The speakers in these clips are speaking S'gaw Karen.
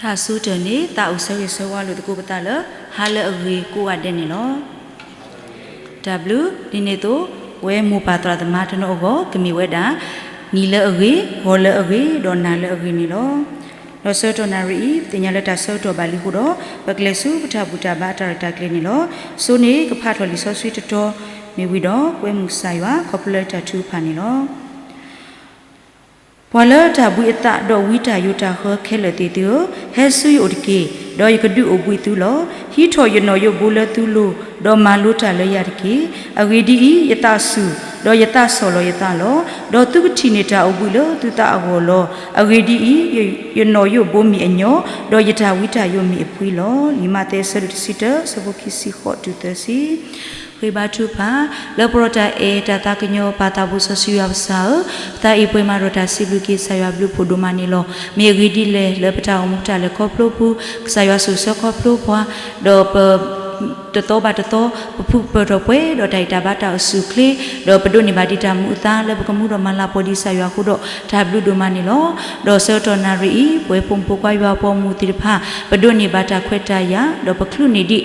တၢ်ဆိကတၢၢ်န့ၣ် သးအိၣ်ဆၢဂ့ၤဆၢဝါလိာ်သကိးပသးလၢ ဟါလၢအဂ့ၤကိးဂၤဒဲးန့ၣ်လီၤ. တၢ်ဘျုး, ဒ်န့ၣ်အသိး ပဝဲမိၢ်ပၢ်သရၣ်သမါတနီၤအဂီၢ် ကမ့ၢ်ဝဲဒၣ် နံၤလၢအဂ့ၤ, ဂီၤလၢအဂ့ၤ, ဒီးနၤလၢအဂ့ၤန့ၣ်လီၤ. ဒီးဆၢကတီၢ်နၣ်ရံၣ်အံၤ ပသ့ၣ်ညါလၢတၢ်ဆၢကတီၢ်ဘၣ်လံအဃိဒီး ပကလဲၤဆူပတၢ်ဘူၣ်တၢ်ဘါအတၢ်ရဲၣ်တၢ်ကျဲၤန့ၣ်လီၤ. စိန့ၣ်ကဖးထီၣ်လံာ်စီဆှံတတီၤ မ့ၢ်ဝံၤဒီး ကွဲမုာ်ကစၢ်ယွၤ ခီဖျိလၢတၢ်ထုကဖၣ်န့ၣ်လီၤ. ပှၤလၢတၢ်ဘှံးအသးဒီးဝံတၢ်ယိးတၢ်ဃၢခဲလၢာ်သ့ၣ်သုဧၢ, ဟဲဆူယအိၣ်တက့ၢ်, ဒီးယကဒုးအိၣ်ဘှံးသုလီၤ. ဟံးထီၣ်ယနီၣ်ယိးဘိလၢသုလိၤ, ဒီးမၤလိတၢ်လၢယၤတက့ၢ်. အဂ့ၢ်ဒ်အံၤ, ယသးစူၤ, ဒီးယသးဆီၣ်လီၤယသးလီၤ. ဒီးသုကထံၣ်န့ၢ်တၢ်အိၣ်ဘှံးလၢသုသးအဂီၢ်လီၤ. အဂ့ၢ်ဒ်အံၤ, ယနီၣ်ယိးဘိမ့ၢ်အညီ, ဒီးယတၢ်ဝံတၢ်ယိးမ့ၢ်အဖှံလီၤ. လံာ်မးသဲ အဆၢဒိၣ်တဆံတၢ အဆၢဖိခံဆံဃိးတုၤသၢဆံ ဃ့ဘါထုကဖၣ်, လၢပလီၢ်တၢ်အဲၣ်တၢ်သးကညီၤပၢ်သးဘိစီဆှံယွၤကစၢ်ဧၢ, ပသးအံၤပှဲၤမးဒီးတၢ်စံးဘျုးက့ၤကစၢ်ယွၤဘျုးဖှိၣ်ဒိၣ်မးန့ၣ်လီၤ. မ့ၢ်အဂ့ၢ်ဒ်လဲၣ်လၢပတၢ်အိၣ်မူတၢ်လဲၤခီဖျိပူၤ, ကစၢ်ယွၤဆိၣ်ဆၢခီဖျိပှၤ, ဒီးပ တသီဘၣ်တသီ ပဖုပၢၢ်ထီၣ်ပှဲၤဒီးတၢ်ဂံၢ်တၢ်ဘါတၢ်အိၣ်ဆူၣ်အိၣ်ချ့, ဒီးပဒိးန့ၢ်ဘၣ်ဒံးတၢ်မူအသါလၢပကမူဒီးမၤလၤကပီၤဒံးကစၢ်ယွၤအဃိဒီး တၢ်ဘျုးဒိၣ်မးန့ၣ်လီၤ. ဒီးဆၢကတီၢ်နၣ်ရံၣ်အံၤ ပဝဲဖိမုၣ်ဖိခွါယွၤအပှၤဂီၢ်မုၢ်သ့ၣ်တဖၣ် ပဒိးန့ၢ်ဘၣ်တၢ်ခွဲးတၢ်ယာ် ဒီးပချုးန့ၢ်ဒံး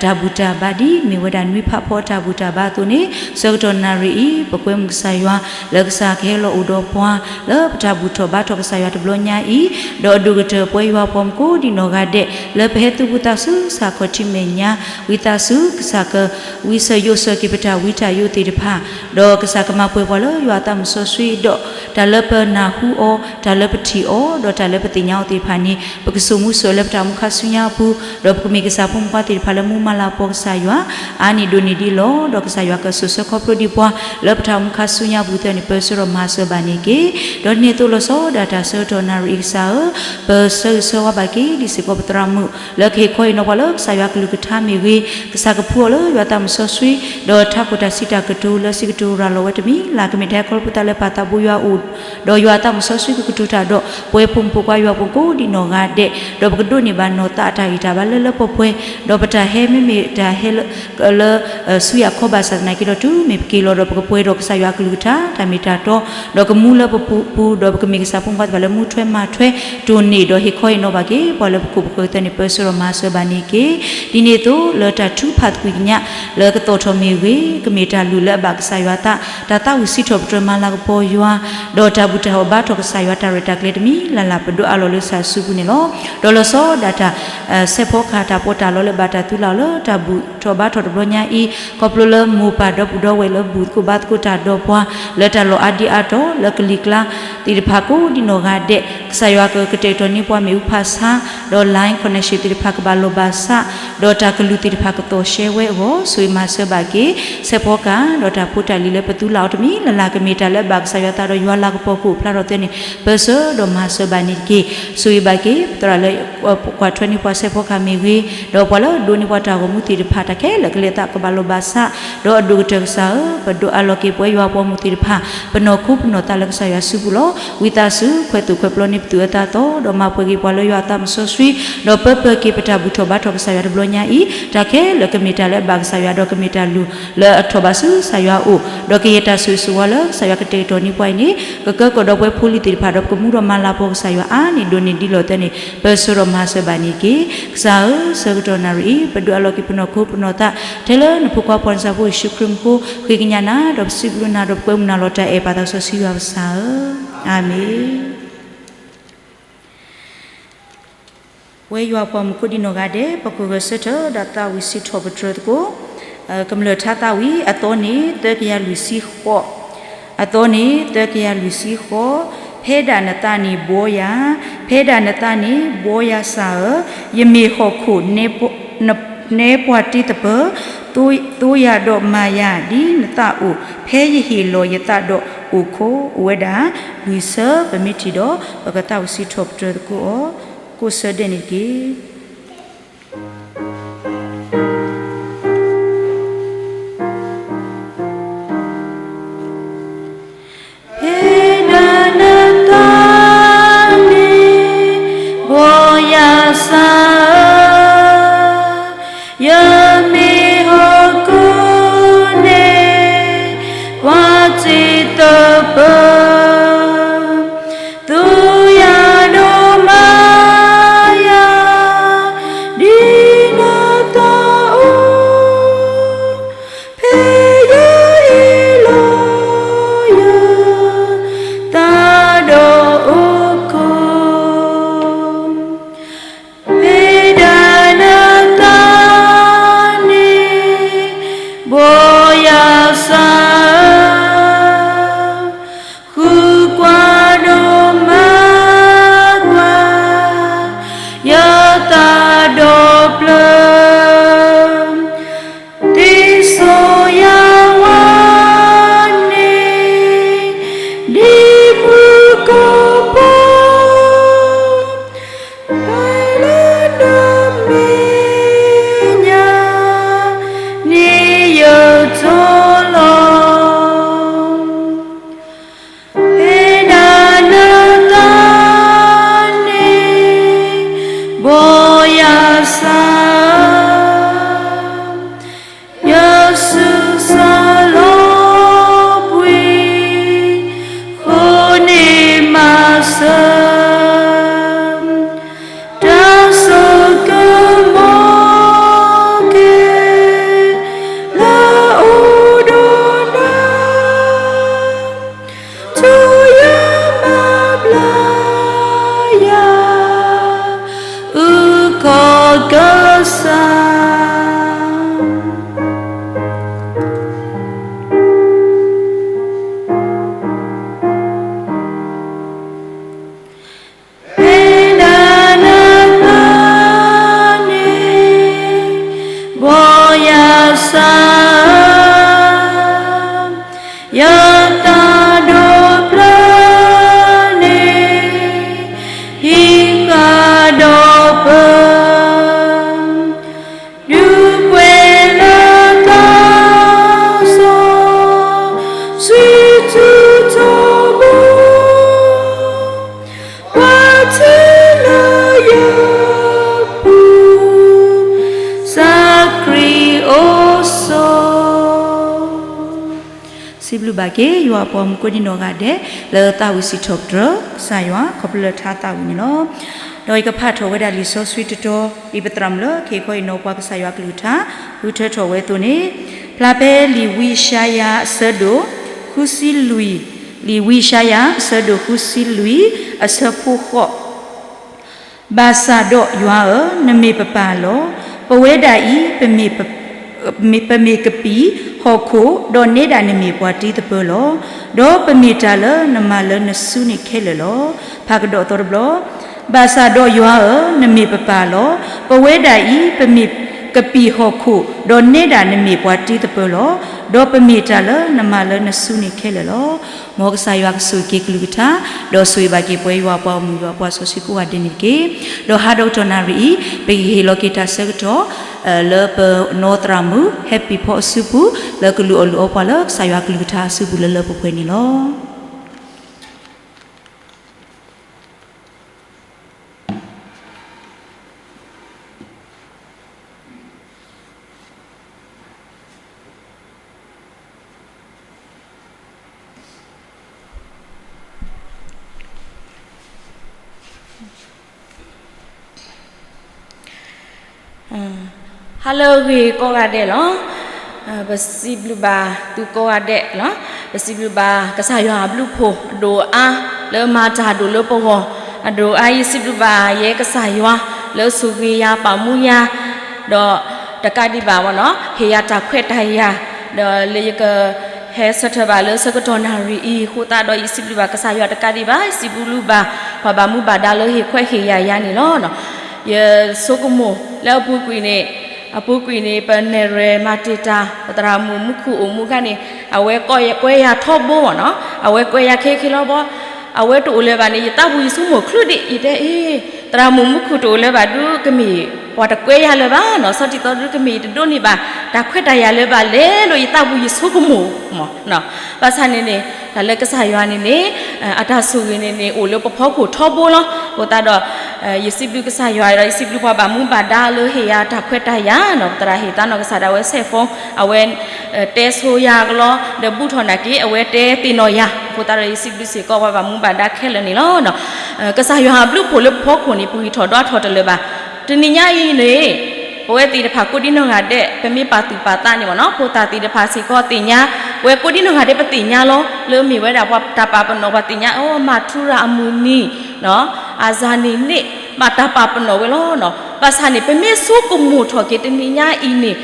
တၢ်ဘူၣ်တၢ်ဘါဒ်မ့ၢ်ဝဲဒၣ်နွံဖးဖီအတၢ်ဘူၣ်တၢ်ဘါအသိးန့ၣ် ဆၢကတီၢ်နၣ်ရံၣ်အံၤ ပကွဲမုာ်ကစၢ်ယွၤ လၢကစၢ်ကဟဲလီၤအိၣ်ဒီးပှၤ လၢပတၢ်ဘူၣ်ထီၣ်ဘါထီၣ်ကစၢ်ယွၤတဘျီညါအံၤ, ဒီးအဒိၣ်ကတၢၢ်ပဝဲယွၤအပှၤမုၣ်ကိးဒံးနီၢ်ဂၤဒဲး လၢပဟဲသုးဘူးသးဆူစၢ်ခီၣ်ထံးမဲာ်ညါ ဝံသးစူၤ ကစၢ်ကဝံစၢၤယိးစၢၤက့ၤပတၢ်ဝံတၢ်ယိးသ့ၣ်တဖၣ်, ဒီးကစၢ်ကမၤပှဲၤပှၤလၢယွၤအသးမုၢ်စီဆှံဒီး တၢ်လၢပနၢ်ဟူအီၤ, တၢ်လၢပထံၣ်အီၤ, ဒီးတၢ်လၢပသ့ၣ်ညါအီၤသ့ၣ်တဖၣ်န့ၣ် ပကစိာ်မူစိာ်လၢပတၢ်အိၣ်မူခါဆူညါအပူၤ, ဒီးပကမ့ၢ်ကစၢ်ဖိမုၣ်ဖိခွါသ့ၣ်တဖၣ်လၢမူမၤလၤကပီၤကစၢ်ယွၤ အါန့ၢ်ဒိၣ်န့ၢ်ဒံးလီၤ. ဒီးကစၢ်ယွၤကဆိၣ်ဆၢခီဖျိဒံးပှၤ လၢပတၢ်အိၣ်မူခါဆူညါအပူၤသ့ၣ်န့ၣ် ပၢဆှၢဒီးမၤစၢၤဘၣ်န့ၣ်တက့ၢ်. ဒီးန့ၣ်အသိးလီၤဆီဒၣ်တၢ်ဆၢကတီၢ်နၣ်ရံၣ်အံၤကစၢ်ဧၢ, ပဆၢဂ့ၤဆၢဝါဘၣ်က့ၤဒံးစ့ၢ်ကီးပသရၣ်မုၣ် လၢကဟ့ၣ်ခီဟ့ၣ်နီၤပှၤလၢကစၢ်ယွၤအကလုၢ်ကထါမ့ၢ်ဂ့ၤ, ကစၢ်ကဖှူအီၤလၢယွၤအသးမုၢ်စီဆှံ, ဒီးထးခိၣ်တၢ်စံးတၢ်ကတိၤလၢစံးကတိၤရၤလီၤဝဲတမံၤလၢ် ကမ့ၢ်တၢ်ဟဲခီဖျိသးလၢပၢ်သးဘိယွၤအအိၣ်, ဒီးယွၤအသးမုၢ်စီဆှံကကတိၤတၢ်ဒီး ပဝဲဖိမုၣ်ဖိခွါယွၤအပှၤကိးဒံးနီၢ်ဂၤဒဲး, ဒီးပကဒိးန့ၢ်ဘၣ်နီၢ်သးအတၢ်ဂံၢ်တၢ်ဘါလၢလၢပှဲၤပှဲၤ, ဒီးပတၢ်ဟဲမ့မ့ၢ်တၢ်ဟဲလၢ လၢ ဆူယၤခီဘၣ်ဆၣ်သနာ်က့ဒီး တုၤမ့ၢ်ပက့ၤလီၤဒီး ပကပှဲၤဒီးကစၢ်ယွၤအကလုၢ်ကထါ တၢ်မ့ၢ်တၢ်တီ, ဒီးကမူလၢပပူၤပူၤ, ဒီးပကမ့ၢ်ကစၢ်ဖိမုၣ်ဖိခွါသ့ၣ်တဖၣ်လၢမူထွဲမၤထွဲ, တိၢ်န့ၢ်ဒီးဟ့ၣ်ခီဟ့ၣ်နီၤဘၣ်က့ၤ ပှၤလၢပခိၣ်ပဃၢၤသ့ၣ်န့ၣ် ပၢဆှၢဒီးမၤစၢၤဘၣ်န့ၣ်တက့ၢ်. ဒ်န့ၣ်အသိး လၢတၢ်ထုကဖၣ်သကွံာ်ကညး လၢကသီၣ်ထီၣ်မ့ၢ်ဂ့ၤ, ကမ့ၢ်တၢ်လုၢ်လၢအဘၣ်ကစၢ်ယွၤအသး, တၢ်သးဝံၣ်စံးထီၣ်ပတြၢၤမၤလၤကပီၤယွၤ, ဒီးတၢ်ဘူၣ်တၢ်ဟီၣ်ဘါထီၣ်ကစၢ်ယွၤတၢ်ရဲၣ်တၢ်ကျဲၤတမံၤလၢ်လၢ် ပဒိးအးလီၤလၢကစၢ်စုပူၤန့ၣ်လီၤ. ဒီးလီၤဆီဒၣ်တၢ် စဲးဖီကဟၣ်တၢ်ပီးတၢ်လီလၢဘၣ်တၢ်သူလၢ်အီၤလၢ တၢ်ဘူၣ်ထီၣ်ဘါထီၣ်တဘျီညါအံၤ, ခီဖျိလၢမိၢ်ပၢ်ဒီပုၢ်ဒီဝဲၢ်လၢဘူၣ်သကိးဘါသကိးတၢ်ဒီးပှၤ လၢတၢ်လီၢ်အါဒံအါတီၤ လၢကလံၤကျါသ့ၣ်တဖၣ်ကိးဒံးနီၢ်ဂၤဒဲး, ကစၢ်ယွၤကကတဲာ်ကတီၤန့ၢ်ပှၤမ့ၣ်အူဖးဆါ, ဒီး line connection သ့ၣ်တဖၣ်ကဘၣ်လီၢ်ဘၣ်စး, ဒီးတၢ်ကလုၢ်သ့ၣ်တဖၣ်ကသီၣ်ရှဲဝဲအဂီၢ် ဆိၣ်ဂ့ၤမၤစၢၤဘၣ်က့ၤ စဲးဖီကဟၣ် ဒီးတၢ်ဖိတၢ်လံၤလၢပသူလၢ်အီၤတမံၤလၢ်လၢ် ကမ့ၢ်တၢ်လၢအဘၣ်ကစၢ်ယွၤအသးဒီးယွၤလၤကပီၤကအိၣ်ဖျါထီၣ်သ့ၣ်န့ၣ် ပၢဆှၢဒီးမၤစၢၤဘၣ်န့ၣ်တက့ၢ်. ဆိၣ်ဂ့ၤဘၣ်က့ၤ ပသရၣ်လၢ ကွၢ်ထွဲန့ၢ်ပှၤစဲးဖီကဟၣ်မ့ၢ်ဂ့ၤ, ဒီးပှၤလၢဒိးန့ၢ်ပှၤတၢ်ဂီၤမူသ့ၣ်တဖၣ် တၢ်ခဲလၢာ်ကလဲၤအသးကဘၣ်လီၢ်ဘၣ်စး, ဒီးအဒိၣ်ကတၢၢ်ကစၢ်ဧၢ, ပဒိးအးလီၤက့ၤပဝဲယွၤအပှၤမုၣ်သ့ၣ်တဖၣ် ပနီၢ်ခိပနီၢ်သးလၢကစၢ်ယွၤစုပူၤလီၤ. ဝံသးစူၤ ခွဲးသူၣ်ခွဲးပျီန့ၢ်ပသူၣ်အသးသီ ဒီးမၤပှဲၤက့ၤပှၤလၢယွၤအသးမုၢ်စီဆှံ, ဒီးပၢပၢၤက့ၤပတၢ်ဘူၣ်ထီၣ်ဘါထီၣ်ကစၢ်ယွၤတဘျီညါအံၤ တၢ်ခဲလၢာ်ကမ့ၢ်တၢ်လၢအဘၣ်ကစၢ်ယွၤ ဒီးကမ့ၢ်တၢ်လုၢ်လၢအထီၣ်ဘၣ်ဆူကစၢ်ယွၤအအိၣ်, ဒီးကယဲၢ်တၢ်ဆိၣ်ဂ့ၤဆိၣ်ဝါလၢကစၢ်ယွၤကတဲာ်ကတီၤန့ၢ်ပှၤအံၤန့ၣ် ကကၢကီၢ်ဒီးပဝဲဖိလံၤသ့ၣ်တဖၣ် ဒီးပကမူဒီးမၤလၤကပီၤကစၢ်ယွၤအါန့ၢ်ဒိၣ်န့ၢ်ဒံးလီၤသ့ၣ်န့ၣ် ပၢဆှၢဒီးမၤစၢၤဘၣ်န့ၣ်တက့ၢ်. ကစၢ်ဧၢ, ဆၢကတီၢ်နၣ်ရံၣ်အံၤ ပဒိးအးလီၤက့ၤပနီၢ်ခိပနီၢ်သး ထဲလၢနဖိခွါပှၤနစၢ်ဖိယ့ၣ်ၡူးခရံာ်မူခိၣ်, ဃ့ကညးနၤ ဒီးပစံးဘျုးနၤ ဒီးပကွဲမုာ်နၤလီၤတၢ်အဲၣ်ပၢ်သးစီဆှံယွၤကစၢ်ဧၢ, အၤမ့ၣ်. ပဝဲယွၤပှၤမုၣ်ကိးဒံးနီၢ်ဂၤဒဲး ပခိၣ်ဂဲၤဆၢထၢၣ်ဒီးသးဝံၣ်စံးထီၣ်ပတြၢၤသကိး, ကမျၢၢ်ထါသးဝံၣ် အသီန့ၣ် သၢကယၤလွံၢ်ဆံဃိး, အသီန့ၣ် သၢကယၤလွံၢ်ဆံဃိး, ဖဲဒၣ်နသးန့ၣ်ဘှီယၤ, ဖဲဒၣ်နသးန့ၣ်ဘှီယၤစၢ်ဧၢ, ယမ့ၢ်ဟီၣ်ခိၣ် နဲပှၢ်တ့သပၢၤ, သိယၤဒီးမၤယၤဒ်နသးအိၣ်, ဖဲယဟ့ၣ်လီၤယသးဒီးအိၣ်ခိး, အိၣ်ဝဲဒၣ်လွံၢ်ဆၢ ပမ့ၢ်ထံၣ်ဒီး ပကသးဝံၣ်စံးထီၣ်ပတြၢၤသကိးအီၤ ကိးဆၢဒဲးန့ၣ်တက့ၢ်. ဖဲဒၣ်နသးန့ၣ်ဘှီယၤစၢ်ဧၢ, ယမ့ၢ်ဟီၣ်ခိၣ် နဲပှၢ်တ့သပၢၤ, သိယၤဒီးမၤယၤ လၢသးဒီဖျၢၣ် သ့ၣ်စိယၤဝါန့ၣ် ဒ်မုၢ်ကီၢ်ဖိ ဖဲလၢနမဲာ်ညါ န့ၣ်ယတီလီၤ. ဖဲဒၣ်နသးန့ၣ် ဘီယၤစၢ် ယဆူးစၢ်လီၤဘှံး ဃိန့ၢ်မၤစၢၤ တၢ်စိကမီၤကဲ လၢအအိၣ်ဒီးနၤ ထူယၤမၤဘျါယၤ အုၣ်ကီၤကစၢ် ဖဲဒၣ်နသးန့ၣ် ဘီယၤစၢ် ယသးဒီဖျၢၣ်န့ၣ် ဟံးဃာ်ဒီးပၢၤ ဒုးကွဲးလၢသးစီဆှံ ဆူထီဘိ ပှၤထံၣ်လၢယပူၤ စးခရံာ်အိၣ်ဆိး. စံးဘျုးဘၣ်က့ၤ ယွၤအပှၤမုၣ်ကိးဒံနီၢ်ဂၤဒဲး လၢသးဝံၣ်စံးထီၣ်ပတြၢၤကစၢ်ယွၤ ခီဖျိလၢထါသးဝံၣ်န့ၣ်လီၤ. ဒီးယကဖးထီၣ်ဝဲဒၣ်လံာ်စီဆှံတတီၤ ဒ်ပသရၣ်မုၣ်လၢခံခီအံၤနီၤ ပှၤကစၢ်ယွၤကလုၢ်ကထါ ဃုထၢထီၣ်ဝဲအသိးန့ၣ်, ဖျါဖဲလံာ်ဝံယၡါယၤအဆၢဒိၣ်ဃုဆံလွံၢ်, လံာ်ဝံယၡါယၤအဆၢဒိၣ်ဃုဆံလွံၢ် အဆၢဖိဃိး ဘၣ်ဆၣ်ဒီးယွၤဧၢ, နမ့ၢ်ပပၢ်လီၤ. ပဝဲဒၣ်အံၤ ပမ့ၢ်ကပံာ်ဟီၣ်ခိၣ်, ဒီးနဲဒၣ်နမ့ၢ်ပှၤတ့သပၢၤလီၤ. ဒီးပမ့ၢ်တၢ်လၢနမၤလၢနစုန့ၣ်ခဲလၢာ်လီၤ. ဖးကဒီးအသီတဘျီ, ဘၣ်ဆၣ်ဒီးယွၤဧၢ, နမ့ၢ်ပပၢ်လီၤ. ပဝဲဒၣ်အံၤ ပမ့ၢ်ကပံာ်ဟီၣ်ခိၣ်, ဒီးနဲဒၣ်နမ့ၢ်ပှၤတ့သပၢၤလီၤ. ဒီးပမ့ၢ်တၢ်လၢနမၤလၢနစုန့ၣ်ခဲလၢာ်လီၤ. မ်ကစၢ်ယွၤကဆိၣ်ဂ့ၤက့ၤကလုၢ်ကထါ, ဒီးဆိၣ်ဂ့ၤဘၣ်က့ၤပဝဲယွၤပှၤဂီၢ်မုၢ်ယွၤပှၤစီဆှံကိးဂၤဒဲးန့ၣ်တက့ၢ်. ဒီးဟါဒီးကတီၢ်နၣ်ရံၣ်အံၤ ပကဟ့ၣ်လီၤက့ၤတၢ်ဆၢကတီၢ် လၢပနီၢ်သရၣ်မုၣ် ဟဲပံၤဖီ အစုပူၤ လၢကလူၤအီၣ်လုၢ်အီပှၤလၢကစၢ်ယွၤကလုၢ်ကထါအစုပူၤလၢလၢပှဲၤပှဲၤန့ၣ်လီၤ. Hello ဂ့ၤကိးဂၤဒဲးလီၤ. ပစံးဘျုးဘၣ်သုကိးဂၤဒဲးလီၤ. ပစံးဘျုးဘၣ်ကစၢ်ယွၤအဘျုးအဖှိၣ်အဒိၣ်အါ လၢမၤတၢ်ဒိၣ်လၢပဂီၢ်, အဒိၣ်အါအံၤ စံးဘျုးဘၣ်ယဲကစၢ်ယွၤ လၢဆိၣ်ဂ့ၤယၤ ပာ်မူယၤ, ဒီးတကးဒံးဘၣ် ဟ့ၣ်ယၤတၢ်ခွဲးတၢ်ယာ်, ဒီးလၢယက ဟဲဆၢထၢၣ်ဘၣ်လၢဆၢကတီၢ်နၣ်ရံၣ်အံၤအဃိသတးဒီး ယစံးဘျုးဘၣ်ကစၢ်ယွၤတကးဒံးဘၣ်, စံးဘျုးဘၣ်ပှၤဘၣ်မူဘၣ်ဒါလၢဟ့ၣ်ခွဲးဟ့ၣ်ယာ်ယၤန့ၣ်လီၤ. ယဆိကမိၣ်လၢအပူၤကွံာ်န့ၣ်, အပူၤကွံာ်န့ၣ် ပနဲၣ်ရွဲၣ်မၤတံာ်တာ် ပသရၣ်မုၣ်မူခိၣ်အိၣ်မူအခါန့ၣ်, အဝဲကွဲယၤထီဘိနီၤ, အဝဲကွဲယၤခဲခဲလီၤဘီ, အဝဲတအိၣ်လၢၤဘၣ်န့ၣ် ယသးပူၤယဆိကမိၣ်ချုးဒံး ယတဲအ့ၣ် သရၣ်မုၣ်မူခိၣ်တအိၣ်လၢၤဘၣ်ဒုး ကမ့ၢ်ပှၤတကွဲယၤလၢၤဘၣ်နီၤ, ဆီတံၢ်သီဒုးကမ့ၢ်တဒိးန့ၢ်ဘၣ် တၢ်ခွဲးတၢ်ယာ်လၢၤဘၣ်လဲၣ် လၢယသးပူၤယဆိကမိၣ်မး, ဘၣ်ဆၣ်န့ၣ်န့ၣ် တၢ်လၢကစၢ်ယွၤန့ၣ်န့ၣ် အတၢ်ဆိၣ်ဂ့ၤန့ၣ်န့ၣ် အိၣ်လၢပဖီခိၣ်ထီဘိလီၤ. အဃိသတးဒီး ယစံးဘျုးကစၢ်ယွၤဒီး ယစံးဘျုးပှၤဘၣ်မူဘၣ်ဒါလၢဟ့ၣ်ယၤတၢ်ခွဲးတၢ်ယာ်နီၤ, ပသရၣ်ဟ့ၣ်သးနီၢ်ကစၢ်ဒၣ်ဝဲ cell phone အဝဲ တဲဆိယၤကလီ ဒီးဘူၣ်ထီၣ်နာ်က့ အဝဲတဲသ့ၣ်နီၣ်ယၤ, အဃိသတးဒီး ယစံးဘျုးစ့ၢ်ကီးပှၤဘၣ်မူဘၣ်ဒါခဲလၢာ်န့ၣ်လီၤ. ကစၢ်ယွၤအဘျုးအဖှိၣ်လၢပဖီခိၣ်န့ၣ် ပဂံၢ်ထီၣ်ဒွးထီၣ်တလၢၤဘၣ်. တနံၤညါအံၤန့ၣ် ပဝဲသ့ၣ်တဖၣ်ကိးဒံနီၢ်ဂၤဒဲး ပမ့ၢ်ပာ်သူၣ်ပာ်သးန့ၣ်မ့ၢ်နီၤ, ဖိသၣ်သ့ၣ်တဖၣ်စ့ၢ်ကီးသ့ၣ်ညါ, ပဝဲကိးဒံနီၢ်ဂၤဒဲးပသ့ၣ်ညါလီၤ, လၢမ့ၢ်ဝဲဒၣ်ပှၤတၢ်ပာ်ပနီၣ် ပှၤသ့ၣ်ညါ အိၣ် မၤထူရၤအမုၢ်နံၤ အစၤနံၤန့ၣ် ဘၣ်တၢ်ပာ်ပနီၣ်ဝဲလီၤ. ဘၣ်ဆၣ်န့ၣ် ပမ့ၢ်ဆိကမိၣ်ထီၣ်က့ၤတနံၤညါအံၤန့ၣ်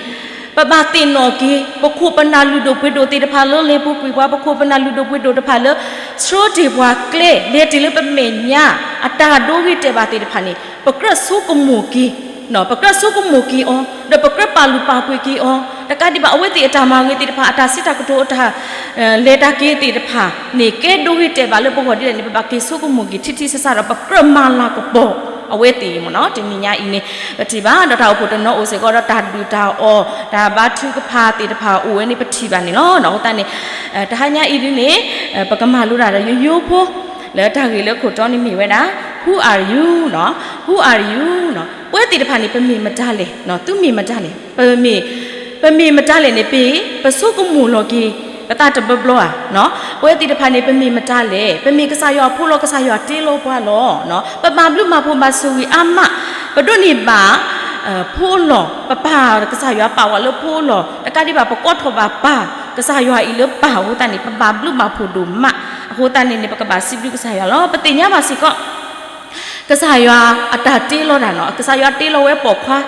ပဘၣ်သ့ၣ်နီၣ်က့ၤ ပခိၣ်ပနၢ်လုၢ်ဒိၣ်ပှ့ၤဒိၣ်သ့ၣ်တဖၣ်လၢလ့ပူၤကွံာ်ပှၤ, ပခိၣ်ပနၢ်လုၢ်ဒိၣ်ပှ့ၤဒိၣ်တဖၣ်လၢ ဆှၢတ့ၢ်ပှၤကျဲ လဲၤတ့ၢ်လၢပမဲာ်ညါ အတၢ်ဒိဂ့ၤတဲာ်ဘၣ်သ့ၣ်တဖၣ်န့ၣ် ပကြၢးဆိကမိၣ်က့ၤ, ပကြၢးဆိကမိၣ်က့ၤအီၤ ဒီးပကြၢးပာ်လုၢ်ပာ်ပှ့ၤက့ၤအီၤ တကးဒံးဘၣ် အဝဲသ့ၣ်အတၢ်မၤဂ့ၤသ့ၣ်တဖၣ် အတၢ်စံးတၢ်ကတိၤ အတၢ် လဲၤတၢ်က့ၤသ့ၣ်တဖၣ်န့ၣ် ကဲဒိဂ့ၤတဲာ်ဘၣ်လၢပဂီၢ်ဒ်လဲၣ်န့ၣ် ပဘၣ်က့ၤဆိကမိၣ်က့ၤထံထံဆးဆးဒီး ပကြၢးမၤလၤကပီၤအဝဲသ့ၣ်မ့ၢ်နီၤ တနံၤညါအံၤန့ၣ် ပထံၣ်ဘၣ် ဒီးတၢ်အိၣ်ဖှိၣ်တနီၤအိၣ်စ့ၢ်ကီးဒီး တၢ်ဒုၣ်တၢ်အီၣ် တၢ်ဘါထုကဖၣ်သ့ၣ်တဖၣ်အိၣ်ဝဲန့ၣ် ပထံၣ်ဘၣ်န့ၣ်လီၤ. အဃိသတးန့ၣ် တဟါညါအံၤဒ်န့ၣ် ပကမၤလိတၢ်ဒီးယိယိဖိ လၢတၢ်ဂ့ၢ်လၢခိၣ်တီန့ၣ်မ့ၢ်ဝဲဒၣ် Who are you နီၤ Who are you နီၤ ပဝဲသ့ၣ်တဖၣ်န့ၣ် ပမ့ၢ်မတၤလဲၣ်, သုမ့ၢ်မတၤလဲၣ်, ပမ့ၢ် ပမ့ၢ်မတၤလဲၣ်န့ၣ် ပ ပဆိကမိၣ်လီၤက့ၤ ပသးတဘျီဘျီဧါ. ပဝဲသ့ၣ်တဖၣ်န့ၣ် ပမ့ၢ်မတၤလဲၣ်, ပမ့ၢ်ကစၢ်ယွၤအဖိလီၤ, ကစၢ်ယွၤတ့လီၤပှၤလီၤ. ပဘၣ်ဘျုးဘၣ်ဖှိၣ်ဘၣ်ဆိၣ်ဂ့ၤအါမး, ပဒိးန့ၢ်ဘၣ် ဖိလီၤ, ပပာ်ကစၢ်ယွၤပာ်ဝဲလၢဖိလီၤ, တကးဒံးဘၣ် ပကိးထီၣ်ဘၣ်ပၢ်ကစၢ်ယွၤအံၤလၢပၢ်အဃိသတးန့ၣ် ပဘၣ်ဘျုးဘၣ်ဖှိၣ်ဒိၣ်မး. အဃိသတးန့ၣ်န့ၣ် ပကဘၣ်စံးဘျုးကစၢ်ယွၤလီၤ. ပသ့ၣ်ညါဘၣ်စ့ၢ်ကီး ကစၢ်ယွၤအတၢ်တ့လီၤတၢ်နီၤ, ကစၢ်ယွၤတ့လီၤဝဲပိာ်ခွါ,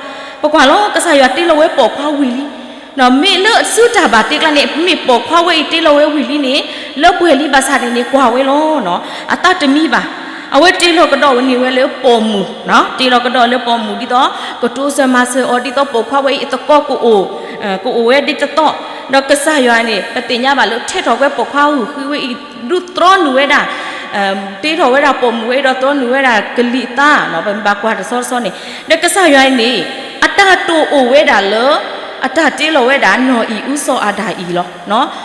ပကွၢ်လီၤ ကစၢ်ယွၤတ့လီၤဝဲပိာ်ခွါဝံၤလံ. မ့ၢ်လၢအစုတၢ်ဘၣ်တ့ကျါန့ၣ် မ့ၢ်ပိာ်ခွါဝဲအံၤတ့လီၤဝဲဝံၤလံန့ၣ် လၢပှဲၤလံဘၣ်ဆၣ်န့ၣ်န့ၣ် ကွၢ်ဝဲလီၤ. အသးတမံဘၣ်. အဝဲတ့လီၤကဒီးန့ၢ်ဝဲလၢပိာ်မုၣ်, တ့လီၤကဒီးလၢပိာ်မုၣ်ဒ်သိး ကတိစၢၤမၤစၢၤအီၤဒ်သိးပိာ်ခွါဝဲအံၤအသကိးကအိၣ်, ကအိၣ်ဝဲဒ်တသီၣ်, ဒီးကစၢ်ယွၤန့ၣ် ပသ့ၣ်ညါဘၣ်လၢထဲထီၣ်ဝဲပိာ်ခွါဂုာ်ဃုဝဲအံၤ ဒုးသြီနုာ်ဝဲဒၣ် တ့ထီၣ်ဝဲဒၣ်ပိာ်မုၣ်ဝဲအံၤဒီးသြီနုာ်ဝဲဒၣ်ကလံၤအသး, ပဘၣ်ကွၢ်တဆီတဆီန့ၣ်, ဒီးကစၢ်ယွၤအံၤန့ၣ် အတၢ်တိာ်အိၣ်ဝဲဒၣ်လၢ အတၢ်တ့လီၤဝဲဒၣ်နီၢ်အံၣ်အူစီၤအၤဒၣ်အံၤလီၤ.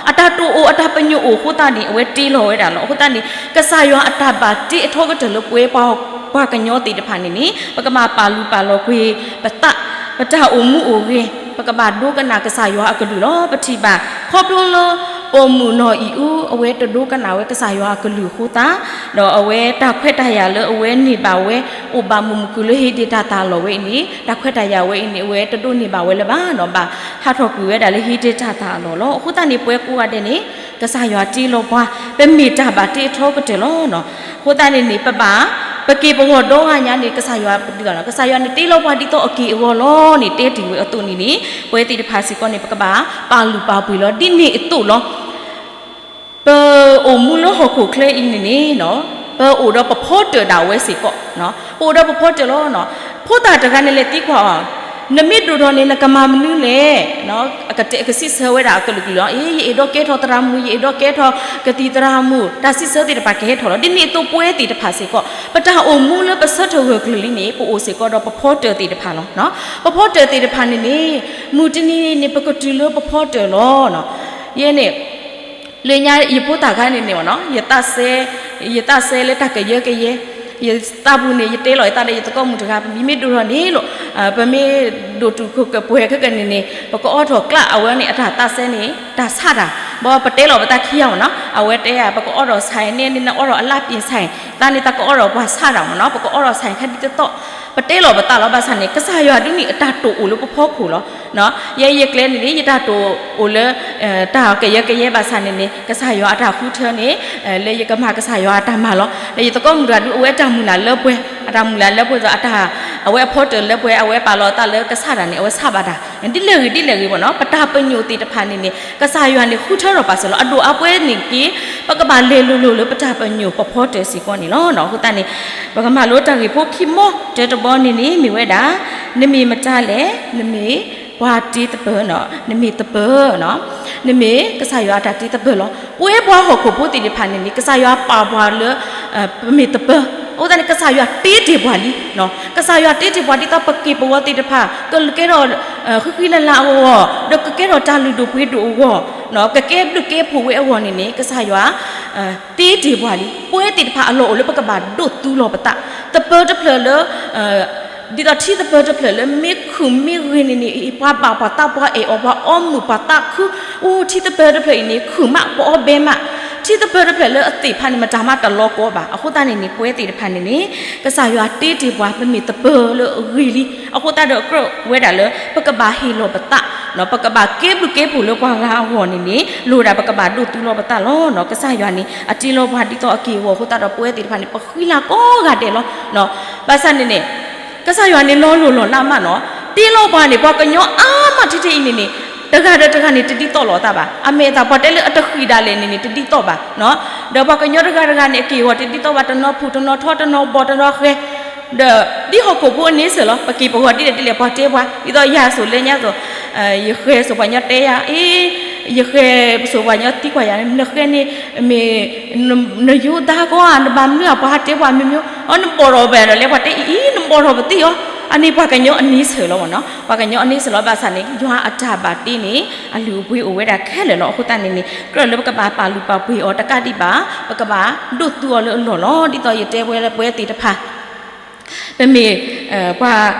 အတၢ်တိာ်အိၣ်အတၢ်ပညိၣ်အိၣ်အဃိသတးန့ၣ် အဝဲတ့လီၤဝဲဒၣ်လီၤ. အဃိသတးန့ၣ် ကစၢ်ယွၤအတၢ်ဘၣ်တ့အထီကတၢၢ်လၢပဝဲပှၤကညီသ့ၣ်တဖၣ်န့ၣ်န့ၣ် ပကဘၣ်ပာ်လုၢ်ပာ်လီၤကွံာ်ပသး, ပတၢ်အိၣ်မူအိၣ်ဂဲၤ, ပကဘၣ်ဒိကနၣ်ကစၢ်ယွၤအကလုၢ်လီၤ. ပထံၣ်ဘၣ် ခီဖျိလၢ ပိာ်မုၣ်နီၢ်အံၣ်အူ အဝဲတဒိကနၣ်ဝဲကစၢ်ယွၤအကလုၢ်အဃိသတး, ဒီးအဝဲတၢ်ခွဲးတၢ်ယာ်လၢအဝဲန့ၢ်ဘၣ်ဝဲ အိၣ်ဘၣ်မုာ်မုာ်ခုၣ်လၢဟ့ၣ်ဒ့ၣ်တၢ်သၣ်လီၤဝဲအံၤန့ၣ် တၢ်ခွဲးတၢ်ယာ်ဝဲအံၤန့ၣ် အဝဲတဒိးန့ၢ်ဘၣ်ဝဲလၢၤဘၣ်နီၤ, ဘၣ်ဟးထီၣ်ကွံာ်ဝဲဒၣ်လၢဟ့ၣ်ဒ့ၣ်တၢ်သၣ်အလီၢ်လီၤ. အဃိသတးန့ၣ် ပဝဲကိးဂၤဒဲးန့ၣ် ကစၢ်ယွၤတ့လီၤပှၤ, ပမ့ၢ်တၢ်ဘၣ်တ့အထီကတၢၢ်လီၤ. အဃိသတးန့ၣ်န့ၣ် ပဘၣ် ပက့ၤပဂီၢ်ဒီဂၤညါန့ၣ် ကစၢ်ယွၤပဒုးဂၤလီၤ. ကစၢ်ယွၤန့ၣ်တ့လီၤပှၤဒ်သိးအက့ၢ်အဂီၤလီၤန့ၣ် တဲတ့ၢ်ဝဲအသိးန့ၣ်န့ၣ် ပဝဲသ့ၣ်တဖၣ်စ့ၢ်ကီးန့ၣ် ပကဘၣ်ပာ်လုၢ်ပာ်ပှ့ၤလီၤ. ဒ်န့ၣ်အသိးလီၤ ပအိၣ်မူလၢဟီၣ်ခိၣ်ချၢအံၤန့ၣ်န့ၣ် ပအိၣ်ဒီးပဖီတၢၣ်ဒၣ်ဝဲစ့ၢ်ကီး, ပအိၣ်ဒီးပဖီတၢၣ်လီၤ. ဖိသၣ်တဂၤန့ၣ်လဲၤသံကွၢ်အီၤ, နမ့ၢ်ဒိၣ်ထီၣ်န့ၣ် နကမၤမနုၤလဲၣ်, အကတဲကစံးဆၢဝဲဒၣ်အကလုာ်ကလုာ်လီၤ. အ့ ယအဲၣ်ဒိးကဲထီၣ်သရၣ်မုၣ်, ယအဲၣ်ဒိးကဲထီၣ်ကသံၣ်သရၣ်မုၣ်, တၢ်စံးဆၢသ့ၣ်တဖၣ်ကဟဲထီၣ်လီၤ. ဒ်န့ၣ်အသိးပဝဲသ့ၣ်တဖၣ်စ့ၢ်ကီး ပတၢ်အိၣ်မူလၢပဆၢထၢၣ်ဂၢၢ်ကျၢၤလံန့ၣ် ပအိၣ်စ့ၢ်ကီးဒီးပဖီတၢၣ်သ့ၣ်တဖၣ်လီၤ. ပဖီတၢၣ်သ့ၣ်တဖၣ်န့ၣ်န့ၣ် မုၢ်တနံၤန့ၣ် ပကတုၤလၢပဖီတၢၣ်လီၤ. ယဲန့ၣ် လၢညါယဖိသၣ်ခါန့ၣ်န့ၣ် ယသးစဲ ယသးစဲလၢတၢ်ကယၢကယဲ, ယသးပူၤန့ၣ် ယတဲလီၤယသးဒီးယသကိးမုၣ်တဂၤ ပမ့ၢ်ဒိၣ်ထီၣ်န့ၣ်လီၤ, ပမ့ၢ်ဒိၣ်တုာ်ခိၣ်ကပှဲၤခဲကနံၣ်န့ၣ် ပကအီထီၣ်ကျးအဝဲန့ၣ် အတၢ်သးစဲန့ၣ် တၢ်ဆးတၢ်, ဘၣ်ပတဲလီၤပသးခံဂၤမ့ၢ်နီၤ, အဝဲတဲ ပကအီထီၣ်ဆၣ်န့ၣ် နအီထီၣ်အလါပ့ၣ်ဆၣ်, သးန့ၣ် သးကအီထီၣ်ပှၤဆးတၢ်မ့ၢ်နီၤ, ပကအီထီၣ်ဆၣ်ခါဒ်သိးသိး, ပတဲလီၤပသးလီၤ. ဘၣ်ဆၣ်န့ၣ် ကစၢ်ယွၤဒုးန့ၣ် အတၢ်တိာ်အိၣ်လၢပဖီခိၣ်လီၤ. ယဲယကျဲန့ၣ်န့ၣ် ယတၢ်တိာ်အိၣ်လၢ တၢ်ကယၢကယဲ ဘၣ်ဆၣ်န့ၣ်န့ၣ် ကစၢ်ယွၤအတၢ်ဃုထၢန့ၣ် လၢယကမၤကစၢ်ယွၤအတၢ်မၤလီၤ. ဒီးယသကိးမုၣ်တဂၤဒုး အဝဲအတၢ်မုၢ်လၢ်လၢပှဲၤ, အတၢ်မုၢ်လၢ်လၢပှဲၤဒီး အတၢ် အဝဲအဖီတၢၣ်လၢပှဲၤ, အဝဲပာ်လီၤအသးလၢကဆးတၢ်န့ၣ် အဝဲဆးဘၣ်တၢ်, ဒ်လဲၣ်ဂ့ၤဒ်လဲၣ်ဂ့ၤမ့ၢ်နီၤ, ပတၢ်ပညိၣ်သ့ၣ်တဖၣ်န့ၣ်န့ၣ် ကစၢ်ယွၤန့ၣ်ဃုထၢထီၣ်ပာ်စၢၤလီၤ. အဒိၣ်အါပှဲၤန့ၣ်က့ ပကဘၣ်လဲၤလိၤလိၤလၢပတၢ်ပညိၣ်ပဖီတၢၣ်စ့ၢ်ကီးန့ၣ်လီၤ. အဃိသတးန့ၣ် ပကမၤလိတၢ်ဂ့ၢ်ဖိခံမီၢ်တၢတဘီန့ၣ်န့ၣ် မ့ၢ်ဝဲဒၣ် နမ့ၢ်မတၤလဲၣ်, နမ့ၢ်ပှၤတ့သပၢၤ, နမ့ၢ်သပၢၤ, နမ့ၢ်ကစၢ်ယွၤအတၢ်တ့သပၢၤလီၤ. ပဝဲပှၤဟီၣ်ခိၣ်ဖိသ့ၣ်တဖၣ်န့ၣ်န့ၣ် ကစၢ်ယွၤပာ်ပှၤလၢ ပမ့ၢ်သပၢၤ, အဃိသတးန့ၣ် ကစၢ်ယွၤတ့တ့ၢ်ပှၤလံ. ကစၢ်ယွၤတ့တ့ၢ်ပှၤဒ်သိးပက့ၢ်ပဂီၤသ့ၣ်တဖၣ် ကကဲထီၣ် ဃံဃံလၤလၤအဂီၢ်, ဒီးကကဲထီၣ်တၢ်လုၢ်ဒိၣ်ပှ့ၤဒိၣ်အဂီၢ်, ကကဲဘျုးကဲဖှိၣ်ဝဲအဂီၢ်န့ၣ်န့ၣ် ကစၢ်ယွၤ တ့တ့ၢ်ပှၤလံ. ပဝဲသ့ၣ်တဖၣ်အလီၢ်အိၣ်လၢပကဘၣ်ဒိးသူလီၤပသး, သပၢၤတဖျၢၣ်လၢ ဒ်သိးထံသပၢၤတဖျၢၣ်လၢမ့ၢ်ခုၣ်မ့ၢ်ဂ့ၤန့ၣ်န့ၣ် ပှၤဘၣ်ပှၤသးပှၢ်အဲၣ်အီၤ ပှၤအီမုၢ်ပှၤသးခု, အိၣ်ထံသပၢၤတဖျၢၣ်အံၤန့ၣ် ခုၣ်မးပအီဘဲမး, ထံသပၢၤတဖျၢၣ်လၢအသ့ၣ်တဖၣ်န့ၣ် မတၤမးတလီၤကီဘၣ်. အဃိသတးန့ၣ်န့ၣ် ပဝဲသ့ၣ်တဖၣ်န့ၣ်န့ၣ် ကစၢ်ယွၤတ့တ့ၢ်ပှၤ ပမ့ၢ်သပၢၤလၢအဂ့ၤလံ. အဃိသတးဒီးအကြၢးဝဲဒၣ်လၢ ပကဘၣ်ဟ့ၣ်လီၤပသး, ပကဘၣ်ကဲဘျုးကဲဖှိၣ်လၢပှၤဂၤအဂီၢ်န့ၣ်န့ၣ် လိၣ်ဝဲဒၣ်ပကဘၣ်ဒိးသူလီၤပသးလီၤ. ကစၢ်ယွၤန့ၣ် အတ့လီၤပှၤဒ်သိးအက့ၢ်အဂီၤအဃိသတးဒီး ပဝဲသ့ၣ်တဖၣ်န့ၣ် ပဃံလၤကိးဂၤဒဲးလီၤ. ဘၣ်ဆၣ်န့ၣ်န့ၣ် ကစၢ်ယွၤန့ၣ်လီၤလိၢ်လီၤလးမးနီၤ, တ့လီၤပှၤန့ၣ် ပှၤကညီအါမးထဲထဲအံၤန့ၣ်န့ၣ် တဂၤဒီးတဂၤန့ၣ် တဒ်သိးလိာ်သးဘၣ်. အမဲာ်သးပှၤတဲလၢအတဃံးဒၣ်လဲာ်န့ၣ်န့ၣ် တဒ်သိးဘၣ်. ဒီးပှၤကညီတဂၤတဂၤန့ၣ် အက့ၢ်အဂီၤတဒ်သိးဘၣ်, တနီၤဖှူး တနီၤထီ တနီၤဘီၣ် တနီၤဃဲၤ, ဒီးဒ်ဟီၣ်ခိၣ်ဖိအန့ဆၢၣ်လီၤ. ပက့ၢ်ပဂီၤဒ်လဲၣ်ဒ်လဲၣ် ပှၤတဲပှၤ, ဒ်သိးယၤစိၤလၢညါစိၤ, ယဃဲၤစိၤပှၤညီတဲယၤ, အ့, ယဃဲၤစိၤပှၤညီသံကွၢ်ယၤ, နဃဲၤန့ၣ် မ့ၢ် နယိၤဒါကီဧါ, နဘၣ်မနုၤဧါ, ပှၤဟးတဲပှၤမ့ၢ်မ့ၢ်, အီ နဘီၣ်ထီၣ်ဘၣ်ဒီးလဲၤပှၤတဲအံၤအံၤ နဘီၣ်ထီၣ်ပသံအီၤ, အန့ၣ်ပှၤကညီအန့ဆၢၣ်လီၤမ့ၢ်နီၤ. ပှၤကညီအန့ဆၢၣ်လီၤဘၣ်ဆၣ်န့ၣ် ယွၤအတၢ်ဘၣ်တ့န့ၣ် အလုၢ်အပှ့ၤအိၣ်ဝဲဒၣ်ခဲလၢာ်လီၤ. အဃိသတးန့ၣ်န့ၣ် ကြၢးလၢပကဘၣ်ပာ်လုၢ်ပာ်ပှ့ၤအီၤတကးဒံးဘၣ်, ပကဘၣ်ဒိးသူအီၤလၢအလီၢ်လီၤ. ဒ်သိးယတဲဝဲလၢပဝဲသ့ၣ်တဖၣ် ပမ့ၢ် ပှၤ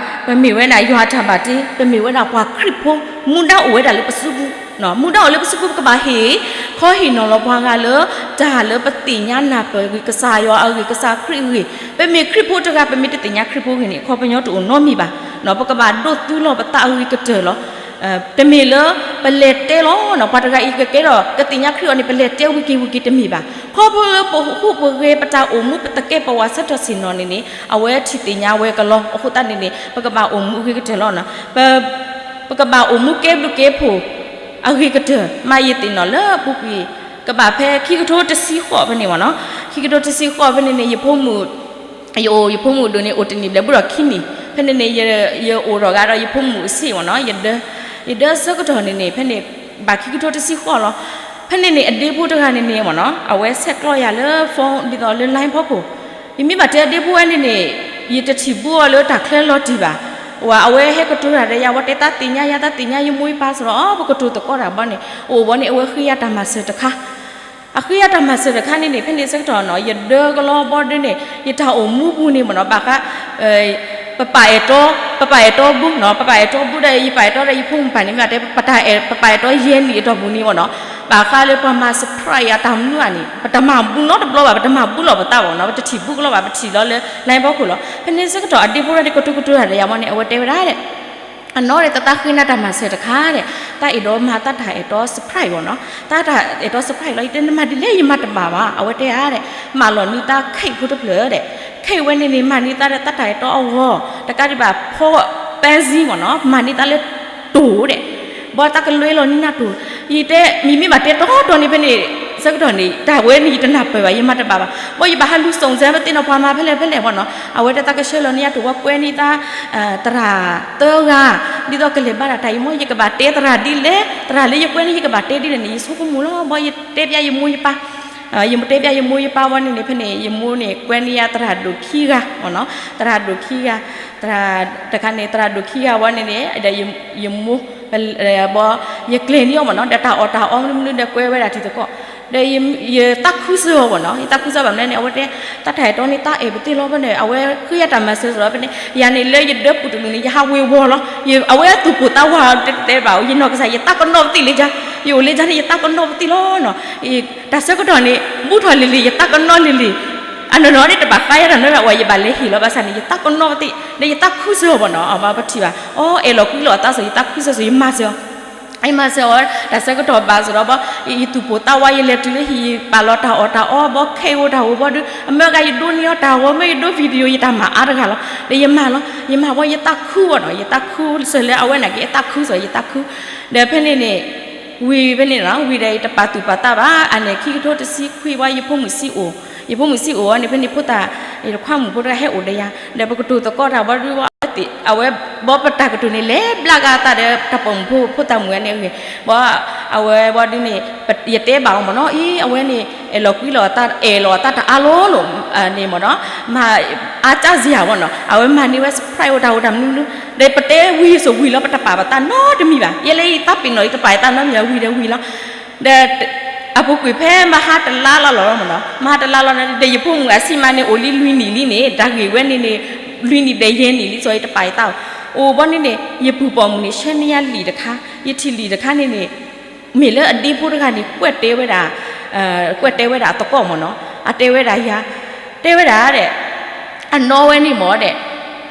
ပမ့ၢ်ဝဲဒၣ်ယွၤအတၢ်ဘၣ်တ့, ပမ့ၢ်ဝဲဒၣ်ပှၤခရံာ်ဖိ, မူဒါအိၣ်ဝဲဒၣ်လၢပစုပူၤ, မူဒါအိၣ်လၢပစုပူၤ ပကဘၣ်ဟ့ၣ်ခီဟ့ၣ်နီၤလီၤပှၤဂၤလၢ တၢ်လၢပသ့ၣ်ညါနၢ်ပၢၢ်ဂ့ၤ ကစၢ်ယွၤအဂ့ၢ် ကစၢ်ခရံာ်အဂ့ၢ်, ပမ့ၢ်ခရံာ်ဖိတဂၤ ပမ့ၢ်တသ့ၣ်ညါခရံာ်ဖိအဂ့ၢ်န့ၣ် အခီပညီတအိၣ်နီတမံၤဘၣ်. ပကဘၣ်ဒိးသူလီၤပသးအဂ့ၤကတၢၢ်လီၤ. တမ့ၢ်လၢပလဲၤတဲလီၤ ပှၤတဂၤအံၤကကဲထီၣ် ကသ့ၣ်ညါခရံာ်အီၤန့ၣ် ပလဲၤတဲဝံၤက့ၤဝံၤက့ၤတမ့ၢ်ဘၣ်. ခီဖျိလၢပဟူးပဂဲၤ ပတၢ်အိၣ်မူ ပသကဲးပဝးဆၢထၢၣ်ဆ့ၣ်နီၤန့ၣ်န့ၣ် အဝဲထံၣ်သ့ၣ်ညါဝဲကလီ. အဃိသတးန့ၣ်န့ၣ် ပကဘၣ်အိၣ်မူအဂ့ၤကတၢၢ်လီၤ. ပကဘၣ်အိၣ်မူကဲဘျုးကဲဖှိၣ်အဂ့ၤကတၢၢ်. မ့ၢ်ယသ့ၣ်နီၣ်လၢအပူၤကွံာ် ကဘၣ်ဖဲခံကထိတဆံဃိးဖဲန့ၣ်မ့ၢ်နီၤ, ခံကထိတဆံဃိးဖဲန့ၣ်န့ၣ် ယဖိမုၣ် ယအိၣ်ယဖိမုၣ်ဒိၣ်န့ၣ် အိၣ်တနံၣ်ဘျဲၣ်ဘူးဒီးခံနံၣ်, ဖဲန့ၣ်န့ၣ် ယအိၣ်ထီၣ်ဂၤဒီးယဖိမုၣ်အဆံးမ့ၢ်နီၤ, ယဒၢ ယဒၢဆၢကတီၢ်န့ၣ်န့ၣ် ဖဲန့ၣ် ဘၣ်ခံကထိတဆံဃိးလီၤ. ဖဲန့ၣ်န့ၣ် အဒ့ဖိတဂၤန့ၣ်န့ၣ်မ့ၢ်နီၤ အဝဲဆဲးကျိးယၤလၢ phone ဒ်သိးလၢ line ဖီခိၣ်, ယမ့ၢ်ဘၣ်တဲအဒ့ဖိဝဲန့ၣ်န့ၣ် ယတထံၣ်ဘူးအီၤလၢတၢ်ချၢလီၤတံၢ်ဘၣ်. ဝဲ အဝဲဟဲကတိၤတၢ်ဒီးယၤ ဝဲတဲသးသ့ၣ်ညါယၤ သးသ့ၣ်ညါယမိၢ်ယပၢ်စ့ၢ်ဒီး ပကတိၤသကိးတၢ်ဘီန့ၣ် အိၣ်ဘီန့ၣ် အဝဲဃ့ယၤတၢ်မၤစၢၤတခါ အဃ့ယၤတၢ်မၤစၢၤတခါန့ၣ်န့ၣ် ဖဲန့ၣ်ဆၢကတီၢ်နီၤ ယဒၢကလီဘီဒုန့ၣ် ယတၢ်အိၣ်မူပူၤန့ၣ်မ့ၢ်နီၤ ဘၣ်ဃး ပပာ်အဲၣ်တီ ပပာ်အဲၣ်တီဘူးနီၤ ပပာ်အဲၣ်တီဘူးဒီး ယပာ်အဲၣ်တီဒီးယဖိမုၣ်ပၢ်န့ၣ် မ့ၢ်တဲ ပပာ်အဲၣ်တီယဲၢ်နံၣ်အတီၢ်ပူၤန့ၣ်မ့ၢ်နီၤ ဘၣ်ဃးလၢပှၤမၤ surprise အတၢ်မနုၤဧါန့ၣ် ပတမၤဘူးနီတဘျီဘၣ် ပတမၤဘူးလီၤပသးဘၣ်နီၤ ပတထံၣ်ဘူးကလီဘၣ် ပထံၣ်လီၤလၢ line ဖီခိၣ်လီၤ. ဖဲန့ၣ်ဆၢကတီၢ်အဒ့ဖိဒီးကတိၤကတိၤတၢ်ဒီးယၤမ့ၢ်န့ၣ် အဝဲတဲဝဲဒၣ် အနီၢ်ဒီး တၢ်သးဃ့နၤတၢ်မၤစၢၤတခါဒီး တၢ်အဲၣ်ဒိးမၤတၢ်တၢ်အဲၣ်တီ surprise ဘၣ်နီၤ တၢ်တၢ်အဲၣ်တီ surprise လီၤ ယတဲနမၤဒ်လဲၣ် ယမၤတဘၣ်ဘၣ် အဝဲတဲဧါဒီး မၤလီၤန့ၢ်တၢ် cake ဖိတဖျၢၣ်ဒီး cake ဝဲန့ၣ်န့ၣ် မၤန့ၢ်တၢ်ဒီးတၢ်တၢ်အဲၣ်တီအဂီၢ် တကးဒံးဘၣ် ဖီ ပန်းစည်း မ့ၢ်နီၤ မၤန့ၢ်တၢ်လၢတိၤဒီး ဘီတၢ်ကလွဲလီၤန့ၢ်နၢ်တိၤ ယတဲ မ့မ့ၢ်ဘၣ်တဲတီတီန့ၣ်ဖဲန့ၣ် ဆၢကတီၢ်န့ၣ် တၢ်ဝဲန့ၣ်ယတနၢ်ပၢၢ်ဘၣ် ယမၤတဘၣ်ဘၣ် ဘီယဘၣ်ဟးလူၤ စုံစမ်း ပသ့ၣ်နီၣ်ပှၤမၤဖဲလဲၣ်ဖဲလဲၣ်ဘီနီၤ အဝဲတဲသးကဆှၢလီၤန့ၢ်ယၤတိၤဝဲကွဲန့ၢ်သး သရၣ်သၢဂၤ ဒ်သိးကလဲၤဘၣ်ဒၣ်တၢ်အံၤမ့ၢ် ယကဘၣ်တဲသရၣ်ဒ်လဲၣ် သရၣ်လၢယကွဲန့ၣ် ယကဘၣ်တဲဒ်လဲၣ်န့ၣ် ယဆိကမိၣ်လီၤ ဘီယတဲပျးယမိၢ်ယပၢ် ယတဲပျးယမိၢ်ယပၢ်ဝဲန့ၣ်န့ၣ် ဖဲန့ၣ် ယမိၢ်န့ၣ် ကွဲန့ၢ်ယၤသရၣ်ဒိၣ်ခံဂၤမ့ၢ်နီၤ သရၣ်ဒိၣ်ခံဂၤ တခါန့ၣ် သရၣ်ဒိၣ်ခံဂၤဝဲန့ၣ်န့ၣ် ဒီးယမိၢ် ဘီ ယကျဲၤန့ၢ်အီၤမ့ၢ်နီၤ ဒီးတၢ်အီၣ်တၢ်အီမနုၤမနုၤဒီးကွဲဝဲဒၣ်တံၤသကိး ဒီးယသးခုစၢၤအီၤမ့ၢ်နီၤ ယသးခုစၢၤဘၣ်မနုၤန့ၣ် အဝဲတဲ တၢ်တၢ်အဲၣ်တီန့ၣ် တၢ်အဲၣ်ပသ့ၣ်လီၤဖဲန့ၣ် အဝဲဃ့ယၤတၢ်မၤစၢၤစ့ၢ်ဒီးဖဲန့ၣ် ယၤန့ၣ်လၢယဒၢပူၤတလူၤန့ၣ် ယဟးဝ့ၤဝီၤလီၤ အဝဲသူၣ်ပိၢ်သးဝးတဲတဲဘၣ် ယနီၢ်ကစၢ် ယသးကနီၣ်ပသ့ၣ်လံ ယအိၣ်လံန့ၣ် ယသးကနီၣ်ပသ့ၣ်လီၤနီၤ တၢ်ဆၢကတီၢ်န့ၣ် ဘူးထီၣ်လံၤလံၤ ယသးကနီၣ်လံၤလံၤ အနီၢ်နီၢ်န့ၣ် တဘၣ်ဃးယၤတၢ်နီတမံၤ အဝဲယဘၣ်လဲၤဟ့ၣ်လီၤ ဘၣ်ဆၣ်န့ၣ် ယသးကနီၣ်ပသ့ၣ် ဒီးယသးခုစၢၤအီၤဘၣ်နီၤ အဘၣ်ပထံၣ်ဘၣ် အီ အဲၣ်လီၤကွံလီၤအသးစ့ၢ် ယသးခုစၢၤစ့ၢ် ယမၤစၢၤအီၤ ယမၤစၢၤအီၤ တၢ်ဆၢကတီၢ်ဘၣ်စ့ၢ်ဒီးဘီ ယသူၣ်ပိၢ်သးဝး ယလဲၤတုၤလၢဟံၣ် ယပာ်လီၤတၢ်အီၣ်တၢ်အီဘီ ခဲအိၣ်တၢ်အိၣ်ဘီဒု အမ့ၢ်ဂ့ၤ ယဒိးန့ၢ်အီၤတၢ်ဂီၤ မ့ၢ်ယဒိး video ယတၢ်မၤအါတဂၤလီၤ ဒီးယမၤလီၤ ယမၤဘီ ယသးခုအီၤနီၤ ယသးခုစၢၤလၢအဝဲန့ၣ်က့ အသးခုစၢၤ ယသးခု ဒီးဖဲန့ၣ်န့ၣ် ဝံၤဖဲန့ၣ်နီၤ ဝံၤဒီးယတပာ်သူၣ်ပာ်သးဘၣ် အန့ၣ် ခံကထိတဆံခွံဝဲ ယဖိမုၣ်ဆံးအိၣ် ယဖိမုၣ်ဆံးအိၣ်ဝဲန့ၣ် ဖဲန့ၣ်ဖိသၣ် ယတခွါမုၣ်ဖိတဂၤဟဲအိၣ်ဒီးယၤ ဒီးပကတိၤသကိးတၢ်ဘီဒု အဝဲ ဘီပတၢ်ကတိၤန့ၣ် လဲၤဘျးကၤအသးဒီး တၢ်ပိာ်မုၣ်ဖိ ဖိသၣ်မုၣ်န့ၣ်အဂ့ၢ် ဘီ အဝဲဘီဒုန့ၣ် ယတဲဘၣ်အီၤမ့ၢ်နီၤ အံၤ အဝဲန့ၣ် အဲၣ်လီၤကွံလီၤအသး အဲၣ်လီၤအသးတအါလီၤနီၤ န့ၣ်မ့ၢ်နီၤ မၤ အါကၢ်စ့ၢ်ဧါမ့ၢ်နီၤ အဝဲမၤန့ၢ်ဝဲ surprise အိၣ်တၢ်အိၣ်တၢ်မနုၤမနုၤ ဒီးပတဲဝံၤစိၣ်ဝံၤလီၤ ပတပာ်ပသးနီတမံၤဘၣ် ယဲလၢယသးပ့ၤနီၣ် ယတပာ်ယသးနီတမံၤဘၣ် ဝံၤဒီးဝံၤလီၤ ဒီး အပူၤကွံာ်ဖဲမဟါတလါလီၤလီၤမ့ၢ်နီၤ မဟါတလါလီၤန့ၣ် ဒီးယဖိမုၣ်အဆံးမးန့ၣ် အိၣ်လံလွံၢ်နံၣ်လံန့ၣ် တၢ်ဂ့ၢ်ဝဲန့ၣ်န့ၣ် လွံၢ်နံၣ်ဒီးယဲၢ်နံၣ်လံ စီၤယတပာ်ယသး အိၣ်ဘီန့ၣ်န့ၣ် ယပုၢ်ပိာ်မုၣ်န့ၣ် ဆှၢန့ၢ်ယၤလံာ်တခါ ယထံၣ်လံာ်တခါန့ၣ်န့ၣ် မ့ၢ်လၢအဒ့ဖိတဂၤန့ၣ် ကွဲးတဲဝဲဒၣ် ကွဲးတဲဝဲဒၣ်အသကိးမ့ၢ်နီၤ အတဲဝဲဒၣ်ယၤ တဲဝဲဒၣ်ဒီး အနီၢ်ဝဲန့ၣ်မ့ၢ်ဒီး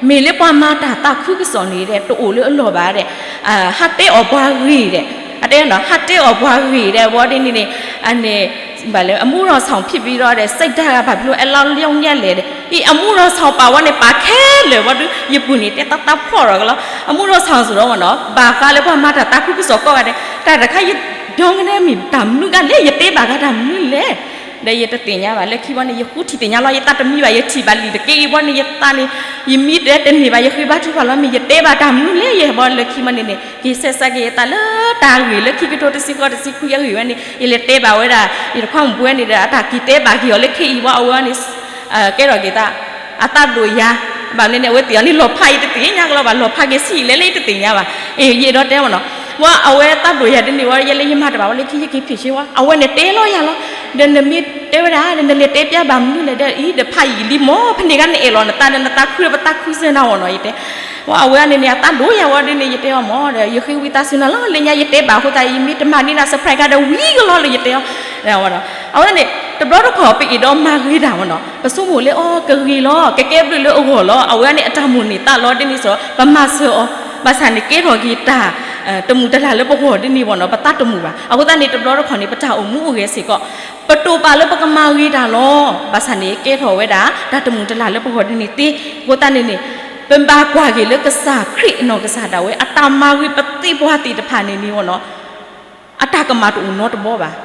မ့ၢ်လၢပှၤမၤတၢ်သးခုကစီၣ်န့ၣ်ဒီး တအိၣ်လၢအလီၢ်ဘၣ်ဒီး ဟးတဲအီၣ်ပှၤဂ့ၤဒီး အတဲနီၤ ဟးတဲအီၣ်ပှၤဂ့ၤဒီး ဘီဒ်န့ၣ်န့ၣ် အန့ၣ် ဘၣ်လၢ အမူရီဆောင် ဖြစ်ပြီးတော့ ဒီး စိတ်ဓာတ်က ဘာဖြစ်လို့ အဲလောက် လျော့ညံ့လဲၣ် ဒီး အမူရီဆောင် ပာ်ဝဲန့ၣ် ပာ်ခဲလၢာ်ဝဲဒုး ယပုၢ်န့ၣ် တဲတၢ်တၢ်ဖှီၣ်ဒီးကလီ အမူရီဆောင် ဆိုတော့မ့ၢ်နီၤ ဘၣ်ဃးလၢပှၤမၤတၢ်သးခုကစီၣ်ကိးဂၤဒဲး တၢ်တခါ ယ ပြောင်းကနဲမ့ၢ်တၢ်မနုၤဂၤလဲၣ် ယတဲဘၣ်ဂၤတၢ်မနုၤလဲၣ် ဒီးယတသ့ၣ်ညါဘၣ် လၢခံဘီန့ၣ် ယဃုထံၣ်သ့ၣ်ညါလီၤ ယသးတမံဘၣ် ယထံၣ်ဘၣ်လံာ်တက့ၢ်အံၤဘီန့ၣ် ယသးန့ၣ် ယမံတဲတန့ၢ်ဘၣ် ယဃ့ဘါထုကဖၣ်လီၤ မ့ၢ်ယတဲဘၣ်တၢ်မနုၤလဲၣ် ယဲၢ်ဘီလၢခံဘီန့ၣ်န့ၣ် က့ၤဆဲးစးက့ၤယသးလၢတၢ်ဂ့ၢ်လၢခံကထိတဆံဃိးတဆံခွံအဂ့ၢ်ဝဲန့ၣ် ယလဲၤတဲဘၣ်ဝဲဒၣ် ယတခွါမုၣ်ပှဲၤန့ၣ်ဒီး အတၢ်က့ၤတဲဘၣ်က့ၤအီၤလၢခံအံၤဘီ အဝဲန့ၣ် ကဲထီၣ်က့ၤသး အသးဒိၣ်ယၤ ဘၣ်မနုၤန့ၣ် အဝဲသ့ၣ်အီၤန့ၣ် လီၤဖးယတသ့ၣ်ညါကလီၤဘၣ် လီၤဖးက့ၤဆံးလဲၣ်လၢယတသ့ၣ်ညါဘၣ် အ့ ယအဲၣ်ဒိးတဲမ့ၢ်နီၤ ဝဲအဝဲသးဒိၣ်ယၤဒ်န့ၣ်ဝဲ ယဲလၢယမၤတဘၣ်ဝဲလၢခံ ယက့ၤဖံးဆ့ဝဲ အဝဲန့ၣ်တဲလီၤယၤလီၤ ဒီးနမ့ၢ်တဲဝဲဒၣ် နလဲၤတဲပျါဘၣ်မနုၤလဲၣ် ဒီးအံၤ ဒီးဖးယံာ်လံမ့ၢ် ဖဲန့ၣ်ခါနအဲၣ်လီၤနသးဒီး နသးခုဒီးပသးခုစၢၤနၤအီၤနီၤ ယတဲ ဝဲအဝဲန့ၣ်န့ၣ် အသးဒိၣ်ယၤဝဲဒ်န့ၣ် ယတဲအီၤမ့ၢ် ဒီးယဃ့ဝံသးစူၤနၤလီၤ လၢညါယတဲဘၣ်အဃိသတး ယမ့ၢ်တမၤန့ၢ်နၤ surprise ခါဒီးဝံၤကလီလၢယတဲအီၤ အဝဲန့ၣ် တဘျီတခီၣ် ပအဲၣ်ဒိးမၤဂ့ၤတၢ်မ့ၢ်နီၤ ပဆိကမိၣ်လၢအီၤ ကဂ့ၤလီၤ ကကဲဘျုးလၢအဂီၢ်လီၤ အဝဲန့ၣ်အတၢ်မိၣ်န့ၢ်သးလီၤ ဒ်န့ၣ်စ့ၢ် ပမၤစၢၤအီၤ ဘၣ်ဆၣ်န့ၣ်ကဲထီၣ်က့ၤတၢ် တမုာ်တလၤလၢပဂီၢ်ဒ်န့ၣ်မ့ၢ်နီၤ ပသးတမုာ်ဘၣ် အဃိသတးန့ၣ် တဘျီတခီၣ်န့ၣ် ပတၢ်အိၣ်မူအိၣ်ဂဲၤစ့ၢ်ကီး ပတိာ်ပာ်လၢပကမၤဂ့ၤတၢ်လီၤ ဘၣ်ဆၣ်န့ၣ် ကဲထီၣ်ဝဲဒၣ်တၢ်တမုာ်တလၤလၢပဂီၢ်ဒ်န့ၣ်သ့ အဃိသတးန့ၣ်န့ၣ် ပဘၣ်ကွၢ်က့ၤလၢကစၢ်ခရံာ်အနီၢ်ကစၢ်ဒၣ်ဝဲ အတၢ်မၤဂ့ၤပသ့ၣ်ပှၤသ့ၣ်တဖၣ်န့ၣ်န့ၣ်မ့ၢ်နီၤ အတၢ်ကမၣ်တအိၣ်နီတဘီဘၣ်.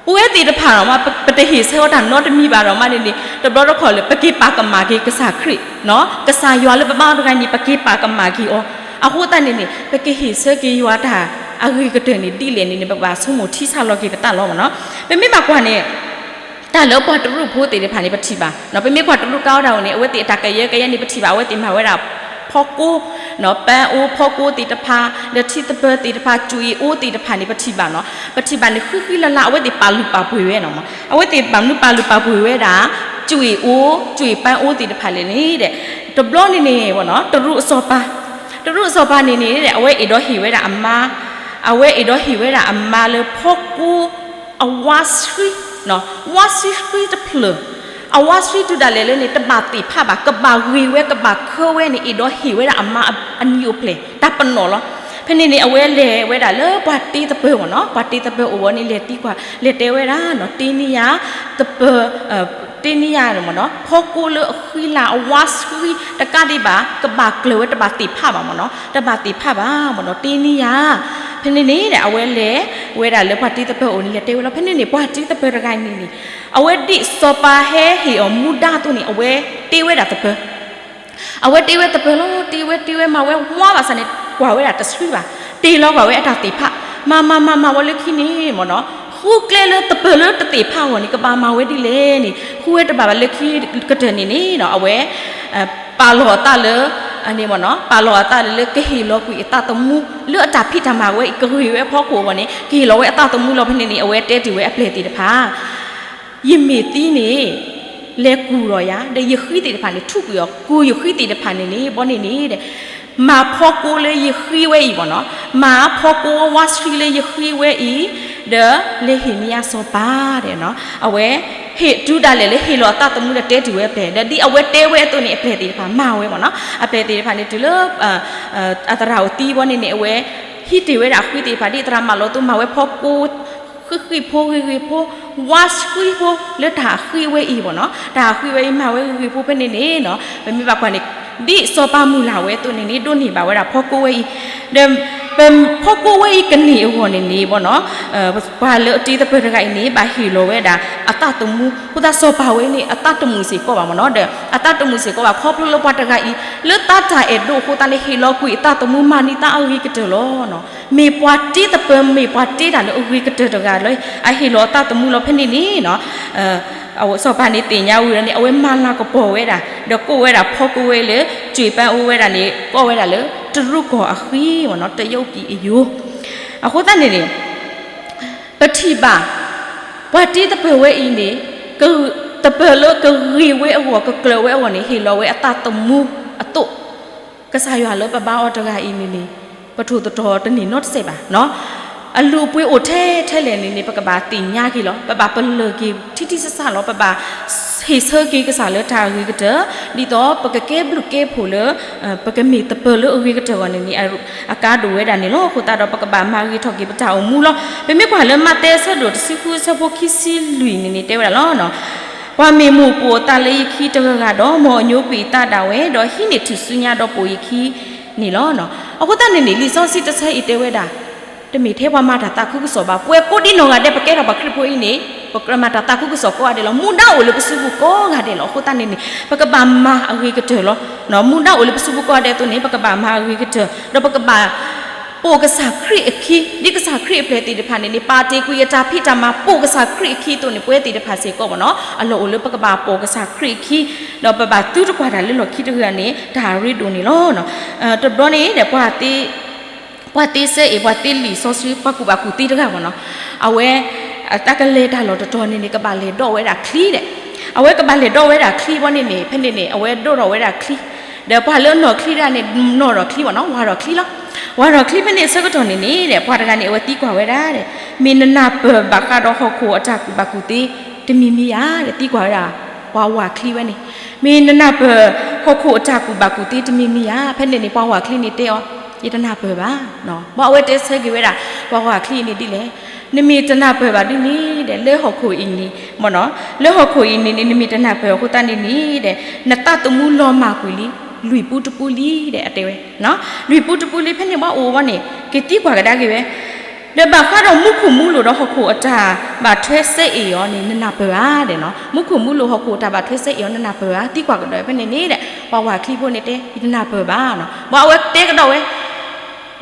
ပဝဲသ့ၣ်တဖၣ်ဒီးမး ပတဟ့ၣ်ဆၢအီၤတၢ်နီတမံၤဘၣ်ဒီးမးန့ၣ်န့ၣ် တဘျီတခီၣ်လၢ ပက့ၤပာ်ကမၣ်က့ၤကစၢ်ခရံာ်, ကစၢ်ယွၤလၢပဘါအီၤတဂၤန့ၣ် ပက့ၤပာ်ကမၣ်က့ၤအီၤ. အဃိသတးန့ၣ်န့ၣ် ပကဟ့ၣ်ဆၢက့ၤယွၤတၢ်အဂ့ၤကတၢၢ်န့ၣ် ဒ်လဲၣ်န့ၣ်န့ၣ် ပကဘၣ်ဆိကမိၣ်ထံဆၣ်လီၤက့ၤပသးလီၤမ့ၢ်နီၤ. ပမ့ၢ်ဘၣ်ကွၢ်န့ၣ် တၢ်လၢပှၤတရူးဖိသ့ၣ်တဖၣ်န့ၣ် ပထံၣ်ဘၣ်, ပမ့ၢ်ကွၢ်တရူးကါအိၣ်ဒၣ်ဝဲန့ၣ် အဝဲသ့ၣ်အတၢ်ကယၢကယဲန့ၣ် ပထံၣ်ဘၣ် အဝဲသ့ၣ်မၤဝဲဒၣ် ဖီကိ, ပန်းအိုးဖီကိသ့ၣ်တဖၣ်, ဒီးထံသပၢၤသ့ၣ်တဖၣ်, ကြွေအိုးသ့ၣ်တဖၣ်န့ၣ် ပထံၣ်ဘၣ်နီၤ. ပထံၣ်ဘၣ်န့ၣ် ဃံဃံလၤလၤ အဝဲသ့ၣ်ပာ်လုၢ်ပာ်ပှ့ၤဝဲနီၤမး. အဝဲသ့ၣ်ဘၣ်မနုၤပာ်လုၢ်ပာ်ပှ့ၤဝဲဒၣ် ကြွေအိုး, ကြွေပန်းအိုးသ့ၣ်တဖၣ်လဲၣ်န့ၣ်ဒီး တဘျီန့ၣ်န့ၣ် တရူးအစီၤပၤ, တရူးအစီၤပၤန့ၣ်န့ၣ် အဝဲအဲၣ်ဒိးဟ့ၣ်ဝဲဒၣ်အမါ, အဝဲအဲၣ်ဒိးဟ့ၣ်ဝဲဒၣ်အမါလၢဖီကိ အဝါဆှံ, ဝါဆှံတဖျၢၣ်, အဝါဆှံတုၤဒၣ်လဲာ်လၢန့ၣ် တဘၣ်သ့ၣ်ဖးဘၣ်, ကဘၣ်ဂ့ၤဝဲ ကဘၣ်ခၢဝဲန့ၣ် အဲၣ်ဒိးဟ့ၣ်ဝဲဒၣ်အမါအနံၤအိၣ်ဖျဲၣ် တၢ်ပနီၣ်လီၤ. ဖဲန့ၣ်န့ၣ် အဝဲလဲၤဝဲဒၣ်လၢပှၤတ့သပၢၤမ့ၢ်နီၤ, ပှၤတ့သပၢၤအိၣ်ဝဲန့ၣ် လဲၤသံကွၢ် လဲၤတဲဝဲဒၣ်နီၤ, တ့န့ၢ်ယၤ သပၢၤ တ့န့ၢ်ယၤမ့ၢ်နီၤ, ဖီကိလၢအဃံလၤ အဝါဆှံတကးဒံးဘၣ် ကဘၣ်ကျၢၤဝဲ တဘၣ်သ့ၣ်ဖးဘၣ်မ့ၢ်နီၤ, တဘၣ်သ့ၣ်ဖးဘၣ်မ့ၢ်နီၤ, တ့န့ၢ်ယၤ. ဖဲန့ၣ်န့ၣ် အဝဲလဲၤဝဲဒၣ်လၢပှၤတ့သပၢၤအိၣ်န့ၣ် လဲၤတဲဝဲလီၤ. ဖဲန့ၣ်န့ၣ် ပှၤတ့သပၢၤတဂၤန့ၣ်န့ၣ် အဝဲဒ်စီၤပၤဟဲဟ့ၣ်အီၤမူဒါအသိးန့ၣ် အဝဲတ့ဝဲဒၣ်သပၢၤ အဝဲတ့ဝဲသပၢၤလီၤ. တ့ဝဲတ့ဝဲမၤဝဲဝါဘၣ်ဆၣ်န့ၣ် ကွၢ်ဝဲဒၣ်တဆှံဘၣ်, တ့လီၤကွၢ်ဝဲအတၢ်သ့ၣ်ဖး, မၤမၤမၤမၤဝဲလၢခံန့ၣ်မ့ၢ်နီၤ, ဃုကျဲလၢသပၢၤလၢတသ့ၣ်ဖးအဂီၢ်န့ၣ် ကဘၣ်မၤဝဲဒ်လဲၣ်န့ၣ် ဃုဝဲတဘၣ်ဘၣ်လၢခံကတၢၢ်န့ၣ်န့ၣ် အဝဲ ပာ်လီၤအသးလၢ န့ၣ်မ့ၢ်နီၤ, ပာ်လီၤအသးလၢ ကဟ့ၣ်လီၤကွံာ်အသးသမူ လၢအတၢ်ဖံးတၢ်မၤဝဲအံၤ ကဂ့ၤဝဲအဖီခိၣ်အဂီၢ်န့ၣ် ကဟ့ၣ်လီၤဝဲအသးသမူလီၤ. ဖဲန့ၣ်န့ၣ် အဝဲတဲတုၤဝဲအပျဲၢ်သ့ၣ်တဖၣ် ယမ့ၢ်သံန့ၣ် လဲၤကူၣ်ဒီးယၤ, ဒီးယဃံသ့ၣ်တဖၣ်န့ၣ် ထူးကွံာ်အီၤ, ကူၣ်ယဃံသ့ၣ်တဖၣ်န့ၣ်န့ၣ် ဘီန့ၣ်န့ၣ် မၤဖီကိလၢယဃံဝဲအံၤမ့ၢ်နီၤ, မၤဖီကိဝါဆှံလၢယဃံဝဲအံၤ, ဒီးလဲၤဟ့ၣ်န့ၢ်ယၤစီၤပၤဒီး အဝဲ ဟ့ၣ်တုၤဒၣ်လဲာ်လၢဟ့ၣ်လီၤအသးသမူဒီးတဲတုၤဝဲအပျဲၢ်, ဒီးဒ်အဝဲတဲဝဲအသိးန့ၣ် အပျဲၢ်သ့ၣ်တဖၣ်မၤဝဲမ့ၢ်နီၤ. အပျဲၢ်သ့ၣ်တဖၣ်န့ၣ် တုၤလၢ အသရၣ်အိၣ်သံဘီန့ၣ်န့ၣ် အဝဲ ဟံးတ့ၢ်ဝဲဒၣ်အဃံသ့ၣ်တဖၣ် ဒ်သရၣ်မၤလိာ်အသိး မၤဝဲဖီကိ ဃံဃံဖိဂ့ၤဂ့ၤဖိ, ဝါဆှံဖိလၢတၢ်ဃံဝဲအံၤမ့ၢ်နီၤ, တၢ်ဃံဝဲအံၤ မၤဝဲဂ့ၤဂ့ၤဖိ ဖဲန့ၣ်န့ၣ်နီၤ, ပမ့ၢ်ဘၣ်ကွၢ်န့ၣ် ဒ်စီၤပၤမုၢ်လၢ်ဝဲအသိးန့ၣ်န့ၣ် ဒိးန့ၢ်ဘၣ်ဝဲဒၣ်ဖီကိဝဲအံၤ, ဒီး ဖီကိဝဲအံၤကန့ၢ်အဂီၢ်န့ၣ်န့ၣ်မ့ၢ်နီၤ, ပှၤလၢအတ့သပၢၤတဂၤအံၤန့ၣ် ဘၣ်ဟ့ၣ်လီၤဝဲဒၣ်အသးသမူ, အဃိသတးစီၤပၤဝဲန့ၣ် အသးတမုာ်စ့ၢ်ကီးဘၣ်မ့ၢ်နီၤ, ဒီးအသးတမုာ်စ့ၢ်ကီးဘၣ် ခီဖျိလၢပှၤတဂၤအံၤ လၢသးတၢ်အဲၣ်ဒိးအဃိသတးလၢဟ့ၣ်လီၤကွံာ်အသးသမူ မၤန့ၢ်သးအဂ့ၤကတၢၢ်လီၤ. မ့ၢ်ပှၤတ့သပၢၤ မ့ၢ်ပှၤတ့တၢ်လၢအဂ့ၤကတၢၢ်တဂၤလၢ အဟ့ၣ်လီၤအသးသမူလီၤ. ဖဲန့ၣ်န့ၣ်နီၤ စီၤပၤန့ၣ်သ့ၣ်ညါဝံၤဒီးန့ၣ် အဝဲမၤလၤကပီၤဝဲဒၣ် ဒီးကိးဝဲဒၣ်ဖီကိဝဲလၢ စံၣ်ပၢၣ်အိၣ်ဝဲဒၣ်န့ၣ် ကိးဝဲဒၣ်လၢ တရူးကီၢ်အဃံမ့ၢ်နီၤ, တရုတ်ပြည်အယိုး. အဃိသတးန့ၣ်န့ၣ် ပထံၣ်ဘၣ် ပှၤတ့သပၢၤဝဲအံၤန့ၣ် သပၢၤလၢကဂ့ၤဝဲအဂီၢ် ကကျၢၤဝဲအဂီၢ်န့ၣ် ဟ့ၣ်လီၤဝဲအသးသမူအသိး ကစၢ်ယွၤလၢပဘါအီၤတဂၤအံၤန့ၣ်န့ၣ် ပထိၣ်သတြီၤတန့ၢ်နီတစဲးဘၣ်. အလုၢ်အပှ့ၤအိၣ်ထဲထဲလဲၣ်န့ၣ်န့ၣ် ပကဘၣ်သ့ၣ်ညါက့ၤလီၤ. ပဘၣ်ပလၢၢ်က့ၤထံထံဆးဆးလီၤ. ပဘၣ် ဟ့ၣ်ဆၢက့ၤကစၢ်လၢတၢ်အဂ့ၤကတၢၢ်, ဒ်သိးပကကဲဘျုးကဲဖှိၣ်လၢ ပကမ့ၢ်သပၢၤလၢအဂ့ၤကတၢၢ်အဂီၢ်န့ၣ်န့ၣ် အကါဒိၣ်ဝဲဒၣ်န့ၣ်လီၤ. အဃိသတးဒီး ပကဘၣ်မၤဂ့ၤထီၣ်က့ၤပတၢ်အိၣ်မူလီၤ. ပမ့ၢ်ကွၢ်လၢမးသဲအဆၢဒိၣ်တဆံဃုအဆၢဖိခံဆံလွံၢ်န့ၣ်န့ၣ် တဲဝဲဒၣ်လီၤ. ပှၤမ့ၢ်မိၢ်ပိာ်အသးလၢယခံတဂၤဂၤဒီး မ်အညိကွံာ်အသးဒၣ်ဝဲ, ဒီးဟံးန့ၢ်ထူၣ်စုညါဒီးပိာ်ယခံန့ၣ်လီၤ. အဃိသတးန့ၣ်န့ၣ် လံာ်စီဆှံတဆၢအံၤတဲဝဲဒၣ် တမ့ၢ်ထဲပှၤမၤတၢ်သးခုကစီၣ်ဘၣ်. ပဝဲကိးဒံနီၢ်ဂၤဒဲး ပကဲထီၣ်ပှၤခရံာ်ဖိအံၤန့ၣ် ပမၤတၢ်သးခုကစီၣ်ကိးဂၤဒဲးလီၤ. မူဒါအိၣ်လၢပစုပူၤကိးဂၤဒဲးလီၤ. အဃိသတးန့ၣ်န့ၣ် ပကဘၣ်မၤအဂ့ၤကတၢၢ်လီၤ. မူဒါအိၣ်လၢပစုပူၤကိးဂၤဒဲးအသိးန့ၣ် ပကဘၣ်မၤအဂ့ၤကတၢၢ်, ဒီးပကဘၣ် ပိာ်ကစၢ်ခရံာ်အခံ, ဒ်ကစၢ်ခရံာ်အပျဲၢ်သ့ၣ်တဖၣ်န့ၣ်န့ၣ် ပာ်တ့ၢ်ကွံာ်အတၢ်ဖံးတၢ်မၤ ပိာ်ကစၢ်ခရံာ်အခံအသိးန့ၣ် ပဝဲသ့ၣ်တဖၣ်စ့ၢ်ကီးမ့ၢ်နီၤ အလီၢ်အိၣ်လၢပကဘၣ်ပိာ်ကစၢ်ခရံာ်အခံ, ဒီးပဘၣ်သုတကွၢ်တၢ်လၢလီၢ်ခံတဂၤန့ၣ် တၢ်ရ့ဒိၣ်န့ၣ်လီၤ. တဘျီန့ၣ်ဒီး ပှၤသ့စဲအ့ၣ် ပှၤသ့လံာ်စီဆှံ ပှၤကူၣ်ဘၣ်ကူၣ်သ့တဂၤမ့ၢ်နီၤ, အဝဲ တၢ်ကလဲၤတၢ်လီၢ်တတီၤန့ၣ်န့ၣ် ကဘၣ်လဲၤဒိးဝဲဒၣ်ချံဒီး, အဝဲကဘၣ်လဲၤဒိးဝဲဒၣ်ချံဘီန့ၣ်န့ၣ် ဖဲန့ၣ်န့ၣ် အဝဲဒိးထီၣ်ဝဲဒၣ်ချံ, ဒီးပှၤလၢအနီၣ်ချံတဂၤန့ၣ် နီၣ်ထီၣ်ချံမ့ၢ်နီၤ ဝၢ်ထီၣ်ချံလီၤ. ဝၢ်ထီၣ်ချံဖဲန့ၣ်အဆၢကတီၢ်န့ၣ်န့ၣ်ဒီး ပှၤတဂၤန့ၣ် အဝဲသံကွၢ်ဝဲဒၣ်ဒီး, မ့ၢ်နနၢ်ပၢၢ်ဘၣ်ဃးဒီးဟီၣ်ခိၣ်အတၢ်ကူၣ်ဘၣ်ကူၣ်သ့တမံၤမံၤဧါဒီး သံကွၢ်ဝဲဒၣ် ပှၤဝၢ်ချံဝဲန့ၣ်, မ့ၢ်နနၢ်ပၢၢ်ဟီၣ်ခိၣ်အတၢ်ကူၣ်ဘၣ်ကူၣ်သ့တမံၤမံၤဧါ. ဖဲန့ၣ်န့ၣ် ပှၤဝၢ်ချံန့ၣ်တဲအီၤ, ယတနၢ်ပၢၢ်ဘၣ်. ဘၣ်အဝဲတဲဆၢက့ၤဝဲဒၣ် ပှၤဝၢ်ချံအံၤန့ၣ်ဒ်လဲၣ်, နမ့ၢ်တနၢ်ပၢၢ်ဘၣ်ဒ်န့ၣ်ဒီး လၢဟီၣ်ခိၣ်အံၤန့ၣ်မ့ၢ်နီၤ, လၢဟီၣ်ခိၣ်အံၤန့ၣ်န့ၣ် နမ့ၢ်တနၢ်ပၢၢ်အဃိသတးန့ၣ်န့ၣ်ဒီး နသးသမူလီၤမၢ်ကွံာ်လံ လွံၢ်ပူတပူလံဒီး အတဲဝဲ လွံၢ်ပူတပူလံ ဖဲန့ၣ်ဘၣ်အိၣ်ဝဲန့ၣ် က့ၤသံကွၢ်ကဒါက့ၤဝဲ, ဒီးဘၣ်ဃးဒီးမူခိၣ်မူလိၤဒီးဟီၣ်ခိၣ်အတၢ်ဘၣ်ထွဲစဲအ့ၣ်အီၤန့ၣ် နနၢ်ပၢၢ်ဧါဒီးနီၤ, မူခိၣ်မူလိၤဟီၣ်ခိၣ်အတၢ်ဘၣ်ထွဲစဲအ့ၣ်အီၤ နနၢ်ပၢၢ်ဧါ သံကွၢ်ကဒီးဖဲန့ၣ်န့ၣ်ဒီး ပှၤဝၢ်ချံဖိန့ၣ်တဲ ယတနၢ်ပၢၢ်ဘၣ်နီၤ. ဘၣ်အဝဲတဲကဒီးဝဲ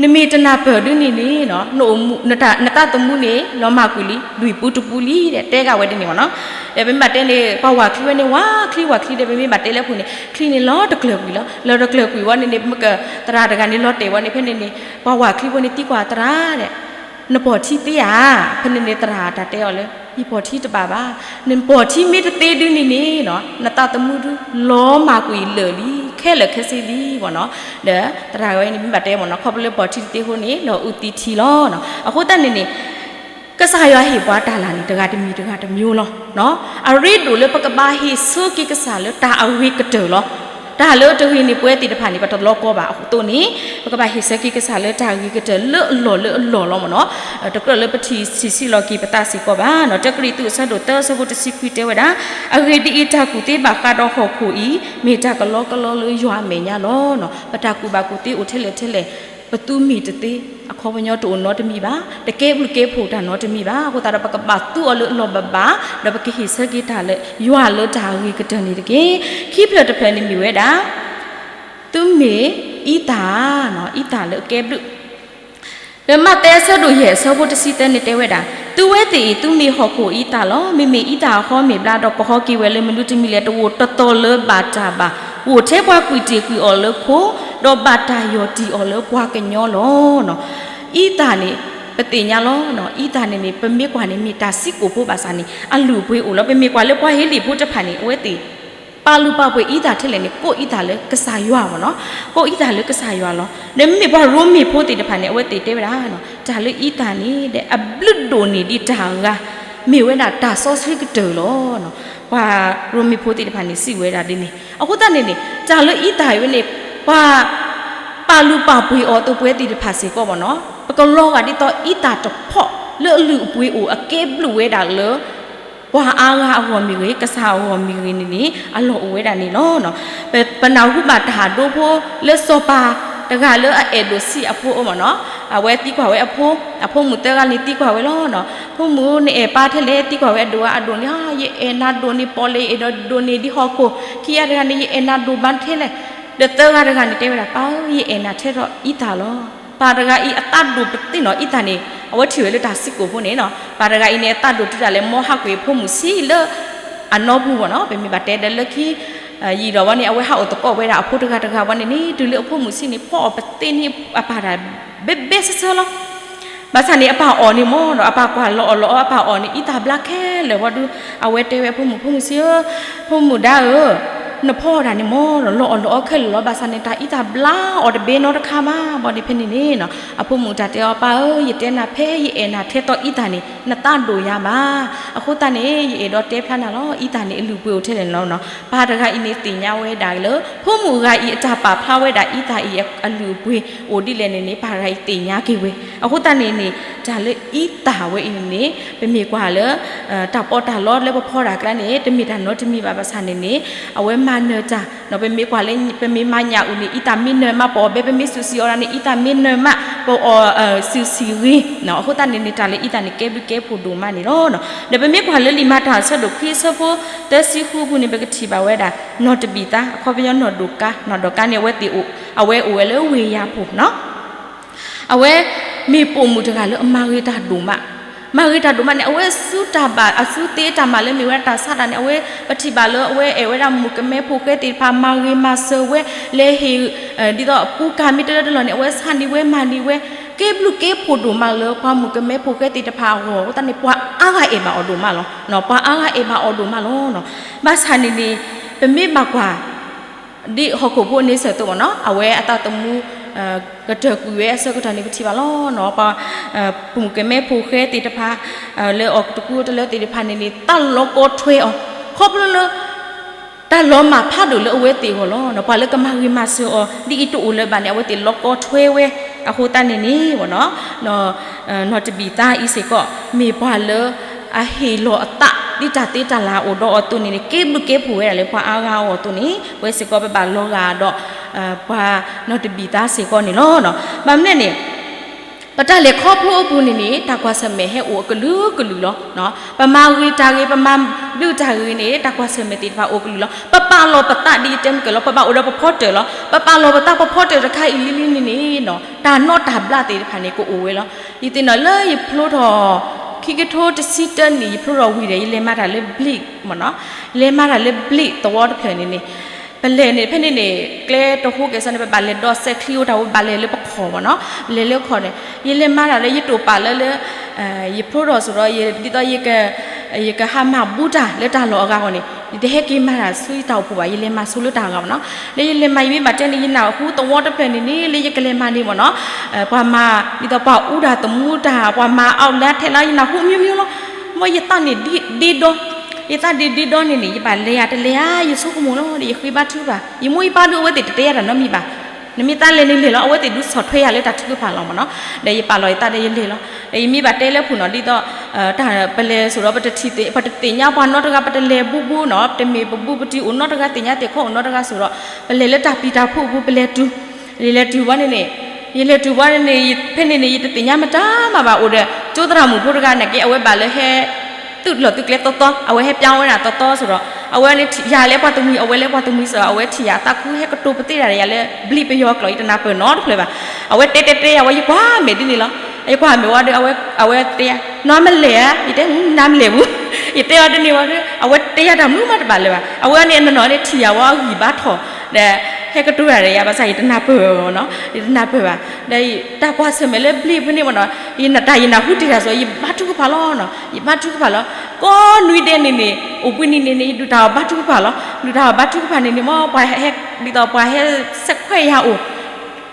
နမ့ၢ်တနၢ်ပၢၢ်ဒ်န့ၣ်န့ၣ် နအိၣ်မူ နတၢ် နသးသမူန့ၣ် လီၤမၢ်ကွံာ်လံ လွံၢ်ပူတပူလံဒီး တဲဂ့ၢ်ဝဲဒ်န့ၣ်မ့ၢ်နီၤ. ဒီးပမ့ၢ်ဘၣ်တဲန့ၣ် ပှၤဝၢ်ချံဝဲန့ၣ် ဝၢ်ချံဝၢ်ချံဒီး ပမ့ၢ်ဘၣ်တဲလၢအပူၤန့ၣ် ချံန့ၣ်လီၤတကျၢၤကွံာ်လီၤ. လီၤတကျၢၤကွံာ်ဝဲန့ၣ်န့ၣ် မ့ၢ်ကသရၣ်တဂၤန့ၣ် လီၤတဲာ်ဝဲန့ၣ် ဖဲန့ၣ်န့ၣ် ပှၤဝၢ်ချံဖိန့ၣ်သံကွၢ်သရၣ်ဒီး နပိာ်ထံသ့ဧါ. ဖဲန့ၣ်န့ၣ် သရၣ်တၢ်တဲအီၤလၢ ယပိာ်ထံတဘၣ်ဘၣ်. နပိာ်ထံမ့ၢ်တသ့ဒ်န့ၣ်န့ၣ် နသးသမူဒု လီၤမၢ်ကွံာ်လၢာ်လံ ခဲလၢာ်ခဲဆ့လံမ့ၢ်နီၤ. ဒီးသရၣ်ဝဲန့ၣ် မ့ၢ်ဘၣ်တဲမ့ၢ်နီၤ ခီဖျိလၢပိာ်ထံတသ့အဃိန့ၣ် လီၤအုးသံထံလီၤ. အဃိသတးန့ၣ်န့ၣ် ကစၢ်ယွၤဟ့ၣ်ပှၤတၢ်လၢ်န့ၣ် တဂၤတမံၤတဂၤတမျိုးလီၤ. အရ့ဒိၣ်လၢပကဘၣ်ဟ့ၣ်ဆၢက့ၤကစၢ်လၢတၢ်အဂ့ၤကတၢၢ်လီၤ. တၢ်လၢတဂ့ၤန့ၣ် ပဝဲသ့ၣ်တဖၣ်န့ၣ် ပတလီၤကီဘၣ်အဃိန့ၣ် ပကဘၣ်ဟ့ၣ်ဆၢက့ၤကစၢ်လၢတၢ်အဂ့ၤကတၢၢ်လၢအလီၢ်လၢအလီၢ်လီၤမ့ၢ်နီၤ. တကြၢးလၢပထံၣ်ဆံးဆံးလီၤက့ၤပသးစ့ၢ်ကီးဘၣ်နီၤ. တကရံၣ်သူးအဆၢဒိၣ်သၢအဆၢဖိတဆံခွံတဲဝဲဒၣ်, အဂ့ၢ်ဒ်အံၤ, တၢ်ကူၣ်သ့ဘၣ်ဃးဒီးဟီၣ်ခိၣ်အံၤ မ့ၢ်တၢ်ကလီကလီလၢယွၤအမဲာ်ညါလီၤ. ပတၢ်ကူၣ်ဘၣ်ကူၣ်သ့အိၣ်ထဲလဲၣ်ထဲလဲၣ်, ပသူမ့ၢ်တသ့ အခီပညီတအိၣ်နီတမံၤဘၣ်, တကဲဘျုးကဲဖှိၣ်တၢ်နီတမံၤဘၣ်. အဃိသတးဒီး ပကဘၣ်သူအီၤလၢအလီၢ်ဘၣ်ဘၣ်, ဒီးပကဟ့ၣ်ဆၢက့ၤတၢ်လၢယွၤလၢတၢ်အဂ့ၤကတၢၢ်န့ၣ်တက့ၢ်. ခံဖျၢၣ်တဖျၢၣ်န့ၣ်မ့ၢ်ဝဲဒၣ် သုမ့ၢ်အံသၣ်, အံသၣ်လၢအကဲဘျုး လၢမးသဲအဆၢဒိၣ်ယဲၢ်အဆၢဖိတဆံသၢန့ၣ်တဲဝဲဒၣ်, သုဝဲသ့ၣ်အံၤ သုမ့ၢ်ဟီၣ်ခိၣ်အံသၣ်လီၤ. မ့မ့ၢ်အံသၣ်အဃီမ့ၢ်ဘျါဒီး ကဟီက့ၤဝဲလၢမနုၤတမံၤလဲၣ်, တအိၣ်တသီၣ်လၢၤဘၣ်တၢ်ဘၣ်. အိၣ်ထဲပှၤကွံာ်တ့ၢ်ကွံာ်အီၤလၢခိ, ဒီးဘၣ်တၢ်ယီၢ်တံၢ်အီၤလၢပှၤကညီလီၤ. အံသၣ်န့ၣ် ပသ့ၣ်ညါလီၤ. အံသၣ်န့ၣ်န့ၣ် ပမ့ၢ်ကွၢ်န့ၣ် မ့ၢ်တၢ်ဆံးကိာ်ဖိဘၣ်ဆၣ်န့ၣ် အလုၢ်အပှ့ၤအိၣ်လီၤ. ပမ့ၢ်ကွၢ်လၢပှၤဟ့လံာ်ဖိတဖၣ်န့ၣ် အဝဲသ့ၣ် ပာ်လုၢ်ပာ်ပှ့ၤအံသၣ်ထဲလဲၣ်န့ၣ် ကိးအံသၣ်လၢကစၢ်ယွၤမ့ၢ်နီၤ, ကိးအံသၣ်လၢကစၢ်ယွၤလီၤ. ဒီးမ့မ့ၢ်ပှၤရိမ့ၤဖိသ့ၣ်တဖၣ်န့ၣ် အဝဲသ့ၣ်တဲဝဲဒၣ်, တၢ်လၢအံသၣ်န့ၣ်ဒီး အဘျုးဒိၣ်န့ၢ်ဒံးတၢ်ဂၤ, မ့ၢ်ဝဲဒၣ်တၢ်စီဆှံကတၢၢ်လီၤ. ပှၤရိမ့ၤဖိသ့ၣ်တဖၣ်န့ၣ် စံးဝဲဒၣ်ဒ်န့ၣ်. အဃိသတးန့ၣ်န့ၣ် တၢ်လၢအံသၣ်အံၤဝဲန့ၣ် ပှၤ ပာ်လုၢ်ပာ်ပှ့ၤအီၤအသိး ပဝဲသ့ၣ်တဖၣ်စ့ၢ်ကီးမ့ၢ်နီၤ, ပကလီၤဂာ်ဒ်သိးအံသၣ်တဖီၣ် လၢအလုၢ်အပှ့ၤအိၣ် အကဲဘျုးဝဲဒၣ်လၢ ပှၤအါဂၤအဂီၢ်မ့ၢ်ဂ့ၤ, ကစၢ်အဂီၢ်မ့ၢ်ဂ့ၤန့ၣ်န့ၣ် အလီၢ်အိၣ်ဝဲဒၣ်န့ၣ်လီၤ. ပ ပနၢ်ဟူဘၣ်တၢ်ဟးဒိဖိလၢစီၤပၤတဂၤလၢအအဲၣ်ဒိးဆံးအဖိအမ့ၢ်နီၤ, အဝဲသံကွၢ်ဝဲအဖိ, အဖိမုၣ်သၢဂၤန့ၣ်သံကွၢ်ဝဲလီၤ. ဖိမုၣ်ဧၢ နအဲၣ်ပၢ်ထဲလဲၣ်, သံကွၢ်ဝဲအဒိၣ်ဧါ, အဒိၣ်န့ၣ် ယအဲၣ်နၤဒိၣ်န့ၢ်ပီၣ်လဲၣ်, ယအဲၣ်ဒိးဒိၣ်န့ၢ်ဒ်ဟီၣ်ခိၣ်, ခံဂၤတဂၤန့ၣ် ယအဲၣ်နၤဒိၣ်မးထဲလဲၣ်. ဒီးသၢဂၤတဂၤန့ၣ် တဲဝဲဒၣ်ပၢ်ဧၢ, ယအဲၣ်နၤထဲဒီးအံသၣ်လီၤ. ပၢ်တဂၤအံၤအသးဒိၣ်ပသ့ၣ်နီၤ, အံသၣ်န့ၣ် အဝဲထံၣ်ဝဲလၢတၢ်ဆံးကိာ်ဖိန့ၣ်နီၤ, ပၢ်တဂၤအံၤန့ၣ် အသးဒိၣ်တုၤဒၣ်လဲာ် မ်ဟးကွံာ်အဖိမုၣ်ဆံးလၢအနီပူၤမ့ၢ်နီၤ. ပမ့ၢ်ဘၣ်တဲဒီးလၢခံ ယံာ်ဒီးဝဲန့ၣ် အဝဲဟးအိၣ်သကိးဝဲဒၣ်အဖိတဂၤတဂၤဝဲန့ၣ်န့ၣ် တုၤလၢအဖိမုၣ်ဆံးန့ၣ် ဖီအီၣ်ပသ့န့ၣ် အပၢ်တၢ်ဘဲဘဲဆၢဆၢလီၤ. ဘၣ်ဆၣ်န့ၣ် အပၢ်အီၣ်န့ၣ်မ့ၢ်ဒီး အပၢ်ကွၢ်လီၤအီၣ်လီၤအီ အပၢ်အီၣ်န့ၣ် အံသၣ်ဘျါခဲလၢာ်ဝံၤဒီး အဝဲတဲဝဲအဖိမုၣ်, ဖိမုၣ်ဆံးဧၢ, ဖိမုၣ်ဒါဧၢ, နဖီၣ်တၢ်န့ၣ်မ့ၢ်လီၤအီၣ်လီၤအီခဲလၢာ်လီၤ. ဘၣ်ဆၣ်န့ၣ် တၢ်အံသၣ်ဘျါအီၤတဘ့ၣ်နီတခါဘၣ်. ဘၣ်ဒ်ဖဲန့ၣ်န့ၣ် အဖိမုၣ်တၢ်တဲအီၤ ပၢ်ဧၢ, ယတဲနၤ ဖဲယအဲၣ်နၤထဲသိးအံသၣ်န့ၣ် နသးဒိၣ်ယၤဘၣ်. အဃိသတးန့ၣ် ယအဲၣ်ဒိးတဲဖျါနၤလီၤ. အံသၣ်န့ၣ် အလုၢ်အပှ့ၤအိၣ်ထဲလဲၣ်န့ၣ်လီၤ. ပၢ်တဂၤအံၤန့ၣ် သ့ၣ်ညါဝဲဒၣ်လၢ ဖိမုၣ်ဂၤအံၤအတၢ်ပာ်ဖျါဝဲဒၣ် အံသၣ်အံၤအလုၢ်အပှ့ၤအိၣ်ဒ်လဲၣ်န့ၣ်န့ၣ် ပၢ်တဂၤအံၤသ့ၣ်ညါက့ၤဝဲ. အဃိသတးန့ၣ်န့ၣ် တၢ်လၢအံသၣ်ဝဲအံၤန့ၣ် ပမ့ၢ်ကွၢ်လၢ တၢ်ပီးတၢ်လီလၢပဖီတၢ်ကျါန့ၣ် တမ့ၢ်တၢ်နီတမံၤဘၣ်. ဘၣ်ဆၣ်န့ၣ်န့ၣ် အဝဲမၤနၢၤတၢ် ပမ့ၢ်ကွၢ်လၢ ပမ့ၢ်မၤညၣ်အုၣ်န့ၣ် အံသၣ်မ့ၢ်နၢၤမး ပအီၣ်ဘဲ, ပမ့ၢ်စုၣ်စံၣ်အီၣ်တၢ်န့ၣ် အံသၣ်မ့ၢ်နၢၤမး ပအီၣ်စုၣ်စံၣ်ဂ့ၤ. အဃိသတးန့ၣ်န့ၣ် တၢ်လၢအံသၣ်န့ၣ် ကဲဘျုးကဲဖှိၣ်ဒိၣ်မးန့ၣ်လီၤ. ဒီးပမ့ၢ်ကွၢ်လၢလံာ်မၤတၢ်အဆၢဒိၣ်ခွံအဆၢဖိသၢဆံဃုအပူၤန့ၣ် ပကထံၣ်ဘၣ်ဝဲဒၣ် နီၢ်တဘံၣ်သါ အခီပညီနီၢ်ဒိၣ်ကါ, နီၢ်ဒိၣ်ကါန့ၣ် အဝဲသ့ၣ်အိၣ် အဝဲအိၣ်ဝဲလၢဝ့ၢ်ယၤဖိ အဝဲမ့ၢ်ပိာ်မုၣ်တဂၤလၢအမၤဂ့ၤတၢ်ဒိၣ်မး, မၤဂ့ၤတၢ်ဒိၣ်မးန့ၣ် အဝဲဆူတၢ်ဘၣ် အဆူသ့တၢ်မၤလၢမ့ၢ်ဝဲဒၣ်တၢ်ဆါတၢ်န့ၣ် အဝဲ ပထံၣ်ဘၣ်လၢအဝဲအဲၣ်ဝဲဒၣ်မုၣ်ကမဲဖိဃဲသ့ၣ်တဖၣ် မၤဂ့ၤမၤစၢၤဝဲ လဲၤဟ့ၣ် ဒ်သိးကူကၤမ့ၢ်တလၢတလီၢ်န့ၣ် အဝဲဆါန့ၢ်ဝဲမၤန့ၢ်ဝဲ ကဲဘျုးကဲဖှိၣ်ဒိၣ်မးလၢပှၤမုၣ်ကမဲဖိဃဲသ့ၣ်တဖၣ်အဂီၢ် အဃိသတးန့ၣ် ပှၤအါဂၤအဲၣ်ဘၣ်အီၤဒိၣ်မးလီၤ. ပှၤအါဂၤအဲၣ်ဘၣ်အီၤဒိၣ်မးလီၤ. ဘၣ်ဆၣ်န့ၣ်န့ၣ် ပမ့ၢ်ဘၣ်ကွၢ် ဒ်ဟီၣ်ခိၣ်ဖိန့ဆၢၣ်အသိးမ့ၢ်နီၤ အဝဲအသးသမူ ကတၢၢ်ကွံာ်ဝဲအဆၢကတီၢ်န့ၣ် ပထံၣ်ဘၣ်လီၤ. ပှၤမုၣ်ကမဲဖိဃဲသ့ၣ်တဖၣ် လၢအီၣ်တကူတလၢသ့ၣ်တဖၣ်န့ၣ်န့ၣ် သးလီၤကီထွဲအီၤ ခီဖျိလၢ တၢ်လီၤမၢ်ဖးဒိၣ်လၢအဝဲသ့ၣ်အဂီၢ်လီၤ. ပှၤလၢကမၤဂ့ၤမၤစၢၤအီၤ ဒ်အံၤတအိၣ်လၢၤဘၣ်န့ၣ် အဝဲသ့ၣ်လီၤကီထွဲဝဲ အဃိသတးန့ၣ်န့ၣ် နီၢ်တဘံၣ်သါအံၤစ့ၢ်ကီး မ့ၢ်ပှၤလၢအဟ့ၣ်လီၤအသး ဒ်တၢ်သ့တၢ်လၢ်အိၣ်ဒီးအီၤအသိးန့ၣ်န့ၣ် ကဲဘျုးကဲဖှိၣ်ဝဲဒၣ်လၢပှၤအါဂၤအဂီၢ်အသိးန့ၣ် ပဝဲစ့ၢ်ကီးပဘၣ်လီၤဂာ်ဒီး ပှၤနီၢ်တဘံၣ်သါစ့ၢ်ကီးန့ၣ်လီၤ. ဘၣ်မနုၤန့ၣ် ပတၢ်လဲၤခီဖျိအပူၤန့ၣ်န့ၣ် တၢ်ကွၢ်ဆၢၣ်မဲာ်ဟဲအိၣ်အကလုာ်ကလုာ်လီၤ. ပမၤဂ့ၤတၢ်ဂ့ၤ ပမၤဘျုးတၢ်ဂ့ၤန့ၣ် တၢ်ကွၢ်ဆၢၣ်မဲာ်သ့ၣ်တဖၣ်အိၣ်ကလုာ်လီၤ. ပပာ်လီၤပသးဒ်ယတဲမုၢ်ကၢၢ်လီၤ ပဘၣ်အိၣ်ဒီးပဖီတၢၣ်လီၤ. ပပာ်လီၤပသးပဖီတၢၣ်တခါအံၤလံလံန့ၣ်န့ၣ် တၢ်နီၣ်တၢ်ဘျးသ့ၣ်တဖၣ်န့ၣ် ကအိၣ်ဝဲလီၤ. ယသ့ၣ်နီၣ်လၢယဖျိထီၣ် ခံကထိတဆံတၢနံၣ် ယဖျိထီၣ်ဝံၤဒီး ယလဲၤမၤတၢ်လၢဘျံးမ့ၢ်နီၤ ယလဲၤမၤတၢ်လၢဘျံးသဝီတဖျၢၣ်န့ၣ်န့ၣ် ပလဲၤန့ၣ် ဖဲန့ၣ်န့ၣ် ကျဲတဟိကဲၣ်စ့ၢ်န့ၣ် ပဘၣ်လဲၤဒီးစဲးချံအိၣ်တၢ် ပဘၣ်လဲၤလၢပခီၣ်မ့ၢ်နီၤ လဲၤလၢခီၣ်န့ၣ် ယလဲၤမၤတၢ်လၢယတိာ်ပာ်လၢလၢ ယဖျိထီၣ်ဆိးဒီး ဒ်သိး ယကဟးမၤဘူတၢ်လၢတၢ်လီၢ်အဂၤအဂီၢ်န့ၣ် ယတဟဲက့ၤမၤတၢ်ဆူယတၢ်အိၣ်ဖှိၣ်ဘၣ် ယလဲၤမၤဆူလၢတၢ်အဂၤမ့ၢ်နီၤ ဒီးယလဲၤမၤ ယမ့ၢ်ဘၣ်တဲန့ၣ် ယနၢ်ဟူသဝီတဖျၢၣ်န့ၣ်န့ၣ် လၢယကလဲၤမၤန့ၣ်မ့ၢ်နီၤ ပှၤမၤ ဒ်သိးပှၤအူတၢ်သမူတၢ် ပှၤမၤအီၣ်လၢထဲလၢ ယနၢ်ဟူမ့ၢ်မ့ၢ်လီၤ မ်ယသးန့ၣ်ဒ့ဒီ ယသးဒ့ဒ့ဒီန့ၣ်န့ၣ် ယဘၣ်လဲၤယၤတလဲၤဧါ ယဆိကမိၣ်လီၤဒီး ယဃ့ဘါထုကဖၣ် ယမိၢ်ယပၢ်ဒုးအဝဲသ့ၣ်တတဲယၤတၢ်နီတမံၤဘၣ် နမ့ၢ်သးလဲၤန့ၣ်လဲၤလီၤ အဝဲသ့ၣ်ဒုးဆီၣ်ထွဲယၤလၢတၢ်ထုကဖၣ်လီၤမ့ၢ်နီၤ ဒီးယပာ်လီၤယသးဒီးယလဲၤလီၤ ဒီးယမ့ၢ်ဘၣ်တဲလၢဖုၣ်နီၤ ဒ်သိး တၢ်ပလဲၤဆိးဒီး ပတထံၣ်သ့ၣ် ပတသ့ၣ်ညါပှၤနီတဂၤ ပတလဲၤဘူးဘူးနီၤ တမ့ၢ်ပဘူးပတံၤအိၣ်နီတဂၤ သ့ၣ်ညါသ့ၣ်ခီအိၣ်နီတဂၤဆိးဒီး ပလဲၤလၢတၢ်ပျံၤတၢ်ဖုးအပူၤ ပလဲၤတုၤ ယလဲၤတုၤဝဲန့ၣ်န့ၣ် ယလဲၤတုၤဝဲန့ၣ်န့ၣ် ဖဲန့ၣ်န့ၣ် ယတသ့ၣ်ညါမတၤမးဘၣ် အိၣ်ဒီး ကၠိသရၣ်မုၣ်ဖိတဂၤနာ်က့ အဝဲဘၣ်လၢဟဲ သုးလီၢ်သုးကျဲသီသီ အဝဲဟဲပျါဝဲဒၣ်သီသီဆိးဒီး အဝဲန့ၣ် ယၤလၢပှၤတမှံၤ အဝဲလၢပှၤတမှံၤစ့ၢ် အဝဲထံၣ်ယၤသးခုဟဲကတိၤပသ့ဒၣ်ယၤလၢ ဘျံးပယီၤကျိာ် ယတနၢ်ပၢၢ်နီတဖျၢၣ်ဘၣ် အဝဲတဲတဲတဲယၤဝဲ ယကွၢ်မဲာ်ဒ်န့ၣ်လီၤ ယကွၢ်မဲာ်ဝဲဒီး အဝဲတဲယၤ နမၤလဲၣ်ဧါ ယတဲ နမၤလဲၣ်ဘူး ယတဲအီၤဒ်န့ၣ်ဝဲဒီး အဝဲတဲယၤတၢ်မနုၤမးတဘၣ်လၢၤဘၣ် အဝဲန့ၣ်အနီၢ်နီၢ်န့ၣ် ထံၣ်ယၤဝဲအဂံၢ်ဘါထီၣ် ဒီး ဟဲကတိၤတၢ်ဒီးယၤ ဘၣ်ဆၣ်ယတနၢ်ပၢၢ်နီၤ ယတနၢ်ပၢၢ်ဘၣ် ဒီးတၢ်ကွၢ်ဆၢၣ်မဲာ်လၢဘျံးဖဲန့ၣ်မ့ၢ်နီၤ ယတၢ်ယနၢ်ဟူတ့ၢ်တၢ်ဆိး ယဘါထုကဖၣ်လီၤနီၤ ယဘါထုကဖၣ်လီၤ ကိးနွံဒဲးန့ၣ်န့ၣ် အိၣ်ဘှံးနံၤန့ၣ်န့ၣ် ယဒုးတၢ်အီၣ်ဘါထုကဖၣ်လီၤ ဒုးတၢ်အီၣ်ဘါထုကဖၣ်န့ၣ်န့ၣ်မ့ၢ် ပှၤဟဲ ဒ်သိးပှၤဟဲဆဲးခွဲးယၤအိၣ်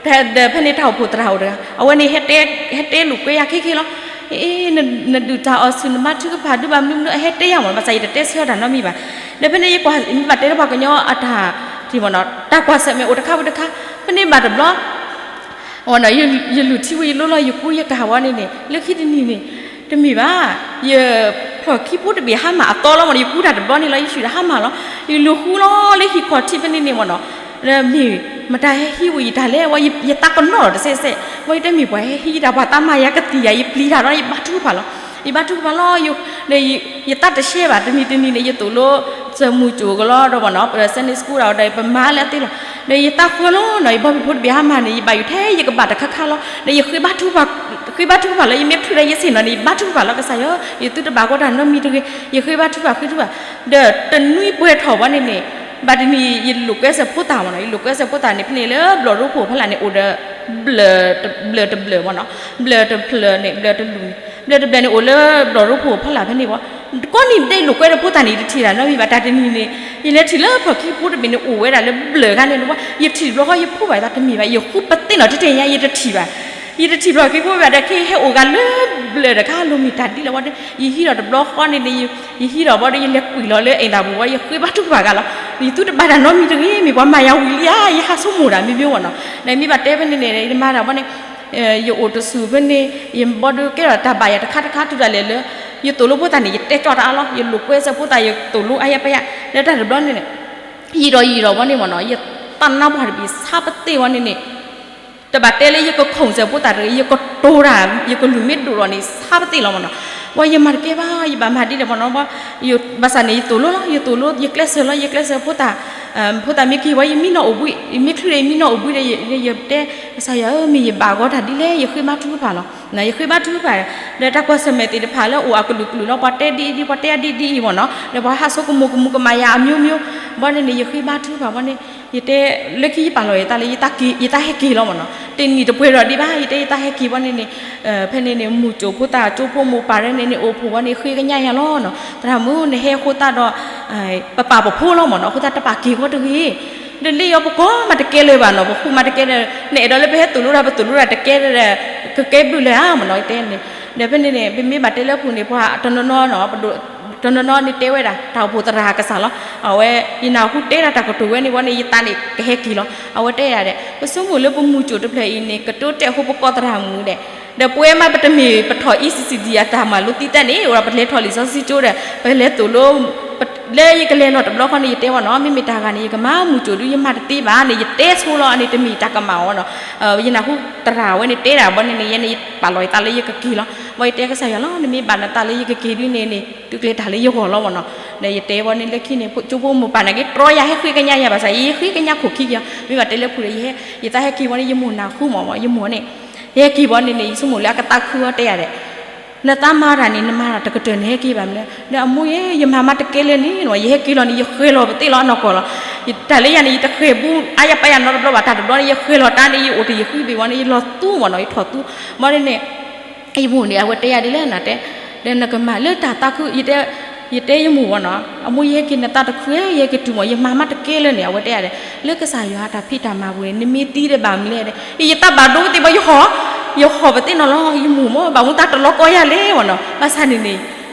ဒီးဖဲန့ၣ်တၢ်အိၣ်ဖှိၣ်သရၣ်အိၣ်တဂၤ အဝဲန့ၣ် ဟဲတဲလိာ်ကွဲယၤခဲခဲလီၤ အ့ နဒုးတၢ်အီၣ်ဆူၣ် နဘါထုကဖၣ်ဒုးဘၣ်မနုၤမနုၤ အဟဲတဲယၤမ့ၢ် ဘၣ်ဆၣ်ယတတဲဆၢအီၤတၢ်နီတမံၤဘၣ် ဒီးဖဲန့ၣ်ယကွၢ် မ့ၢ်ဘၣ်တဲလၢပှၤကညီအတၢ်ထံၣ်မ့ၢ်နီၤ တၢ်ကွၢ်ဆၢၣ်မဲာ်အိၣ်တခါဝံၤတခါ ဖဲန့ၣ်ဘၣ်တဘျီ ယလုၢ်ထံဝံၤယလိလီၤ ယကူယကၤဝဲန့ၣ်န့ၣ် လၢခံတနံၤန့ၣ် တမ့ၢ်ဘၣ် ယဖျီၣ်ခံဖိတဘ့ၣ်ဟါမၢ်အသီလီၤမ့ၢ်နီၤ ယကူတၢ်တဘျီန့ၣ်လီၤ ယဆူၣ်တၢ်ဟါမၢ်လီၤ ယလုၢ်ဃူလီၤလၢဟံၣ်ခီၣ်ထံးဖဲန့ၣ်န့ၣ်မ့ၢ်နီၤ မ့ၢ်မတၤဟဲဟံးဝံၤယတၢ်လဲၣ် ဝဲယသးကနီၣ်ဒီးတစဲးစဲး ဝဲယတမ့ၢ်ပှၤဟဲဟံးယတၢ် ပှၤသးမၤယၤကသံၣ်ယၤ ယပျံၤတၢ်ဒီး ယဘါထုကဖၣ်လီၤ ယဘါထုကဖၣ်လီၤ ဒီးယသးတရှဲဘၣ် တနံၤတနံၤန့ၣ် ယသိၣ်လိ စၢၤမုၢ်ကၠိၣ်ကလီဒီးမ့ၢ်နီၤ Sunday school ဒီး ဒီးပမၤလၢအသ့လီၤ ဒီးယသးဃၢလီၤနီၤ ယဘီဘံၣ်ဖိတဘ့ၣ်ဟါမၢ်န့ၣ် ယဘၣ်ယိၣ်ထဲယကဘၣ်တခါခါလီၤ ဒီးယဃ့ဘါထုကဖၣ် ဃ့ဘါထုကဖၣ်လီၤ ယမ့ၢ်ချုးဒီးယဆ့ၣ်နီၤန့ၣ် ယဘါထုကဖၣ်လီၤ ကစၢ်ယွၤ ယသုတဘၣ်ကီးတၢ်နီတမံၤတဂ့ၤ ယဃ့ဘါထုကဖၣ် ဃ့ထုကဖၣ် ဒီးတနွံပှဲၤထီၣ်ဝဲန့ၣ်န့ၣ် ဘၣ်တနံၤယလိာ်ကွဲစၢၤဖိသၣ်မ့ၢ်နီၤ ယလိာ်ကွဲစၢၤဖိသၣ်န့ၣ် ဖဲန့ၣ်လၢဘျီၣ်ရိဖှိၣ်ဖီလာ်န့ၣ် အိၣ်ဒီး ဘျၢၣ်တဘျၢၣ်မ့ၢ်နီၤ ဘျၢၣ်တဖျၢၣ်န့ၣ် ဘျၢၣ်တလူၢ်န့ၣ် ဘျၢၣ်တဘျၢၣ်န့ၣ် အိၣ်လၢဘျီၣ်ရိဖှိၣ်ဖီလာ်ဖဲန့ၣ်ဝဲ ကိးနံၤဒဲးလိာ်ကွဲဒီးဖိသၣ်န့ၣ် ယတထံၣ်တၢ်နီတမံၤဘၣ်. တၢ်တနံၤန့ၣ် ယလဲၤထံၣ်လၢဖီၣ်ခံဖိတဘ့ၣ်န့ၣ် အိၣ်ဝဲဒၣ်လၢဘျၢၣ်ခါန့ၣ် ယထံၣ်တဘျီဃီ ယဖှူဘၣ်သးတမ့ၢ်ဘၣ်, ယဃုပသ့ၣ်နီၣ်ထဲထဲညါ ယတထံၣ်ဘၣ်. ယတထံၣ်ဖီၣ်ခံဖိဘၣ်ဒီး ခဲအံၤဟဲအိၣ်ဂၤလၢဘျၢၣ်တခါ လိၣ်မ့ၢ်တၢ်ဒ်လဲၣ်ဝဲဒီး ယဟံးထီၣ်တဘျီဃီန့ၣ်န့ၣ် ယဟံးထီၣ်ဘၣ်ဒီး ယလဲၤကွံာ်လီၤလၢအဲၣ်တၢ်ပူၤဝဲ ယဃ့ဘါထုကဖၣ်ဂၤလီၤ. ယသူတဘၣ်တၢ်နီတမံၤတဂ့ၤ, မ့ၢ်ပှၤမၤယၤဝံၤလံဧါ, ယဟးဆိကမိၣ်တၢ်မ့မ့ၢ်ဝဲနီၤ. ဒီးမ့ၢ်ဘၣ်တဲဖဲန့ၣ်န့ၣ် ယမၤတၢ်ဘီန့ၣ် ယအိၣ်တစူၢ်ဖဲန့ၣ် ယဘီဒုးကဲထီၣ်တၢ်ဘၣ်ယၤတခါတခါ တုၤဒၣ်လဲာ်လၢ ယသိၣ်လိဖိသၣ်န့ၣ် ယတဲကၠီတၢ်အါလီၤ, ယလိာ်ကွဲစၢၤဖိသၣ် ယသိၣ်လိအါယါပယါ, လၢတၢ်တဘျီန့ၣ် ယံာ်ဒီးယံာ်ဒီးဝဲန့ၣ်မ့ၢ်နီၤ ယသးနါပှၢ်တဘ့ၣ်ဆါပသ့ၣ်ဝဲန့ၣ်န့ၣ် တဘၣ်တဲလၢယကခိၣ်စၢၤဖိသၣ်တဂ့ၤ, ယကတိၤတၢ် ယကလုၢ်မ့ၢ်ဒိၣ်ထီၣ်န့ၣ် ဆါပသ့ၣ်လီၤမ့ၢ်နီၤ. ဝဲယမၤတကဲဘၣ်, ယဘၣ်မၤဒ်လဲၣ်မ့ၢ်နီၤ, ဘၣ်ဆၣ်န့ၣ် ယသိၣ်လိလီၤ, ယသိၣ်လိ ယကျဲးစၢးလီၤ, ယကျဲးစၢးဖိသၣ် ဖိသၣ်မ့ၢ်က့ၤဝဲ ယမံနီၤအိၣ်ဘှံး, ယမ့ၢ်ချုးဒီး ယမံနီၤအိၣ်ဘှံးဒီး ယတဲ ကစၢ်ယွၤဧၢ, မ့ၢ်ယဘၣ်ဂီၢ်တၢ်ဒ်လဲၣ်, ယဃ့ဘါထုကဖၣ်လီၤ. ယဃ့ဘါထုကဖၣ် ဒီးတၢ်ကွၢ်ဆၢၣ်မဲာ်သ့ၣ်တဖၣ်လၢအိၣ်အကလုာ်ကလုာ်လီၤ, ပှၤတဲဒ်အံၤဒ် ပှၤတဲဒ်ဒ်အံၤမ့ၢ်နီၤ, ဒီးပှၤဟးဆိကမိၣ်ကမူၤကမၣ်ယၤအမျိုးမျိုး, ဘီန့ၣ်န့ၣ် ယဃ့ဘါထုကဖၣ်ဘီန့ၣ် ယတဲ လၢခံယပာ်လီၤယသးလၢ ယတၢ်ဟဲက့ၤလီၤမ့ၢ်နီၤ, တနံၣ်တပှဲၤဒီးဒံးဘၣ် ယတဲ ယတၢ်ဟဲက့ၤဘီန့ၣ်န့ၣ် ဖဲန့ၣ်န့ၣ် မုၢ်ကၠိၣ်ဖိသၣ်ကၠိဖိမိၢ်ပၢ်ရဲန့ၣ်န့ၣ် အိၣ်ဖှိၣ်ဝဲန့ၣ် ဃ့ကညးယၤလီၤနီၤ. သရၣ်မုၣ် နဟဲအဃိသတးဒီး ပပာ်ပဖိလီၤမ့ၢ်နီၤ, အဃိသတးတပာ်က့ၤဃီတဂ့ၤ, ဒီးလၢယီၤပကီၢ်မၤတကဲလၢၤဘၣ်နီၤ, ပဃုမၤတကဲဒီး နအဲၣ်ဒိးလၢပဟဲသိၣ်လိတၢ် ပသိၣ်လိတၢ်တကဲဒီး ကကဲဘျုးလၢၤဧါမ့ၢ်နီၤ ယတဲန့ၣ်. ဒီးဖဲန့ၣ်န့ၣ် ပမ့ၢ်ဘၣ်တဲလၢပူၤန့ၣ် ပှၤတနီၤနီၤနီၤ တနီၤနီၤန့ၣ်တဲဝဲဒၣ် တၢ်အိၣ်ဖှိၣ်သရၣ်ကစၢ်လီၤ. အဝဲ ယနၢ်ဟူတဲဒၣ်တၢ်ကတိၤဝဲန့ၣ်ဝဲန့ၣ် ယသးန့ၣ်ကဟဲက့ၤလီၤ. အဝဲတဲယၤဒီး ပဆိကမိၣ်လၢပမုၢ်ကၠိၣ်တဖျၢၣ်အံၤန့ၣ် ကတိတဲာ်ဃိပကီၢ်သရၣ်မုၣ်ဒီး ဒီးပဝဲမးပတမ့ၢ်ပထီၣ် E C C D အတၢ်မၤလိသံတၢ်န့ၣ် အိၣ်ဒီးပလဲၤထီၣ်လံာ်စီဆှံကၠိဒီး ပလဲၤသိၣ်လိ လၢယကလဲၤလီၤတဘျီဃီန့ၣ် ယတဲဝဲနီၤ မ့မ့ၢ်တၢ်ဂၤန့ၣ် ယကမၤမုၢ်ကၠိၣ်ဒု ယမၤတသ့ဘၣ်န့ၣ် ယတဲဆိလီၤန့ၣ် တမ့ၢ်တၢ်ကမၣ်အီၤနီၤ. ယနၢ်ဟူသရၣ်ဝဲန့ၣ်တဲဒၣ်ဘီန့ၣ်န့ၣ် ယဲန့ၣ်ယပာ်လီၤယသးလၢယကက့ၤလီၤ. ဘီယတဲကစၢ်ယွၤလီၤ နမ့ၢ်ဘၣ်နသးလၢယကက့ၤဒုန့ၣ်န့ၣ် တုၤကျဲၤတၢ်လၢယဂီၢ်လီၤမ့ၢ်နီၤ. ဒီးယတဲဝဲန့ၣ်လၢခံန့ၣ် ကၠိဖိမိၢ်ပၢ်န့ၣ်က့ၤ တြီယၤဟဲဃ့ကညးယၤဘၣ်ဆၣ် ယဃ့ကညးခိၣ်ခံက့ၤ မ့ၢ်ဘၣ်တဲလၢပူၤဒီး ယသးဟဲက့ၤဝဲန့ၣ် ယမိၢ်နၢ်ဟူမ့ၢ် ယမိၢ်န့ၣ် ယဟဲက့ၤဘီန့ၣ်န့ၣ် ယဆိကမိၣ်လၢအကသးခုအီၤတဲယၤဒီး နသးမၤတၢ်န့ၣ် နမၤတၢ်တကတၢၢ်န့ၣ် ဟဲက့ၤဘၣ်မနုၤလဲၣ်. ဒီးအမိၢ်ယဲ ယမၤမးတကဲလၢာ်န့ၣ် ယဟဲက့ၤလီၤန့ၣ် ယဃဲၤလီၤပသ့ၣ်လီၤအနီၢ်ကီၢ်လီၤ. တၢ်လၢယၤန့ၣ် ယတဃဲၤဘူးအါယၤပာ်ယၤနီတဘျီဘၣ် တၢ်တဘျီန့ၣ် ယဃဲၤလီၤတၢ်န့ၣ် ယအိၣ်တယံာ်ဃံဘ့ၣ်ဝဲန့ၣ် ယလီၤသူမ့ၢ်နီၤ ယထီၣ်သူ ဘီန့ၣ်န့ၣ် ယမိၢ်န့ၣ် အဝဲတဲယၤဒ်လဲၣ်နတဲ, ဒီးနကမၤလၢတၢ်သးခု ယတဲယမိၢ်ဝဲနီၤ အမိၢ်ယဟဲက့ၤနသးတခု ယဟဲက့ၤတုၤမ့ၢ် ယမၤမးတကဲလၢာ်န့ၣ် အဝဲတဲယၤဒီး လၢကစၢ်ယွၤတၢ်ဖံးတၢ်မၤပူၤန့ၣ် နမ့ၢ်သံဒီးဘၣ်မနုၤလဲၣ် ယသးဘၣ်ဒိသ့ၣ်ဘီ ယဟီၣ် ယဟီၣ်ပသ့ၣ်နီၤလီၤ ယမိၢ်မ့ၢ် ဘၣ်မူသးတလီၤကီယၤလဲၣ်ဝဲနီၤ ဘၣ်ဆၣ်န့ၣ်န့ၣ်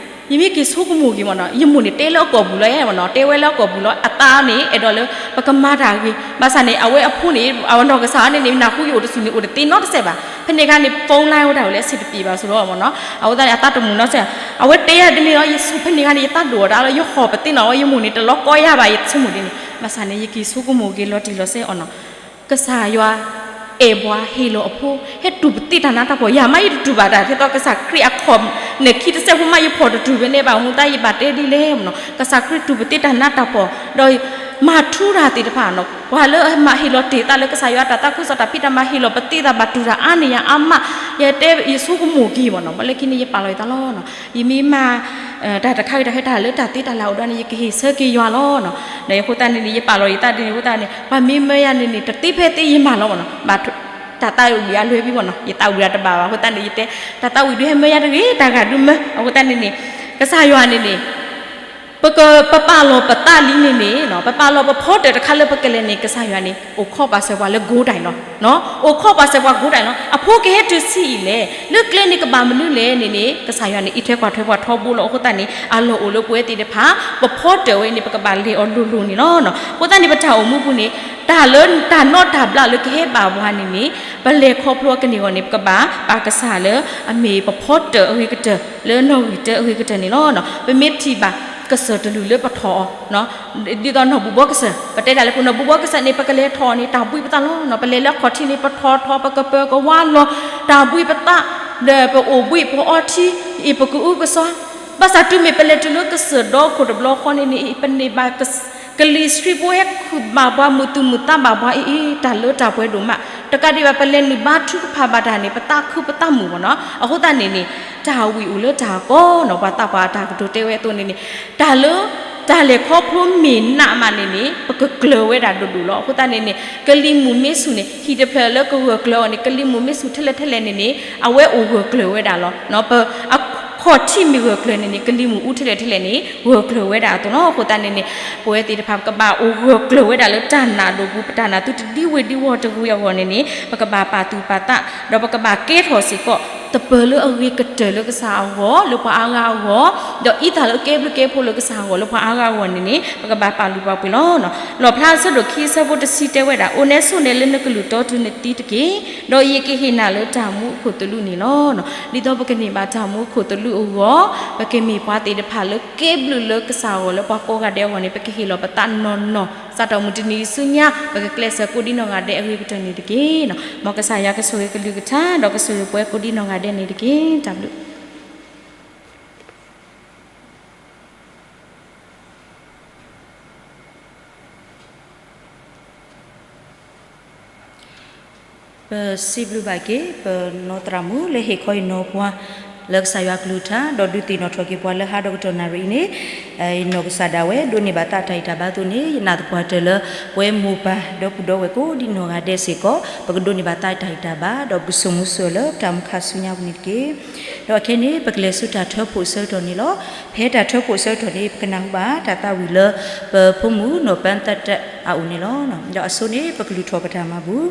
ယမ့ၢ်က့ၤဆိကမိၣ်က့ၤမ့ၢ်နီၤ ယမိၢ်န့ၣ်တဲလၢအကိာ်ပူၤလီၤဝဲနီၤ တဲဝဲလၢအကိာ်ပူၤလီၤ အသးန့ၣ် အဲၣ်ဒိးလၢပကမၤတၢ်အဂ့ၤ ဘၣ်ဆၣ်န့ၣ် အဝဲအဖိန့ၣ် အဝဲနီၢ်ကစၢ်န့ၣ်န့ၣ် နၢ်ဟူယအိၣ်တဆူၣ်န့ၣ် အိၣ်တသ့နီတစဲးဘၣ် ဖဲန့ၣ်အခါန့ၣ် phone line ဝဲဒၣ်ဝဲလၢအဆံးတပံးဘၣ်ဆိလီၤမ့ၢ်နီၤ အဃိသတးန့ၣ် အသးတမုာ်နီတစဲး အဝဲတဲယၤတမ့ၢ်လီၤ ယဆိဖဲန့ၣ်အခါန့ၣ် ယသးဒိၣ်အီၤတၢ်လီၤ ယဟီၣ်ပသ့ၣ်နီၤဝဲ ယမိၢ်န့ၣ် တလီၤကီယၤဘၣ် ယဆိကမိၣ်ဒ်န့ၣ် ဘၣ်ဆၣ်န့ၣ် ယက့ၤဆိကမိၣ်က့ၤလီၤတံၢ်လီၤဆဲးအီၤနီၤ ကစၢ်ယွၤ အဲၣ်ပှၤဟ့ၣ်လီၤအဖိ ဟဲတူၢ်ပသ့ၣ်တၢ်နးတၢ်ဖှီၣ် ယၤမးယတတူၢ်ဘၣ်တၢ် ဒ်သိးကစၢ်ခရံာ်အခီၣ်နၢၣ်ခံတစဲးဖိမး ယဖီၣ်တတူၢ်ဖဲန့ၣ် ဘၣ်မူသးယဘၣ်တဲဒ်လဲၣ်မ့ၢ်နီၤ ကစၢ်ခရံာ်တူၢ်ပသ့ၣ်တၢ်နးတၢ်ဖှီၣ် ဒီးမၤထူတၢ်သ့ၣ်တဖၣ်နီၤ ပှၤလၢအမၤဟ့ၣ်လီၤတ့ၢ်သးလၢကစၢ်ယွၤတၢ်သးခုကစီၣ်တၢ်ဖံးတၢ်မၤဟ့ၣ်လီၤပသ့ၣ်သးဘၣ်တူၢ်တၢ်အါန့ၢ်ယၤအါမး ယတဲယဆိကမိၣ်က့ၤမ့ၢ်နီၤ ဘၣ်လၢခံန့ၣ်ယပာ်လီၤယသးလီၤနီၤ ယမ့ၢ်မၤ တၢ်တခါဂ့ၤတၢ်ခဲတၢ်လၢတၢ်သ့တၢ်လၢအိၣ်ဒီးန့ၣ် ယကဟ့ၣ်ဆၢက့ၤယွၤလီၤနီၤ ဒီးအဃိသတးန့ၣ်န့ၣ် ယပာ်လီၤယသးဒ်န့ၣ်အဃိသတးန့ၣ် ပှၤမ့ၢ်မၢယၤန့ၣ်န့ၣ် တသ့ဖဲသ့ယမၤလီၤမ့ၢ်နီၤ ဘၣ်တၢ်သးဝံၣ်အလွဲၢ်ဘံမ့ၢ်နီၤ ယသးဝံၣ်တၢ်တဘၣ်ဘၣ် အဃိသတးန့ၣ် ယတဲ တၢ်သးဝံၣ်ဒုးဟဲမၢယၤတဂ့ၤ တၢ်ဂၤဒုးမၢ အဃိသတးန့ၣ်န့ၣ် ကစၢ်ယွၤန့ၣ်န့ၣ် ပကပပာ်လီၤပသးလံန့ၣ်န့ၣ် ပပာ်လီၤပဖီတၢၣ်တခါလၢပကလဲၤန့ၣ် ကစၢ်ယွၤန့ၣ် အိၣ်ခိးပာ်စၢၤပှၤလၢ goal တၢ်လီၤ အိၣ်ခိးပာ်စၢၤပှၤ goal တၢ်လီၤ အဖိကဟဲတုၤဆံးအံၤလဲၣ် လၢကျဲန့ၣ်ကဘၣ်မနုၤလဲၣ်န့ၣ်န့ၣ် ကစၢ်ယွၤန့ၣ် အံးထွဲကွၢ်ထွဲပှၤထီဘိလီၤ အဃိသတးန့ၣ် အလီၢ်အိၣ်လၢပဝဲသ့ၣ်တဖၣ် ပဖီတၢၣ်ဝဲန့ၣ် ပကဘၣ်လဲၤအီၤလိၤလိၤန့ၣ်လီၤ အဃိသတးန့ၣ် ပတၢ်အိၣ်မူပူၤန့ၣ် တၢ်လၢတၢ်နီတၢ်ဘျးလၢကဟဲဘၣ်ပှၤန့ၣ်န့ၣ် ပလဲၤခီဖျိကန့ၢ်အီၤန့ၣ် ပကဘၣ်ပာ်ကစၢ်လၢအမ့ၢ်ပဖီတၢၣ်အဂ့ၤကတၢၢ် လၢနီၣ်ဂံၢ်တၢအဂ့ၤကတၢၢ်န့ၣ်လီၤ. ပမ့ၢ်ထံၣ်ဘၣ်ကစၢၢ်တလုၢ်လၢပထီၣ်အီၤ ဒ်သိးနီၢ်ဘူၣ်ဘီကစၢၢ် ပတဲဒၣ်လၢပနီၢ်ဘူၣ်ဘီကစၢၢ်န့ၣ် ပကလဲၤထီၣ်န့ၣ် တၢ်ဘှံးပသးလီၤ. ပလဲၤလၢအခီၣ်ထံးန့ၣ် ပထီၣ်ထီၣ် ပကပၢၤကဝါလီၤ တၢ်ဘှံးပသး ဒီးပအိၣ်ဘှံးပအီထံ အံၤပကအုကစွါ ဘၣ်ဆၣ်တုၤမ့ၢ်ပလဲၤတုၤလၢကစၢၢ်ဒီခိၣ်တဘျီဃီန့ၣ်န့ၣ် ပန့ၢ်ဘၣ် ကလံၤဆှံဖိဟဲခုၣ်ဘၣ်ပှၤ မုာ်သူၣ်မုာ်သးဘၣ်ပှၤအံၤ တၢ်လၢတၢ်ပှဲၤဒိၣ်မး တကးဒံးဘၣ် ပလဲၤနုာ်ဘါထုကဖၣ်ဘၣ်တၢ်န့ၣ် ပသးခုပသးမုာ်မ့ၢ်နီၤ. အဃိသတးန့ၣ်န့ၣ် တၢ်ဝံၣ်အိၣ်လၢတၢ်ကီနီၤ ပှၤသးပှၢ်တၢ်ကတိၤတဲဝဲအသိးန့ၣ်န့ၣ် တၢ်လၢ တၢ်လဲၤခီဖျိမ့ၢ်နးမးန့ၣ်န့ၣ် ပကကျၢၤဝဲဒၣ်ဒိၣ်ဒိၣ်လီၤ. အဃိသတးန့ၣ်န့ၣ် ကလံၤမုၢ်မ့ၢ်ဆူၣ်န့ၣ် ဟံၣ်တဖျၢၣ်လၢကဂၢၢ်ကျၢၤအီၤန့ၣ် ကလံၤမုၢ်မ့ၢ်ဆူၣ်ထဲလဲၣ်ထဲလဲၣ်န့ၣ်န့ၣ် အဝဲအိၣ်ဂၢၢ်ကျၢၤဝဲဒၣ်လီၤ. ပ အ ခီၣ်ထံးမ့ၢ်ဂၢၢ်ကျၢၤန့ၣ်န့ၣ် ကလံၤမုၢ်အူထဲလဲၣ်ထဲလဲၣ်န့ၣ် ဂၢၢ်ကျၢၤဝဲဒၣ်အသိးလီၤ. အဃိသတးန့ၣ်န့ၣ် ပဝဲသ့ၣ်တဖၣ် ပကဘၣ်အိၣ်ဂၢၢ်ကျၢၤဝဲဒၣ်လၢတၢ်နာ်ဒိၣ်ပူၤ ပတၢ်နာ်သုတဒံဝ့ၤဒံဝီၤတဂ့ၤအဂီၢ်န့ၣ်န့ၣ် ပကဘၣ်ပာ်သူၣ်ပာ်သး ဒီးပကဘၣ်ကဲထီၣ်စ့ၢ်ကီး သပၢၤလၢအဂ့ၤကတၢၢ်လၢကစၢ်အဂီၢ် လၢပှၤအါဂၤအဂီၢ် ဒီးအံသၣ်လၢအကဲဘျုးကဲဖှိၣ်လၢကစၢ်အဂီၢ် လၢပှၤအါဂၤအဂီၢ်န့ၣ်န့ၣ် ပကဘၣ်ပာ်လုၢ်ပာ်ပှ့ၤလီၤ. လီၣ်ဖျါအဆၢဒိၣ်ခံအဆၢဖိတဆံတဲဝဲဒၣ်, အိၣ်နဲဆိးနဲလၢနကလုၢ်တီတုၤနသံတက့ၢ်. ဒီးယကဟ့ၣ်နၤလၢတၢ်မူအခိၣ်သလုးန့ၣ်လီၤ. ဒ်သိးပကန့ၢ်ဘၣ်တၢ်မူအခိၣ်သလုးအဂီၢ် ပကမ့ၢ်ပှၤသ့ၣ်တဖၣ်လၢကဲဘျုးလၢကစၢ်အဂီၢ် လၢပှၤကိးဂၤဒဲးအဂီၢ်န့ၣ် ပကဟ့ၣ်လီၤပသးနီၢ်နီၢ် စးထီၣ်မုၢ်တနံၤဆူညါ ပကကျဲးစၢးကိးဒံနီၢ်ဂၤဒဲးအဂ့ၤကတၢၢ်န့ၣ်တက့ၢ်. မ်ကစၢ်ယွၤကဆိၣ်ဂ့ၤကလုၢ်ကထါ ဒီးကဆိၣ်ဂ့ၤပှၤကိးဒံနီၢ်ဂၤဒဲးန့ၣ်တက့ၢ်. တၢ်ဘျုး ပစံးဘျုးဘၣ်က့ၤ ပနီၢ်သရၣ်မုၣ်လၢဟ့ၣ်ခီအံၤနီၤပှၤ လၢကစၢ်ယွၤကလုၢ်ကထါ ဒီးဒုးသ့ၣ်နီၣ်ထီၣ်က့ၤပှၤလၢဟါဒီကတီၢ်နၣ်ရံၣ်အံၤန့ၣ် ယနီၢ်ကစၢ်ဒၣ်ဝဲ ဒိးန့ၢ်ဘၣ်သးတၢ်ဂံၢ်တၢ်ဘါအသိးန့ၣ် ယနာ်သပှၢ်တၢၢ်လၢ ပဝဲမိၢ်ပၢ်ဒီပုၢ်ဒီဝဲၢ်ကိးဒံနီၢ်ဂၤဒဲးစ့ၢ်ကီး ပကဒိးန့ၢ်ဘၣ်သးတၢ်ဂံၢ်တၢ်ဘါ ဒီးပကစိာ်မူစိာ်လၢပတၢ်မူခါဆူညါပူၤန့ၣ်တက့ၢ်. ဒီးခဲအံၤန့ၣ် ပကလဲၤဆူတၢ်ထၢဖှိၣ်အဆၢကတီၢ်န့ၣ်လီၤ. ဖဲတၢ်ထၢဖှိၣ်အဆၢကတီၢ်န့ၣ် ပကနၢ်ဟူဘၣ်တၢ်သးဝံၣ်လၢ ပဖိမုၣ်နီၢ်ပၢ်သတးအအိၣ်န့ၣ်လီၤ. ဒီးအဆိန့ၣ် ပကလုၢ်ထီၣ်ပတၢ်မၤဘူၣ်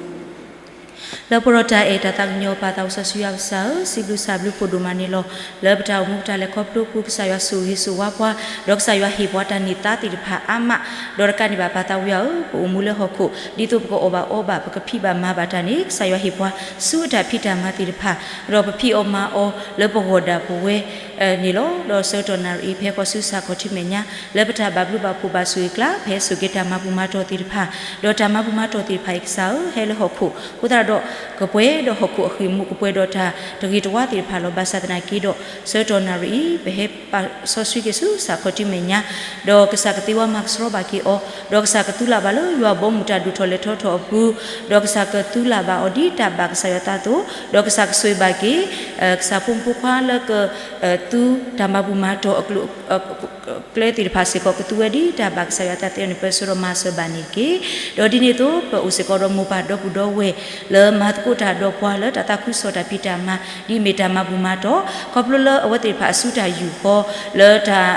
လၢပှၤဒီးတၢ်အဲၣ်တၢ်သးကညီၤပၢ်သးစီဆှံယွၤကစၢ်ဧၢ, စံးဘျုးစံးဘျုးဖးဒိၣ်မးန့ၣ်လီၤ. လၢပတၢ်အိၣ်မူပတၢ်လဲၤခီဖျိအပူၤ ကစၢ်ယွၤဆိၣ်ဂ့ၤဆိၣ်ဝါပှၤ, ဒီးကစၢ်ယွၤဟ့ၣ်ပှၤတၢ်န့ၢ်သါသ့ၣ်တဖၣ်အါမး, ဒီးတကးန့ၣ်ဘၣ်ပၢ်သးဝံၣ်ယွၤဧၢ, ပအိၣ်မူလၢဟီၣ်ခိၣ် ဒ်သိးပကအီၣ်ဘၣ်အီဘၣ် ပကဖံးဘၣ်မၤဘၣ်တၢ်န့ၣ် ကစၢ်ယွၤဟ့ၣ်ပှၤဆူအတၢ်ဖံးတၢ်မၤသ့ၣ်တဖၣ်, ဒီးပဖံးအီၣ်မၤအီၣ်လၢပဂီၢ်ဒၣ်ပဝဲ န့ၣ်လီၤ. ဒီးဆၢကတီၢ်နၣ်ရံၣ်အံၤ ပဟဲဃီၤဆူစ့ၢ်ခီၣ်ထံးမဲာ်ညါ လၢပတၢ်ဘၣ်ဘျုးဘၣ်ဖှိၣ်ဘၣ်ဆိၣ်ဂ့ၤကျါ ပဟဲစိာ်က့ၤတၢ်မၤဘူၣ်မၤတီၢ်သ့ၣ်တဖၣ်, ဒီးတၢ်မၤဘူၣ်မၤတီၢ်သ့ၣ်တဖၣ်အံၤ ကစၢ်ဧၢ, ဟဲလၢဟီၣ်ခိၣ်အဃိသတးဒီး ကပှဲၤဒီးဟီၣ်ခိၣ်အဃ့ၢ်မူ ကပှဲၤဒီးတၢ်တဂ့ၤတဝါသ့ၣ်တဖၣ်လီၤ. ဘၣ်ဆၣ်သနာ်က့ဒီး ဆၢကတီၢ်နၣ်ရံၣ်အံၤ ပဟဲပာ်စီဆှံက့ၤဆူစ့ၢ်ခီၣ်ထံးမဲာ်ညါ ဒီးကစၢ်ကသ့ဝါမၤကဆှီဘၣ်က့ၤအီၤ, ဒီးကစၢ်ကသူလၢ်ဘၣ်လၢယွၤဘီမုၢ်တၢ်ဒိၣ်ထီၣ်လဲၤထီထီၣ်အပူၤ, ဒီးကစၢ်ကသူလၢ်ဘၣ်အီၤဒ်တၢ်ဘၣ်ကစၢ်ယွၤသးအသိး, ဒီးကစၢ်ကဆိၣ်ဂ့ၤဘၣ်က့ၤ ကစၢ်ဖိမုၣ်ဖိခွါလၢက သူတၢ်မၤဘူၣ်မၤတီၢ်အကျိၤ ကျဲသ့ၣ်တဖၣ်စ့ၢ်ကီး ကသူဝဲဒ်တၢ်ဘၣ်ကစၢ်ယွၤသးအသိးန့ၣ် ပၢဆှၢဒီးမၤစၢၤဘၣ်န့ၣ်တက့ၢ်. ဒီးဒ်န့ၣ်အသိး ပအိၣ်စ့ၢ်ကီးဒီးမိၢ်ပၢ်ဒီပုၢ်ဒီဝဲၢ် လၢမၤသကိးတၢ်ဒီးပှၤလၢတၢ်သးခုကစီၣ်တၢ်ဖံးတၢ်မၤ ဒ်အမ့ၢ်တၢ်မၤဘူၣ်မၤတီၢ် ခီဖျိလၢအဝဲသ့ၣ်တဖၣ်အစုတၢ်ယူာ်ဃီ လၢတၢ်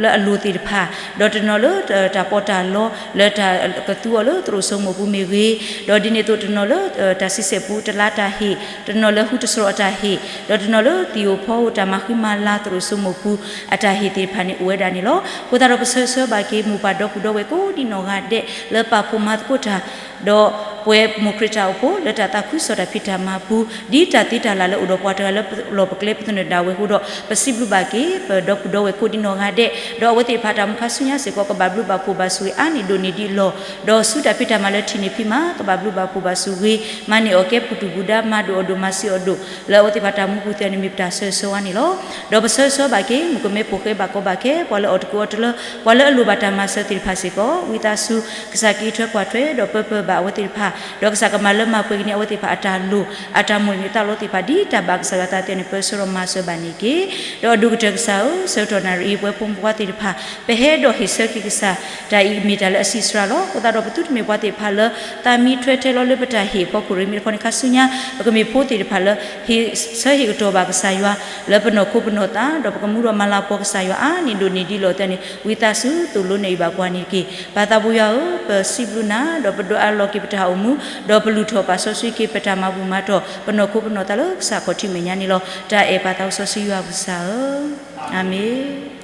လၢအလိၤသ့ၣ်တဖၣ်, ဒီးတနီၤလၢတၢ်ပီးတၢ်လီ လၢတၢ်ကသူအီၤလၢသရိာ်စိမိၢ်ပူၤမ့ၢ်ဂ့ၤ, ဒီးဒ်န့ၣ်အသိးတနီၤလၢတၢ်ဆံဆဲၣ်ပူတလါတၢ်ဟ့ၣ်, တနီၤလၢဟူတစရီအတၢ်ဟ့ၣ်, ဒီးတနီၤလၢသံၣ်ဧိၤဖီဧိၤတၢ်မၤဃံမၤလၤသရိာ်စိမိၢ်ပူၤအတၢ်ဟ့ၣ်သ့ၣ်တဖၣ်န့ၣ် အိၣ်ဝဲဒၣ်န့ၣ်လီၤ. အဃိသတးဒီးပဆၢဂ့ၤဆၢဝါဘၣ်က့ၤ မိၢ်ပၢ်ဒီပုၢ်ဒီဝဲၢ်ကိးဒံနီၢ်ဂၤဒဲး လၢပာ်ဖှိၣ်မၤသကိးတၢ် ဒီးပဝဲမိၢ်ခရံာ်တၢ်အိၣ်ဖှိၣ် လၢတၢ်သးခုကစီၣ်တၢ်ဖံးတၢ်မၤပူၤ ဒ်တၢ်သ့တၢ်လၢ်လၢအိၣ်ဒီးပှၤတဂၤလၢလီၢ်ပကျဲပသနၢၣ်ဒၣ်ဝဲအဃိဒီး ပစံးဘျုးဘၣ်က့ၤ ပဒီပုၢ်ဒီဝဲၢ်ကိးဒံနီၢ်ဂၤဒဲး ဒီးအဝဲသ့ၣ်တဖၣ်တၢ်မူခါဆူညါစ့ၢ်ကီး ကဘၣ်ဘျုးဘၣ်ဖှိၣ်ဘၣ်ဆိၣ်ဂ့ၤအါန့ၢ်ဒိၣ်န့ၢ်ဒံးလီၤ. ဒီးဆူတၢ်ဖံးတၢ်မၤလၢထံၣ်န့ၢ်ဖံးမး ကဘၣ်ဘျုးဘၣ်ဖှိၣ်ဘၣ်ဆိၣ်ဂ့ၤ မၤန့ၢ်အီၣ်ကဲပူၤဒူၣ်ပူၤဒါ မၤဒိၣ်အီၣ်ဒိၣ်မၤစံးအီၣ်ဒိၣ် လၢအဝဲသ့ၣ်တဖၣ်တၢ်မူပူၤသ့ၣ်န့ၣ် မ့ၢ်ပတၢ်ဆၢဂ့ၤဆၢဝါန့ၣ်လီၤ. ဒီးပဆၢဂ့ၤဆၢဝါဘၣ်က့ၤ မုၣ်ကမဲဖိဃဲဘၣ်ကီဘၣ်ခဲ ပှၤလၢအီၣ်တကူအီတလၢ ပှၤလၢအလိၣ်ဘၣ်တၢ်မၤစၢၤသ့ၣ်တဖၣ်စ့ၢ်ကီး ဝံသးစူၤ ကစၢ်က့ၤထွဲကွၢ်ထွဲ ဒီးပၢပၢဘၣ်အဝဲသ့ၣ်တဖၣ် ဒီးကစၢ်ကမၤလၢမၤပှဲၤက့ၤန့ၢ်အဝဲသ့ၣ်တဖၣ်အတၢ်လိၣ် အတၢ်မိၣ်န့ၢ်သးလိသ့ၣ်တဖၣ် ဒ်တၢ်ဘၣ်ကစၢ်ယွၤသးအသိးန့ၣ် ပၢဆှၢဒီးမၤစၢၤဘၣ်န့ၢ်က့ၤ ဒီးအဒိၣ်ကတၢၢ်ကစၢ်ဧၢ, ဆၢကတီၢ်နၣ်ရံၣ်အံၤ ပဝဲဖိမုၣ်ဖိခွါသ့ၣ်တဖၣ် ပဟဲဒီးဟ့ၣ်ဆၢက့ၤကစၢ် တၢ်အံၤမ့ၢ်တၢ်လၢအဆံးစှၤလီၤ. အဃိသတးဒီး ပသုတမ့ၢ်ပှၤသ့ၣ်တဖၣ်လၢ သးမံထွဲထဲလီၤလၢပတၢ်ဟ့ၣ်အဖီခိၣ်ရ့ၣ် မ့ၢ်တခီန့ၣ်ခါဆူညါ ပကမ့ၢ်ဖိသ့ၣ်တဖၣ်လၢ ဟ့ၣ်ဆၢဟ့ၣ်ကတီၤဘၣ်ကစၢ်ယွၤ လၢပနီၢ်ခိပနီၢ်သး ဒီးပကမူဒီးမၤလၤကပီၤကစၢ်ယွၤအါန့ၢ်ဒိၣ်န့ၢ်ဒံးလီၤသ့ၣ်န့ၣ် ဝံသးစူၤသိၣ်လိနဲၣ်အံၤဘၣ်ပှၤန့ၣ်တက့ၢ်. ပၢ်သးဘိယွၤဧၢ, ပစံးဘျုးနၤ ဒီးပဒွးအးလီၤက့ၤပတၢ်အိၣ်မူ ဒီးပလုၢ်ထီၣ်ပာ်စီဆှံက့ၤပတၢ်မၤဘူၣ်မၤတီၢ် ပနီၢ်ခိပနီၢ်သးလၢကစၢ်ခီၣ်ထံးမဲာ်ညါန့ၣ်လီၤ. တၢ်အဲၣ်ပၢ်သးစီဆှံယွၤပကစၢ်ဧၢ, အၤမ့ၣ်.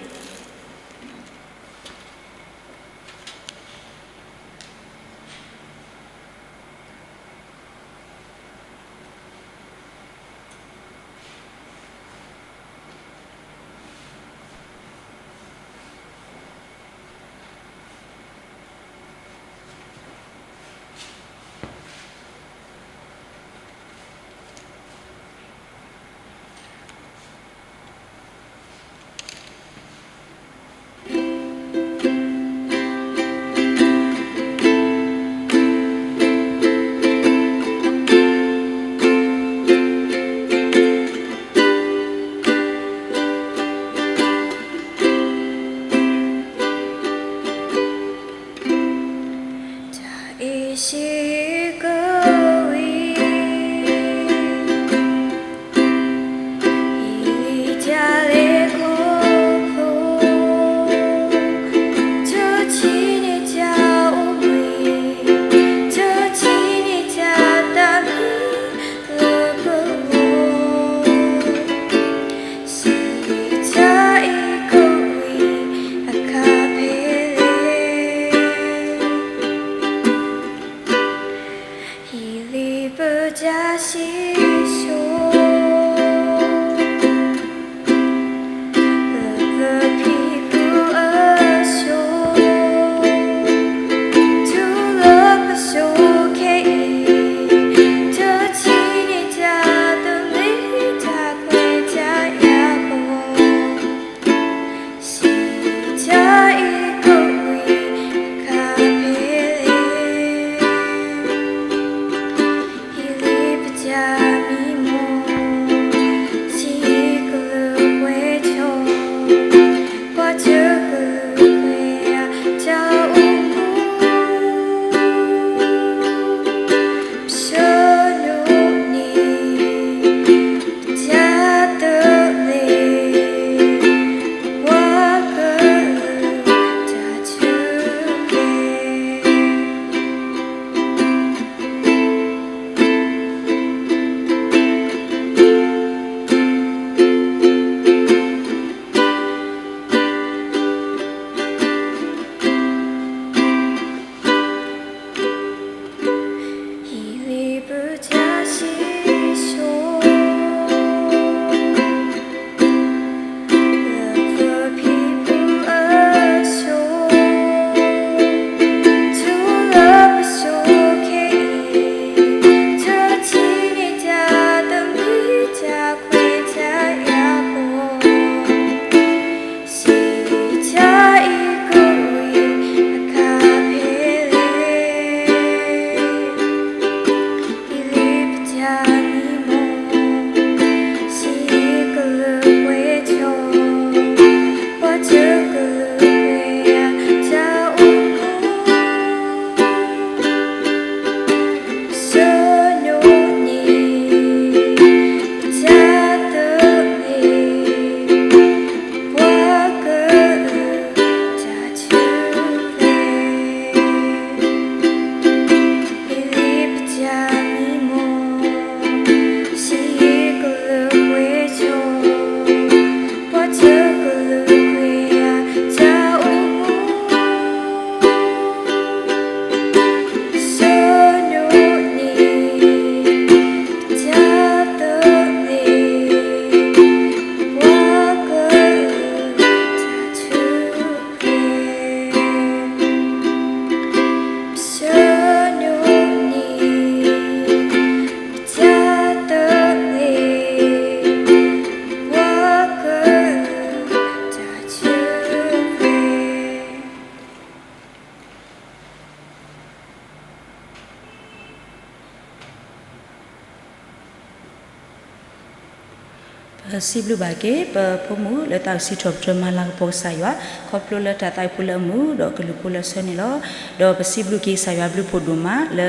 ပစံးဘျုးဘၣ်က့ၤ ပဖိမုၣ်လၢသးအိၣ်စံးထီၣ်ပတြၢၤမၤလၤကပီၤကစၢ်ယွၤ ခီဖျိလၢတၢ်သးဝံၣ်ဖိလၢအမုာ်ဒီးကလုၢ်ဖိလၢအဆၢန့ၣ်လီၤ. ဒီးပစံးဘျုးက့ၤကစၢ်ယွၤဘျုးဖှိၣ်ဒိၣ်မးလၢ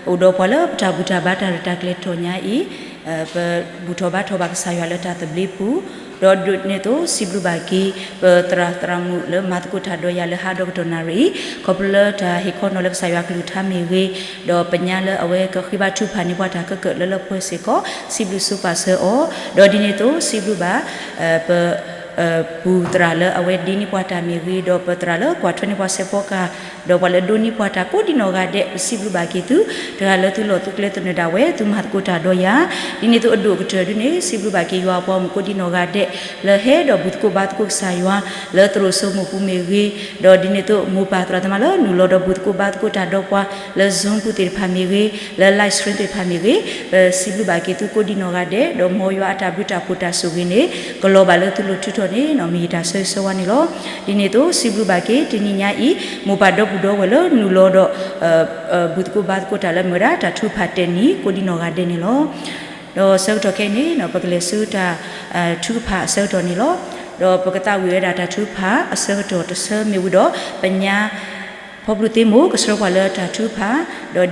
အိၣ်ဒီးပှၤလၢပတၢ်ဘူၣ်တၢ်ဘါတၢ်ရဲၣ်တၢ်ကျဲၤတတီၢ်ညါအံၤ, ပဘူၣ်ထီၣ်ဘါထီၣ်ဘၣ်ကစၢ်ယွၤလၢတၢ်သဘျ့ပူၤ, ဒီးဒ်န့ၣ်အသိးစံးဘျုးဘၣ်က့ၤ ပသရၣ်သရၣ်မုၣ်လၢမၤသကိးတၢ်ဒီးယၤလၢဟါဒီကတီၢ်နၣ်ရံၣ်အံၤ ခီဖျိလၢတၢ်ဟ့ၣ်ခီနီၤလၢကစၢ်ယွၤကလုၢ်ကထါမ့ၢ်ဂ့ၤ, ဒီးပညါလၢအဝဲကဃ့ဘါထုကဖၣ်န့ၢ်ပှၤတၢ်ကၢကၢၣ်လၢလၢပှဲၤပှဲၤစ့ၢ်ကီး စံးဘျုးစူးပာ်စၢၤအီၤ, ဒီးဒ်န့ၣ်အသိးစံးဘျုးဘၣ် ပ ပူၤသရၣ်လၢအဝဲဒ့န့ၢ်ပှၤတၢ်မ့ၢ်ဂ့ၤ, ဒီးပသရၣ်လၢကွၢ်ထွဲန့ၢ်ပှၤစဲးဖီကဟၣ်, ဒီးပှၤလၢဒိးန့ၢ်ပှၤတၢ်ကိးဒံနီၢ်ဂၤဒဲး ပစံးဘျုးဘၣ်က့ၤသု, တဂၤလၢသုလီၢ်သုကျဲသနၢၣ်ဒၣ်ဝဲ သုမၤသကိးတၢ်ဒီးယၤ, ဒ်န့ၣ်အသိးအဒိၣ်အကတၢၢ်ဒ်န့ၣ် စံးဘျုးဘၣ်က့ၤယွၤအပှၤဂီၢ်မုၢ်ကိးဒံနီၢ်ဂၤဒဲး လၢဟဲဒီးဘူၣ်သကိးဘါသကိးကစၢ်ယွၤ လၢသရိာ်စိမိၢ်ပူၤမ့ၢ်ဂ့ၤ, ဒီးဒ်န့ၣ်အသိးမိၢ်ပၢ်သရၣ်သမါလၢနုာ်လီၤဒီးဘူၣ်သကိးဘါသကိးတၢ်ဒီးပှၤ လၢ Zoom ပူၤသ့ၣ်တဖၣ်မ့ၢ်ဂ့ၤ, လၢ live stream သ့ၣ်တဖၣ်မ့ၢ်ဂ့ၤ, ပစံးဘျုးဘၣ်က့ၤသုကိးဒံနီၢ်ဂၤဒဲး ဒီးမ်ယွၤအတၢ်ဘျုးတၢ်ဖှိၣ်တၢ်ဆိၣ်ဂ့ၤန့ၣ် ကလီၤဘၣ်လၢသုလိၤထုးထီၣ်န့ၣ် မ့ၢ်ယတၢ်ဆၢဂ့ၤဆၢဝါန့ၣ်လီၤ. ဒ်န့ၣ်အသိးစံးဘျုးဘၣ်က့ၤ တနံၤညါအံၤ မိၢ်ပၢ်ဒီပုၢ်ဒီဝဲၢ်လၢနုာ်လီၤဒီး ဘူၣ်သကိးဘါသကိးတၢ်လၢမ့ၢ်ဝဲဒၣ်တၢ်ထုကဖၣ်တဲာ်နံၤကိးဒံနီၢ်ဂၤဒဲးန့ၣ်လီၤ. ဒီးဆၢကတီၢ်ခဲအံၤန့ၣ် ပကလဲၤဆူတၢ်ထုကဖၣ်အဆၢကတီၢ်န့ၣ်လီၤ. ဒီးပကသးဝံၣ်ဝဲဒၣ်တၢ်ထုကဖၣ်အဆၢကတီၢ်တဆၢမ့ၢ်ဝံၤဒီး ပညါ ဖီဘျုးသ့မိၢ်ကဆှၢပှၤလၢတၢ်ထုကဖၣ်,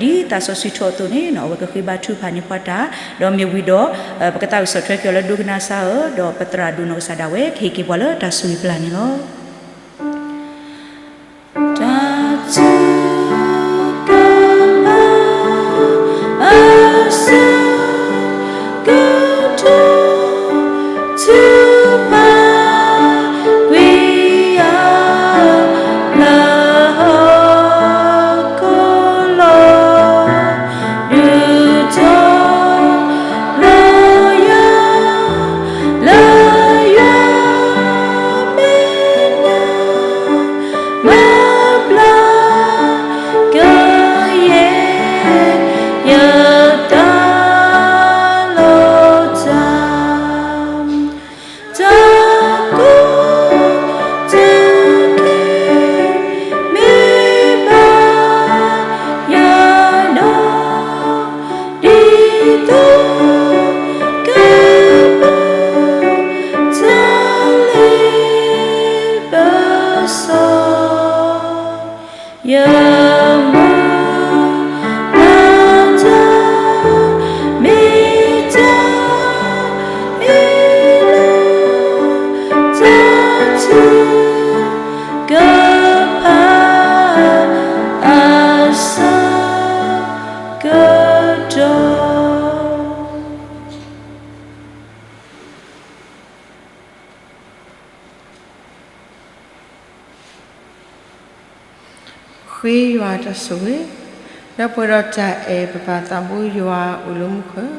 ဒီးဒ်သးစီဆှံထီၣ်အသိးန့ၣ် အဝဲကဃ့ဘါထုကဖၣ်န့ၢ်ပှၤတၢ်, ဒီးမ့ၢ်ဝံၤဒီး ပကသးဝံၣ်ဆီၣ်ထွဲက့ၤအီၤလၢဒိကနၣ်စၢ်ဧၢ, ဒီးပသရၣ်ဒိၣ်နီၢ်ကစၢ်ဒၣ်ဝဲ ကဟ့ၣ်က့ၤပှၤလၢတၢ်ဆိၣ်ဂ့ၤပျၢ်န့ၣ်လီၤ. တၢ်ထုကဖၣ် အဆၢကတီၢ် ထုကဖၣ်ကွံာ်အီၤ လၢဟီၣ်ခိၣ်လီၤ ဒုးထီၣ်လီၤယၤ လၢယွၤမဲာ်ညါ မၤဘျါကယဲၢ် ယတၢ်လီၤတၢ် တၢ်ကိးတၢ်ခဲ မ့ၢ်ဘၣ်ယၤဒီး ဒ်သိးကဘၣ် တၢ်လ့ပစီ ယမုၢ် လၢတၢ် မ့ၢ်တၢ်အ့ၣ်လိာ် တၢ်ထုကဖၣ် အဆၢကတီၢ် ဃ့ယွၤတၢ်ဆိၣ်ဂ့ၤ, ဒီးပှဲၤဒီးတၢ်အဲၣ်ပပၢ်သးဘိယွၤအိၣ်လၢမူခိၣ်,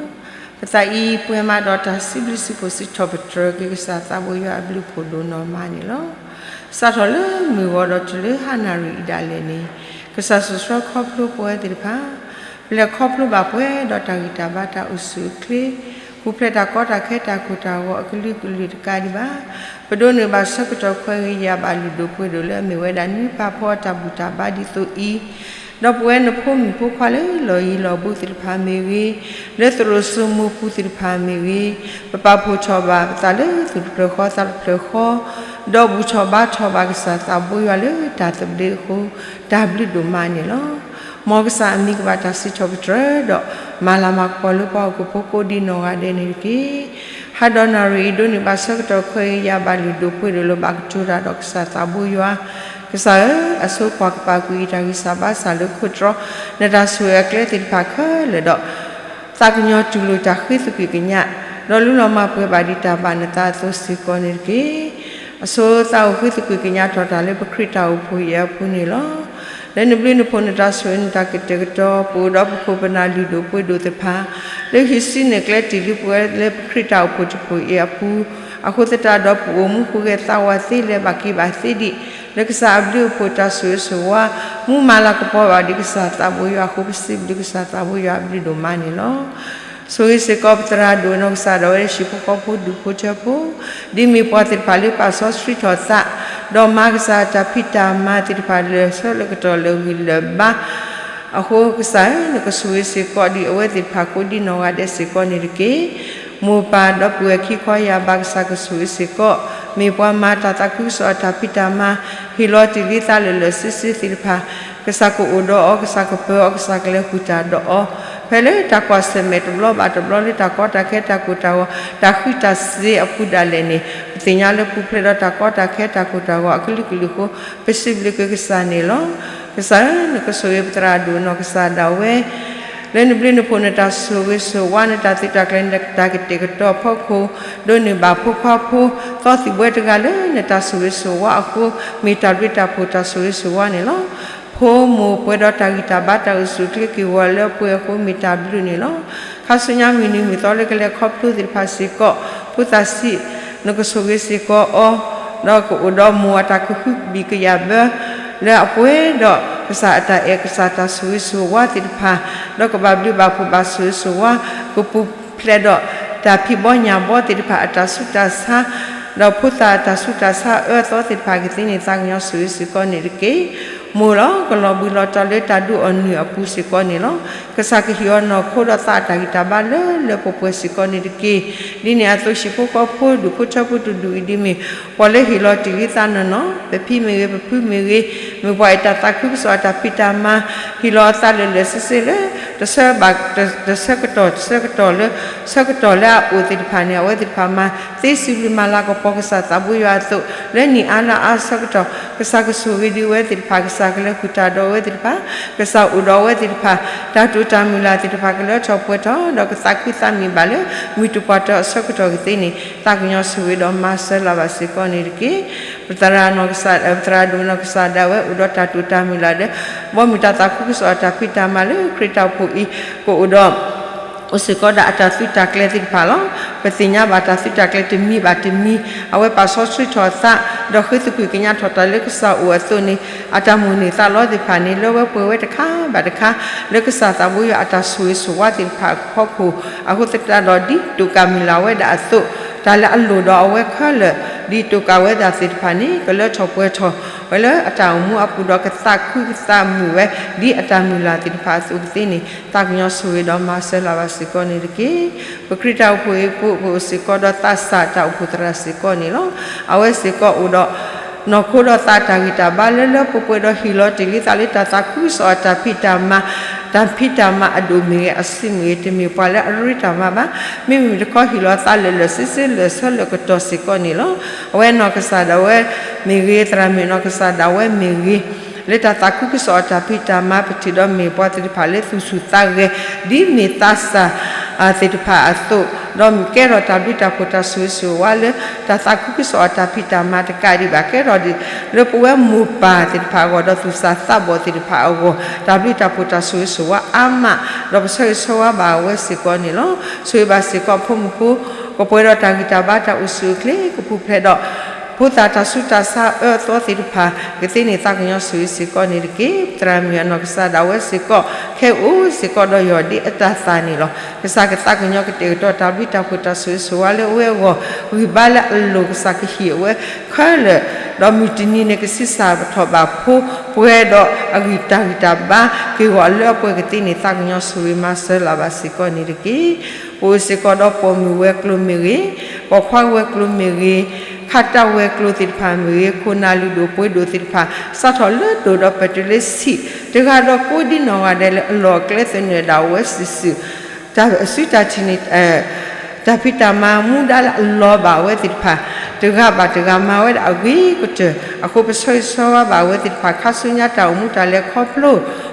ပသးအံၤပှဲၤမးဒီးတၢ်စံးဘျုးစံးဖှိၣ်စံးထီၣ်ပတြၢၤက့ၤကစၢ်သးဘိယွၤအဘျုးဖှိၣ်ဒိၣ်နီၢ်မးန့ၣ်လီၤ. စးထီၣ်လၢမုၢ်ဂီၤဒီးတုၤလၢဟါနၣ်ရံၣ်အံၤဒၣ်လဲာ်န့ၣ်, ကစၢ်ဆိၣ်ဆှၢခီဖျိပဝဲသ့ၣ်တဖၣ် ပလဲၤခီဖျိဘၣ်ပှဲၤဒီးတၢ်ဂံၢ်တၢ်ဘါတၢ်အိၣ်ဆူၣ်အိၣ်ချ့, ပူၤဖျဲးတၢ်ကီတၢ်ခဲတၢ်ကိၢ်တၢ်ဂီၤအကလုာ်ကလုာ်တကးဒံးဘၣ်. ပဒိးန့ၢ်ဘၣ်ဆၢကတီၢ်ခွဲးဂ့ၤယာ်ဘၣ်လုၢ်ဒိၣ်ပှ့ၤဒိၣ်လၢအမ့ၢ်ဝဲဒၣ်နွံဖးဖီအတၢ်ဘူၣ်တၢ်ဘါဒ်သိးအံၤ, ဒီးပဝဲနဖိမုၣ်ဖိခွါလၢလီၢ်ယံၤလီၢ်ဘူးသ့ၣ်တဖၣ်မ့ၢ်ဂ့ၤ, လၢသရိာ်စိမိၢ်ပူၤသ့ၣ်တဖၣ်မ့ၢ်ဂ့ၤ, ပပာ်ဖှိၣ်ထီၣ်ဘၣ်ပသးလၢသူၣ်တဖျၢၣ်ဃီသးတဖျၢၣ်ဃီ, ဒီးဘူၣ်ထီၣ်ဘါထီၣ်ဘၣ်ကစၢ်သးဘိယွၤလၢတၢ်သဘျ့အဃိ, တၢ်ဘျုးဒိၣ်မးန့ၣ်လီၤ. မ်ကစၢ်အမံၤကဘၣ်တၢ်စံးထီၣ်ပတြၢၤဒီး မၤလၤမၤကပီၤလၢပှၤဟီၣ်ခိၣ်ဖိကိးဒံးနီၢ်ဂၤဒဲးန့ၣ်တက့ၢ်. ဟါဒီးနၣ်ရံၣ်အံၤဒိးန့ၢ်ဘၣ်ဆၢကတီၢ်ခွဲးဂ့ၤယာ်ဘၣ်လုၢ်ဒိၣ်ပှ့ၤဒိၣ်လၢဘၣ်ကတိၤတၢ်ဒီးကစၢ်သးဘိယွၤ, ကစၢ်ဧၢ, အဆိကွၢ်ကပာ်ကွံာ်အံၤတၢ်ဂံၢ်စၢ်ဘါစၢ်လၢခိၣ်တြီ, နတၢ်ဆိၣ်ဂ့ၤအကျဲသ့ၣ်တဖၣ်ခဲလၢာ်ဒီး သးကညီၤတူၢ်လိာ်တၢ်ဃ့သကွံာ်ကညး, ဒီးလူလီၤမၢ်ပှဲၤဘၣ်ဒံးတၢ်ဘၣ်နသးအသိးစ့ၢ်ကီးန့ၣ်တက့ၢ်. အဆိသးအိၣ်ဃ့သကွံာ်ကညးထီၣ်တၢ်လၢပခရံာ်တၢ်အိၣ်ဖှိၣ်အံၤအပူၤန့ၣ်လီၤ. လၢနဘျုးနဖှိၣ်နတၢ်ဆိၣ်ဂ့ၤနတၢ်ကတဲာ်ကတီၤ ပအိၣ်ဒီးပခိၣ်ပနၢ်လုၢ်ဒိၣ်ပှ့ၤဒိၣ်သ့ၣ်တဖၣ်, လၢဟံးစုနဲၣ်ကျဲတ့ၢ်လံပဝဲလၢပခရံာ်တၢ်အိၣ်ဖှိၣ်တဖှိၣ်အံၤအပူၤ, အဃိသတးဒီးပအိၣ်မူဟူးဂဲၤသးဝးသ့လၢဘၣ်က့ၤဘၣ်သ့ဒံး, လၢကစၢ်အဘျုးအဖှိၣ်တၢ်ဆိၣ်ဂ့ၤဆိၣ်ဝါ, မူမၤလၤကပီၤဘၣ်ဒံးကစၢ်သးဘိယွၤအဃိ ပစံးဘျုးကစၢ်သးဘိယွၤအဘျုးဒိၣ်မးန့ၣ်လီၤ. ဆိၣ်ဂ့ၤစ့ၢ်ကီးပသရၣ်ဒိၣ်နီၢ်ကစၢ်ဒီးအဝဲဟံၣ်ဖိဃီဖိဒူၣ်ဖိထၢဖိ, ဒ်မ့ၢ်ပှၤသ့ၣ်တဖၣ်လၢပာ်စီဆှံထီၣ်သး, ဒီးမၤကစၢ်တၢ်ဖံးတၢ်မၤသ့ၣ်တဖၣ်လၢာ်ဆၢလၢာ်ကတီၢ်လၢာ်ဂံၢ်လၢာ်ဘါ, အဃိကစၢ်ဧၢ, နကဆိၣ်ဂ့ၤစ့ၢ်ကီးဒံးအဝဲသ့ၣ်တဖၣ်ကိးဒံးနီၢ်ဂၤဒဲးစ့ၢ်ကီးန့ၣ်တက့ၢ်. မိၢ်ပၢ်ဒီပုၢ်ဝဲၢ်ခံခီယၢ်ဘး ကစၢ်ကဆိၣ်ဂ့ၤစ့ၢ်ကီး, မ့ၢ်ပှၤမၤတၢ်သးခုကစီၣ်အတၢ်ဖံးတၢ်မၤ, ဟ့ၣ်လီၤတ့ၢ်လံသးလၢာ်လၢာ်ဆ့ဆ့သ့ၣ်တဖၣ်, ကစၢ်ကအိၣ်ဒီးအီၤ, ကစၢ်ကပၢၤအီၤ, ကစၢ်ကလဲၤဃုာ်တၢ်ဒီးအီၤ, ဖဲလၢတၢ်ကွၢ်ဆၢၣ်မဲာ်တဘျီဘၣ်တဘျီ လၢတၢ်ကီတၢ်ခဲတၢ်ကိၢ်တၢ်ဂီၤ တၢ်ဃံးတၢ်စ့ၤအပူၤဒၣ်လဲာ်န့ၣ်, ပသ့ၣ်ညါလၢပူၤဖျဲးဒီးတၢ်ကီတၢ်ခဲတၢ်ကိၢ်တၢ်ဂီၤအကလုာ်ကလုာ်အဃိ, ပစံးဘျုးက့ၤကစၢ်န့ၣ်လီၤ. ကစၢ်ဧၢ, နကဆိၣ်ဂ့ၤပသရၣ်ဒိၣ်နီၢ်ကစၢ်ဒၣ်ဝဲ လၢနဘျုးနဖှိၣ် နတၢ်ဆိၣ်ဂ့ၤဆိၣ်ဝါ နတၢ်သုးတၢ်ကျဲၤ နတၢ်ကတဲာ်ကတီၤအဖီခိၣ်, ဒိးန့ၢ်ဘၣ်ဖိခွါဖိ သီသံၣ်ဘှဲတဂၤလၢနတၢ်ဆိၣ်ဂ့ၤဆိၣ်ဝါအဃိ, မ့ၢ်တၢ်ဘျုးတၢ်ဖှိၣ်တၢ်ဆိၣ်ဂ့ၤဆိၣ်ဝါန့ၣ်လီၤ. ဖိမိၢ်ပှဲၤဒီးတၢ်ဂံၢ်တၢ်ဘါတၢ်အိၣ်ဆူၣ်အိၣ်ချ့က့ၤဂီၤလၢအပှဲၤအဃိ မ့ၢ်တၢ်ဘျုးန့ၣ်လီၤ. ခါဆူညါမုၢ်နံၤမုၢ်သီလၢကလဲၤခီဖျိသ့ၣ်တဖၣ်စ့ၢ်ကီး, ဖိသၣ်ဆံး နကဆိၣ်ဂ့ၤစ့ၢ်ကီးအီၤ ဒီးကအိၣ်ဒီးမိၢ်အတၢ်ကဟုကယာ်ဘၢ လၢအပှဲၤဒီးကစၢ်အတၢ်အဲၣ် ကစၢ်တၢ်ဆိၣ်ဂ့ၤဆိၣ်ဝါသ့ၣ်တဖၣ်, ဒီးကဘၣ်ဘျုးဘၣ်ဖှိၣ်ဘၣ်ဆိၣ်ဂ့ၤဆိၣ်ဝါ, ကပူၤဖျဲးဒီးတၢ်ဖံးဘီညၣ်ဘီသ့ၣ်တဖၣ်အတၢ်ဆူးတၢ်ဆါ, ဒီးဖိသၣ်အတၢ်ဆူးတၢ်ဆါအၢအသီသ့ၣ်တဖၣ်ကသ့န့ၣ် သးကညီၤဆိၣ်ဂ့ၤစ့ၢ်ကီးန့ၣ်တက့ၢ်. မိၢ်လီၤကလီၤဘှံးလီၤတီၤလၢတၢ်ဒုးအီၣ်နုၢ်အပူၤစ့ၢ်ကီးန့ၣ်လီၤ. ကစၢ်ကဟ့ၣ်အီၤနီၢ်ခိဒီးသးအတၢ်ဂံၢ်တၢ်ဘါလၢလၢပှဲၤပှဲၤစ့ၢ်ကီးန့ၣ်တက့ၢ်. ဒ်န့ၣ်အသိးဟံၣ်ဖိဃီဖိဒူၣ်ဖိထၢဖိတဒူၣ်အံၤဒ်မ့ၢ် ပှၤလၢဟ့ၣ်လီၤတ့ၢ်လံသးနီၢ်နီၢ်, ပဖံမ့ၢ်ဂ့ၤ ပဖုမ့ၢ်ဂ့ၤ, မ့ၢ်ပှၤအတၢ်သးခုကစီၣ်အတၢ်ဖံးတၢ်မၤ, ဟ့ၣ်လီၤအသးလၢာ်လၢာ်ဆ့ဆ့လၢ တဆၢဘၣ်တဆၢကတီၢ် တဆၢကတီၢ်လၢ ဆၢကတီၢ်လၢအအိၣ်သ့ၣ်တဖၣ်န့ၣ် အဝဲသ့ၣ်တဖၣ်မၤသ့စံးဘျုးမၤလၤကပီၤကစၢ်သးဘိယွၤအသိး, လၢနံၣ်အါလါအါဆၢကတီၢ် ကစၢ်ကဆိၣ်ဂ့ၤဒံးဝဲသ့ၣ်တဖၣ်, ကစၢ်ကလဲၤဃုာ်တၢ်ဒီးအဝဲသ့ၣ်တဖၣ်, ကစၢ်အိၣ်ဒီးအဝဲသ့ၣ်တဖၣ်, တၢ်တိာ်တၢ်မုၢ်လၢ်သ့ၣ်တဖၣ်ကလၢထီၣ်ပှဲၤထီၣ် ဒီးကသးခုသးမံဘၣ်လၢ မုၢ်တပှၢ်တၢၢ်အဆၢကတီၢ်ကသ့န့ၣ် သးကညီၤဆိၣ်ဂ့ၤဒီးမၤစၢၤလၢ်ဘၣ်စ့ၢ်ကီးန့ၣ်တက့ၢ်. ပသရၣ်နီၢ်ကစၢ် ပသရၣ်ဒိၣ်နီၢ်ကစၢ်ဒၣ်ဝဲအိၣ်ဒီးတၢ်တိာ်တၢ်မုၢ်လၢ်ဒီး ဘီမုၢ်တၢ်သးခုကစီၣ်အတၢ်ဖံးတၢ်မၤလၢခရံာ်တၢ်အိၣ်ဖှိၣ်အံၤ ကအိၣ်ဒီး အိၣ်စ့ၢ်ကီးဒီးအတၢ်သုးတၢ်ကျဲၤသ့ၣ်တဖၣ်လီၤ. ပသ့ၣ်ညါဘၣ်တၢ်သုးတၢ်ကျဲၤတမံၤဘၣ်တမံၤ, အဝဲပာ်စီဆှံထီၣ်အသး ဒီးဃ့သကွံၢ်ကညးထီၣ်တၢ်လၢကစၢ်အိၣ်အသိးန့ၣ် အတၢ်မိၣ်န့ၢ်သးလီသ့ၣ်တဖၣ်န့ၣ် လၢဝဲပှဲၤဝဲတခါဘၣ်တခါ လၢကစၢ်သးဘိယွၤအတၢ်ဆိၣ်ဂ့ၤဆိၣ်ဝါသ့ၣ်တဖၣ်အဖီခိၣ်, အဃိသတးဒီးဒ်တိာ်ကၢ်မုၢ်လၢ်ဝဲဒၣ်အသိး, တၢ်လၢအလိၣ်ဒီးအဝဲခဲလၢာ် ဒ်တိာ်ကၢ်ဝဲဒၣ်သ့ၣ်တဖၣ်န့ၣ် ကလၢထီၣ်ပှဲၤထီၣ်ဝဲလၢအတၢ်အိၣ်မူအပူၤဒီးကသးခုကသးမုာ်ဝဲ ဒ်အတၢ်မုၢ်လၢ်သ့ၣ်တဖၣ်အသိးကသ့န့ၣ် သးကညီၤဆိၣ်ဂ့ၤဒီးမၤစၢၤလၢ်ဘၣ်စ့ၢ်ကီးန့ၣ်တက့ၢ်. ပခရံာ်တၢ်အိၣ်ဖှိၣ်အံၤပူၤ ပအိၣ်စ့ၢ်ကီးဒီးသးစၢ်တၢ်အိၣ်ဖှိၣ်သရၣ်စ့ၢ်ကီးန့ၣ်လီၤ. အဝဲစ့ၢ်ကီးအိၣ်ဒီး နီၢ်ခိဒီးသးတၢ်ဂံၢ်တၢ်ဘါလၢလၢပှဲၤပှဲၤဒီးဟ့ၣ်လီၤတ့ၢ်လံသးလၢ တၢ်သးခုကစီၣ်အတၢ်ဖံးတၢ်မၤ, တၢ်ဖံးတၢ်မၤအဒိၣ်မ့ၢ်ဂ့ၤ အဆံးမ့ၢ်ဂ့ၤ တမ့ၢ်ပှၤလၢအရ့တၢ်မၤဘၣ်. မ့မ့ၢ်တခီဟ့ၣ်လီၤသးလၢာ်လၢာ်ဆ့ဆ့လၢာ်ဆၢလၢာ်ကတီၢ်စ့ၢ်ကီးန့ၣ်လီၤ. အဝဲနီၢ်ကစၢ်ဒၣ်ဝဲမ့ၢ်ဂ့ၤ, သရၣ်မုၣ်နီၢ်ကစၢ်ဒၣ်ဝဲမ့ၢ်ဂ့ၤ, လၢတၢ်သးခုကစီၣ်အတၢ်ဖံးတၢ်မၤ ပထံၣ်ဒီးမ့ၢ်ပှၤသ့ၣ်တဖၣ်လၢသူၣ်ဆူၣ်သးဂဲၤ ဒ်မ့ၢ်သးစၢ်သ့ၣ်တဖၣ်အသိး, ဒီးကဲထီၣ်တၢ်ဘျုးတၢ်ဖှိၣ်တၢ်ဆိၣ်ဂ့ၤဆိၣ်ဝါလၢ တၢ်သးခုကစီၣ်အတၢ်ဖံးတၢ်မၤတကးဒံးဘၣ် ကဲထီၣ်ဒံး လၢပဝဲမိၢ်ပၢ်သ့ၣ်တဖၣ်အဂီၢ် ဒီးသူၣ်စၢ်သးဘီၣ်သ့ၣ်တဖၣ်အဂီၢ် တၢ်ဘျုးတၢ်ဖှိၣ်တၢ်ဆိၣ်ဂ့ၤဆိၣ်ဝါအါမး, ဒီးပဆၢဂ့ၤဆၢဝါဘၣ်အဝဲစ့ၢ်ကီးန့ၣ်လီၤ. ဆိၣ်ဂ့ၤဘၣ်စ့ၢ်ကီးဖိမုၣ်ဖိ ကပှဲၤဒီးတၢ်ဂံၢ်တၢ်ဘါတၢ်အိၣ်ဆူၣ်အိၣ်ချ့ ကပူၤဖျဲးဒီး ဖိသၣ်တၢ်ဆူးတၢ်ဆါအၢအသီသ့ၣ်တဖၣ် ကသ့န့ၣ်သးကညီၤဆိၣ်ဂ့ၤစ့ၢ်ကီးန့ၣ်တက့ၢ်. သရၣ်မုၣ်အနီၢ်ကစၢ်ဒၣ်ဝဲစ့ၢ်ကီး ခဲအိၣ်စ့ၢ်ကီးဒီးယီၢ်ဒ်အတၢ်သးန့ၣ်လီၤ. ကစၢ်ကသးကညီၤကတဲာ်ကတီၤတၢ်ဘျုးတၢ်ဖှိၣ်တၢ်ဆိၣ်ဂ့ၤဆိၣ်ဝါလၢအဝဲအဂီၢ် ဂံၢ်ဘါလၢအလိၤ ကစၢ်ကဟ့ၣ်အဝဲခဲလၢာ်, ဒီးမုၢ်တနံၤန့ၣ် ကဆံးစၢ်ထီၣ်ဘၣ်ဖိ ပှဲၤဒီးအဂံၢ်တၢ်ဂံၢ်တၢ်ဘါက့ၤဂီၤလၢအပှဲၤကသ့န့ၣ် သးကညီၤဆိၣ်ဂ့ၤမၤစၢၤလၢ်ဘၣ်စ့ၢ်ကီးန့ၣ်တက့ၢ်. ပအိၣ်စ့ၢ်ကီးဒီးပိာ်မုၣ်ဝဲၤကျိၤမ့ၢ်ဂ့ၤ, ပိာ်ခွါဝဲၤကျိၤမ့ၢ်ဂ့ၤ, ခးတၢ်ဝဲၤကျိၤသ့ၣ်တဖၣ်မ့ၢ်ဂ့ၤ, ခိၣ်နၢ်လုၢ်ဒိၣ်ပှ့ၤဒိၣ်သ့ၣ်တဖၣ် စးထီၣ်လၢဒိၣ်ဒီးပဲာ်တုၤလၢဆံး, တဂၤဒီးကိးဒ်နီၢ်ဂၤဒဲးလၢအလီၢ်အကျဲသနၢၣ်ဒၣ်ဝဲစုာ်စုာ် တၢ်စုတၢ်ထံၣ်န့ၣ် တၢ်ဖံးတၢ်မၤမူဒါလၢအလီၤဘၣ်အဝဲသ့ၣ်တဖၣ် တဂၤဘၣ်တဂၤမၤဝဲဒၣ်အဂ့ၤကတၢၢ်. အဃိပဆၢဂ့ၤဆၢဝါဘၣ်အဝဲသ့ၣ်တဖၣ် ခါဆူညါတၢ်အိၣ်မူတၢ်လဲၤခီဖျိ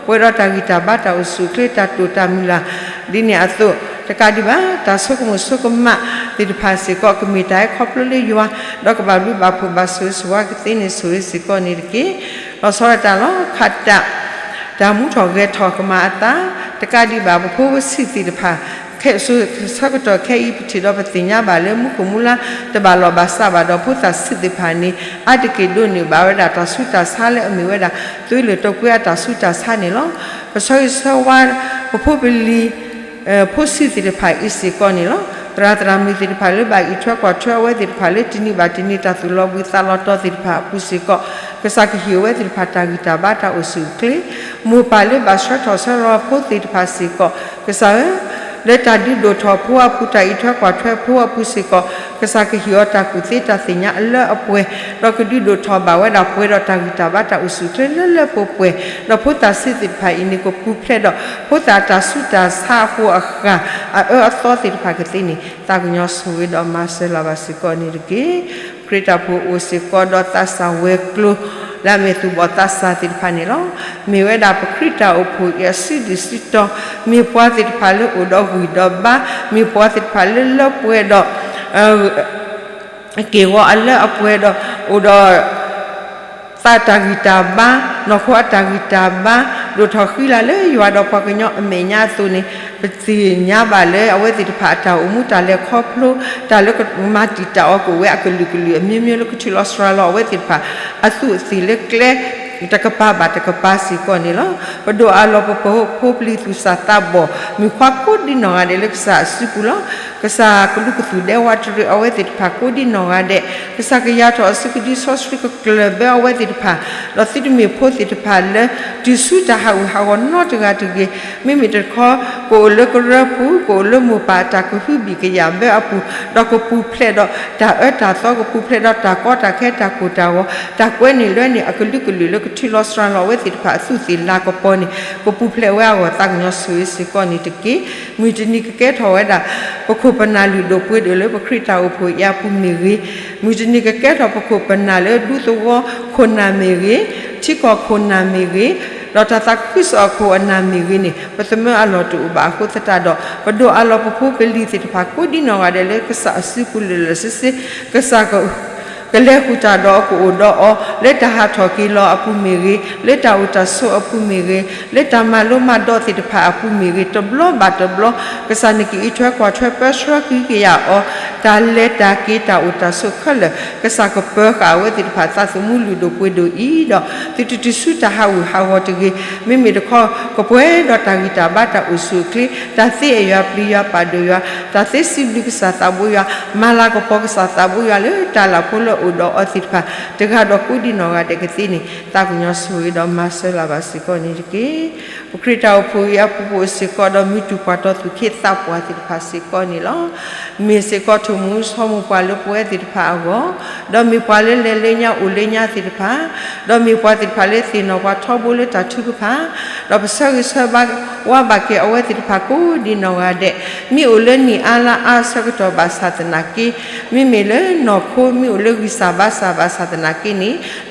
ပှဲၤဒီးတၢ်ဂံၢ်တၢ်ဘါတၢ်အိၣ်ဆူၣ်အိၣ်ချ့ တၢ်တိာ်တၢ်မုၢ်လၢ် ဒ်န့ၣ်အသိး တကးဒံးဘၣ် တၢ်ဆိကမိၣ်ဆိကမးသ့ၣ်တဖၣ်စ့ၢ်ကီး ကမ့ၢ်တၢ်ဟဲခီဖျိလၢယွၤ ဒီးကဘၣ်ဘျုးဘၣ်ဖှိၣ်ဘၣ်ဆိၣ်ဂ့ၤဆိၣ်ဝါကသ့န့ၣ်ဆိၣ်ဂ့ၤစ့ၢ်ကီးန့ၣ်တက့ၢ်. လီၤဆီဒၣ်တၢ်လီၤခးတၢ် တၢ်မူထီၣ်ဂဲၤထီၣ်ကမၤအသး တကးဒံးဘၣ် ပဖိပဆံးသ့ၣ်တဖၣ် ခဲအံၤဆၢကတီၢ်ခဲအံၤ ပထံၣ်ဒီးပသ့ၣ်ညါဘၣ်လၢမူခိၣ်မူလါ တဘၣ်လီၢ်ဘၣ်စးဘၣ်ဒီး ဖိသၣ်ဆံးသ့ၣ်တဖၣ်န့ၣ် အါတက့ၢ်ဒိးန့ၢ်ဘၣ်ဝဲဒၣ်တၢ်ဆူးတၢ်ဆါလၢအမ့ၢ်ဝဲဒၣ် သွေးလည်တုပ်ကွေး အတၢ်ဆူးတၢ်ဆါန့ၣ်လီၤ. ပဆၢဂ့ၤဆၢဝါ ပဖိပလံၤ ဖိဆံးသ့ၣ်တဖၣ်အံၤစ့ၢ်ကီးန့ၣ်လီၤ. သရၣ်သရၣ်မုၣ်သ့ၣ်တဖၣ်လၢဘၣ်အံးထွဲကွၢ်ထွဲအဝဲသ့ၣ်တဖၣ်လၢတနံၤဘၣ်တနံၤ တၢ်သူၣ်လီၤဘှံးသးလီၤတီၤသ့ၣ်တဖၣ်အပူၤစ့ၢ်ကီး ကစၢ်ကဟ့ၣ်အဝဲသ့ၣ်တဖၣ်တၢ်ဂံၢ်တၢ်ဘါတၢ်အိၣ်ဆူၣ်အိၣ်ချ့, မိၢ်ပၢ်လၢဘၣ်ဆှၢထီၣ်ဆှၢလီၤဖိသ့ၣ်တဖၣ်စ့ၢ်ကီး ကစၢ်ဧၢ လၢတၢ်ဒုးဒိၣ်ထီၣ်ဖိအပူၤ တၢ်အံးထွဲကွၢ်ထွဲဖိအပူၤစ့ၢ်ကီး, ကစၢ်ကဟ့ၣ်အီၤတၢ်ကူၣ်သ့တၢ်သ့ၣ်ညါအလၢအပှဲၤ, ဒီးကဒုးဒိၣ်ထီၣ်ဘၣ်ဝဲဒၣ်ပှဲၤဒီးတၢ်ဂံၢ်တၢ်ဘါတၢ်အိၣ်ဆူၣ်အိၣ်ချ့လၢလၢပှဲၤပှဲၤ, ဒီးဖိသၣ်ဆံးသ့ၣ်တဖၣ်အံၤန့ၣ် ကပူၤဖျဲးဒီး ဖိသၣ်အတၢ်ဆူးတၢ်ဆါအဃိအဃၢ် အအၢအသီသ့ၣ်တဖၣ်ကသ့န့ၣ် သးကညီၤဆိၣ်ဂ့ၤဒီးမၤစၢၤလၢ်ဘၣ်စ့ၢ်ကီးန့ၣ်တက့ၢ်. ပခရံာ်တၢ်အိၣ်ဖှိၣ်အိၣ်စ့ၢ်ကီးဒီးသးစၢ်ဝဲၤကျိၤ လၢအမ့ၢ်သူၣ်ဘီၣ်သးစၢ်သ့ၣ်တဖၣ်န့ၣ်လီၤ. မ့ၢ်ဝဲဒၣ်ပခရံာ်တၢ်အိၣ်ဖှိၣ်အံၤအစုဒုၣ်စုတီၤ, မ့ၢ်ပှၤသ့ၣ်တဖၣ်လၢအိၣ်ဒီးဂံၢ်ဒီးဘါ, မ့ၢ်ပှၤသ့ၣ်တဖၣ်လၢလၢပှဲၤဒီး က့ၢ်ဂီၤအလၢအပှဲၤဒီး အိၣ်ဒီး သးတၢ်ဂံၢ်တၢ်ဘါ, နီၢ်ခိအတၢ်ဂံၢ်တၢ်ဘါ, ဒိၣ်ထီၣ်ဃံလၤလၢယွၤဒီးပှၤကညီအမဲာ်ညါအသိးန့ၣ်, ပသ့ၣ်ညါဘၣ်လၢအဝဲသ့ၣ်တဖၣ်အတၢ်အိၣ်မူတၢ်လဲၤခီဖျိ, တၢ်လၢကမၤတံာ်တာ်အီၤကအိၣ်ဝဲအကလုာ်ကလုာ်အမျိုးမျိုးလၢကထုးလီၤစှၤလီၤအဝဲသ့ၣ်တဖၣ် အသူးအသ့ၣ်လၢကျဲ တကပၤဘၣ်တကပၤစ့ၢ်ကီးန့ၣ်လီၤ. ပဒိၣ်အလီၢ်ပဖိပလံၤသူၣ်စၢ်သးဘီၣ် မုၣ်ခွါကိးဒံနီၢ်ဂၤဒဲးလၢကစၢ်အစုပူၤလီၤ. ကစၢ်ကလူးကသူၣ်ဒဲဝးတရံးအဝဲသ့ၣ်တဖၣ်ကိးဒံနီၢ်ဂၤဒဲး, ကစၢ်ကယၤထီၣ်အစုကဒုစီဆှံကကျၢၢ်ဘၢအဝဲသ့ၣ်တဖၣ်, ဒီးသုတမ့ၢ်ဖိသ့ၣ်တဖၣ်လၢ တုၤဆူတၢ်ဟးဂူာ်ဟးဂီၤနီတဂၤတဂ့ၤ, မ့မ့ၢ်တခီ ကအိၣ်လၢကရၢပူၤ, ကအိၣ်လၢမိၢ်ပၢ်အတၢ်ကဟုဘံၣ်ကယာ်ဘၢအပူၤ, ဒီးကပူၤဖျဲးဒီးတၢ်အၢတၢ်သီ, ကပူၤဖျဲးဒီးတၢ်ကီတၢ်ခဲတၢ်ကိၢ်တၢ်ဂီၤ, တၢ်ကွဲန့ၢ်လွဲန့ၢ်အကလုာ်ကလုာ်လၢကထုးလီၤစှၤလီၤအဝဲသ့ၣ်တဖၣ်အသူးသ့ၣ်လၤကပီၤန့ၣ် ကပူၤဖျဲးဝဲအဂီၢ်သးကညီၤဆိၣ်ဂ့ၤစ့ၢ်ကီးန့ၣ်တက့ၢ်. မုၢ်တနံၤကကဲထီၣ်ဝဲဒၣ် ပခိၣ်ပနၢ်လုၢ်ဒိၣ်ပှ့ၤဒိၣ်လၢပခရံာ်တၢ်အိၣ်ဖှိၣ်အံၤအပူၤမ့ၢ်ဂ့ၤ, မုၢ်တနံၤကကဲထီၣ်ပခိၣ်ပနၢ်လၢဒူသဝီခိၣ်နၢ်မ့ၢ်ဂ့ၤ, ထံကီၢ်ခိၣ်နၢ်မ့ၢ်ဂ့ၤ, ဒီးတၢ်သးခုကစီၣ်အခိၣ်အနၢ်မ့ၢ်ဂ့ၤန့ၣ် ပသမၢအလီၢ်တအိၣ်ဘၣ်အဃိသတးဒီး ပဒိၣ်အလီၢ်ပဖိပလံၤသ့ၣ်တဖၣ်ကိးဒံနီၢ်ဂၤဒဲးလၢကစၢ်အစုပူၤလၢာ်လၢာ်ဆ့ဆ့, ကစၢ်က ကလဲၤဃုာ်တၢ်ဒီးကအိၣ်ဒီးအီၤ, လၢတၢ်ဟးထီၣ်က့ၤလီၤအပူၤမ့ၢ်ဂ့ၤ, လၢတၢ်အိၣ်တၢ်ဆိးအပူၤမ့ၢ်ဂ့ၤ, လၢတၢ်မၤလိမၤဒိးသ့ၣ်တဖၣ်အပူၤမ့ၢ်ဂ့ၤ, တဘျီဘၣ်တဘျီ ကစၢ်န့ၣ်ကအံးထွဲကွၢ်ထွဲပၢဆှၢကဟုကယာ်အီၤ, တၢ်လဲၤတၢ်က့ၤတၢ်အိၣ်တၢ်ဆိးခဲလၢာ် ကစၢ်ကပၢၤဃာ်အဝဲသ့ၣ်တဖၣ်သးသမူလုၢ်ဒိၣ်ပှ့ၤဒိၣ်အံၤဒီး သုတတုၤဆူတၢ်ဟးဂူာ်ဟးဂီၤတဂ့ၤ, မ့မ့ၢ်တခီ ကပှဲၤဒီးတၢ်ဂံၢ်တၢ်ဘါတၢ်အိၣ်ဆူၣ်အိၣ်ချ့, တၢ်သ့အယွၤပျံၤယွၤပာ်ဒိၣ်ယွၤ, တၢ်သ့စံးဘျုးကစၢ်သးဘိယွၤ, မၤလၤကပီၤကစၢ်သးဘိယွၤလၢတၢ်လၢ်ဖိလၢအိၣ်ဒီးအီၤသ့ၣ်တဖၣ် တဂၤဒီးကိးဒံနီၢ်ဂၤဒဲးကသ့န့ၣ် သးကညီၤဆိၣ်ဂ့ၤဒီးမၤစၢၤလၢ်ဘၣ်စ့ၢ်ကီးန့ၣ်တက့ၢ်. ပခရံာ်တၢ်အိၣ်ဖှိၣ်အံၤအပူၤ ပအိၣ်စ့ၢ်ကီးဒီးမုၢ်တူၢ်ပှၢ်တီၢ်သူၣ်က့သးပှၢ်သ့ၣ်တဖၣ်စ့ၢ်ကီးန့ၣ်လီၤ. မ့ၢ်စ့ၢ်ကီးထိၣ်မူဆိမိၢ်ပှၢ်လၢပဝဲသ့ၣ်တဖၣ်အဂီၢ်, ဒီးမ့ၢ်ပှၤလၢလဲၤလၢညါအိၣ်လၢညါသ့ၣ်တဖၣ်, ဒီးမ့ၢ်ပှၤသ့ၣ်တဖၣ်လၢသ့ၣ်နီၣ်ပှၤထီဘိလၢတၢ်ထုကဖၣ်, ဒီးပဆၢဂ့ၤဆၢဝါဘၣ်က့ၤအဝဲသ့ၣ်တဖၣ်ကိးဒံနီၢ်ဂၤဒဲး, မ့ၢ်အိၣ်လၢနံၣ်အါလါအါအဆၢကတီၢ်ဘၣ်ဆၣ်သနာ်က့, မ့မ့ၢ်လၢနီၢ်ခိမ့ၢ်အိၣ်လၢဂံၢ်စၢ်ဘါစၢ်ဘၣ်ဆၣ်သနာ်က့န့ၣ်, နီၢ်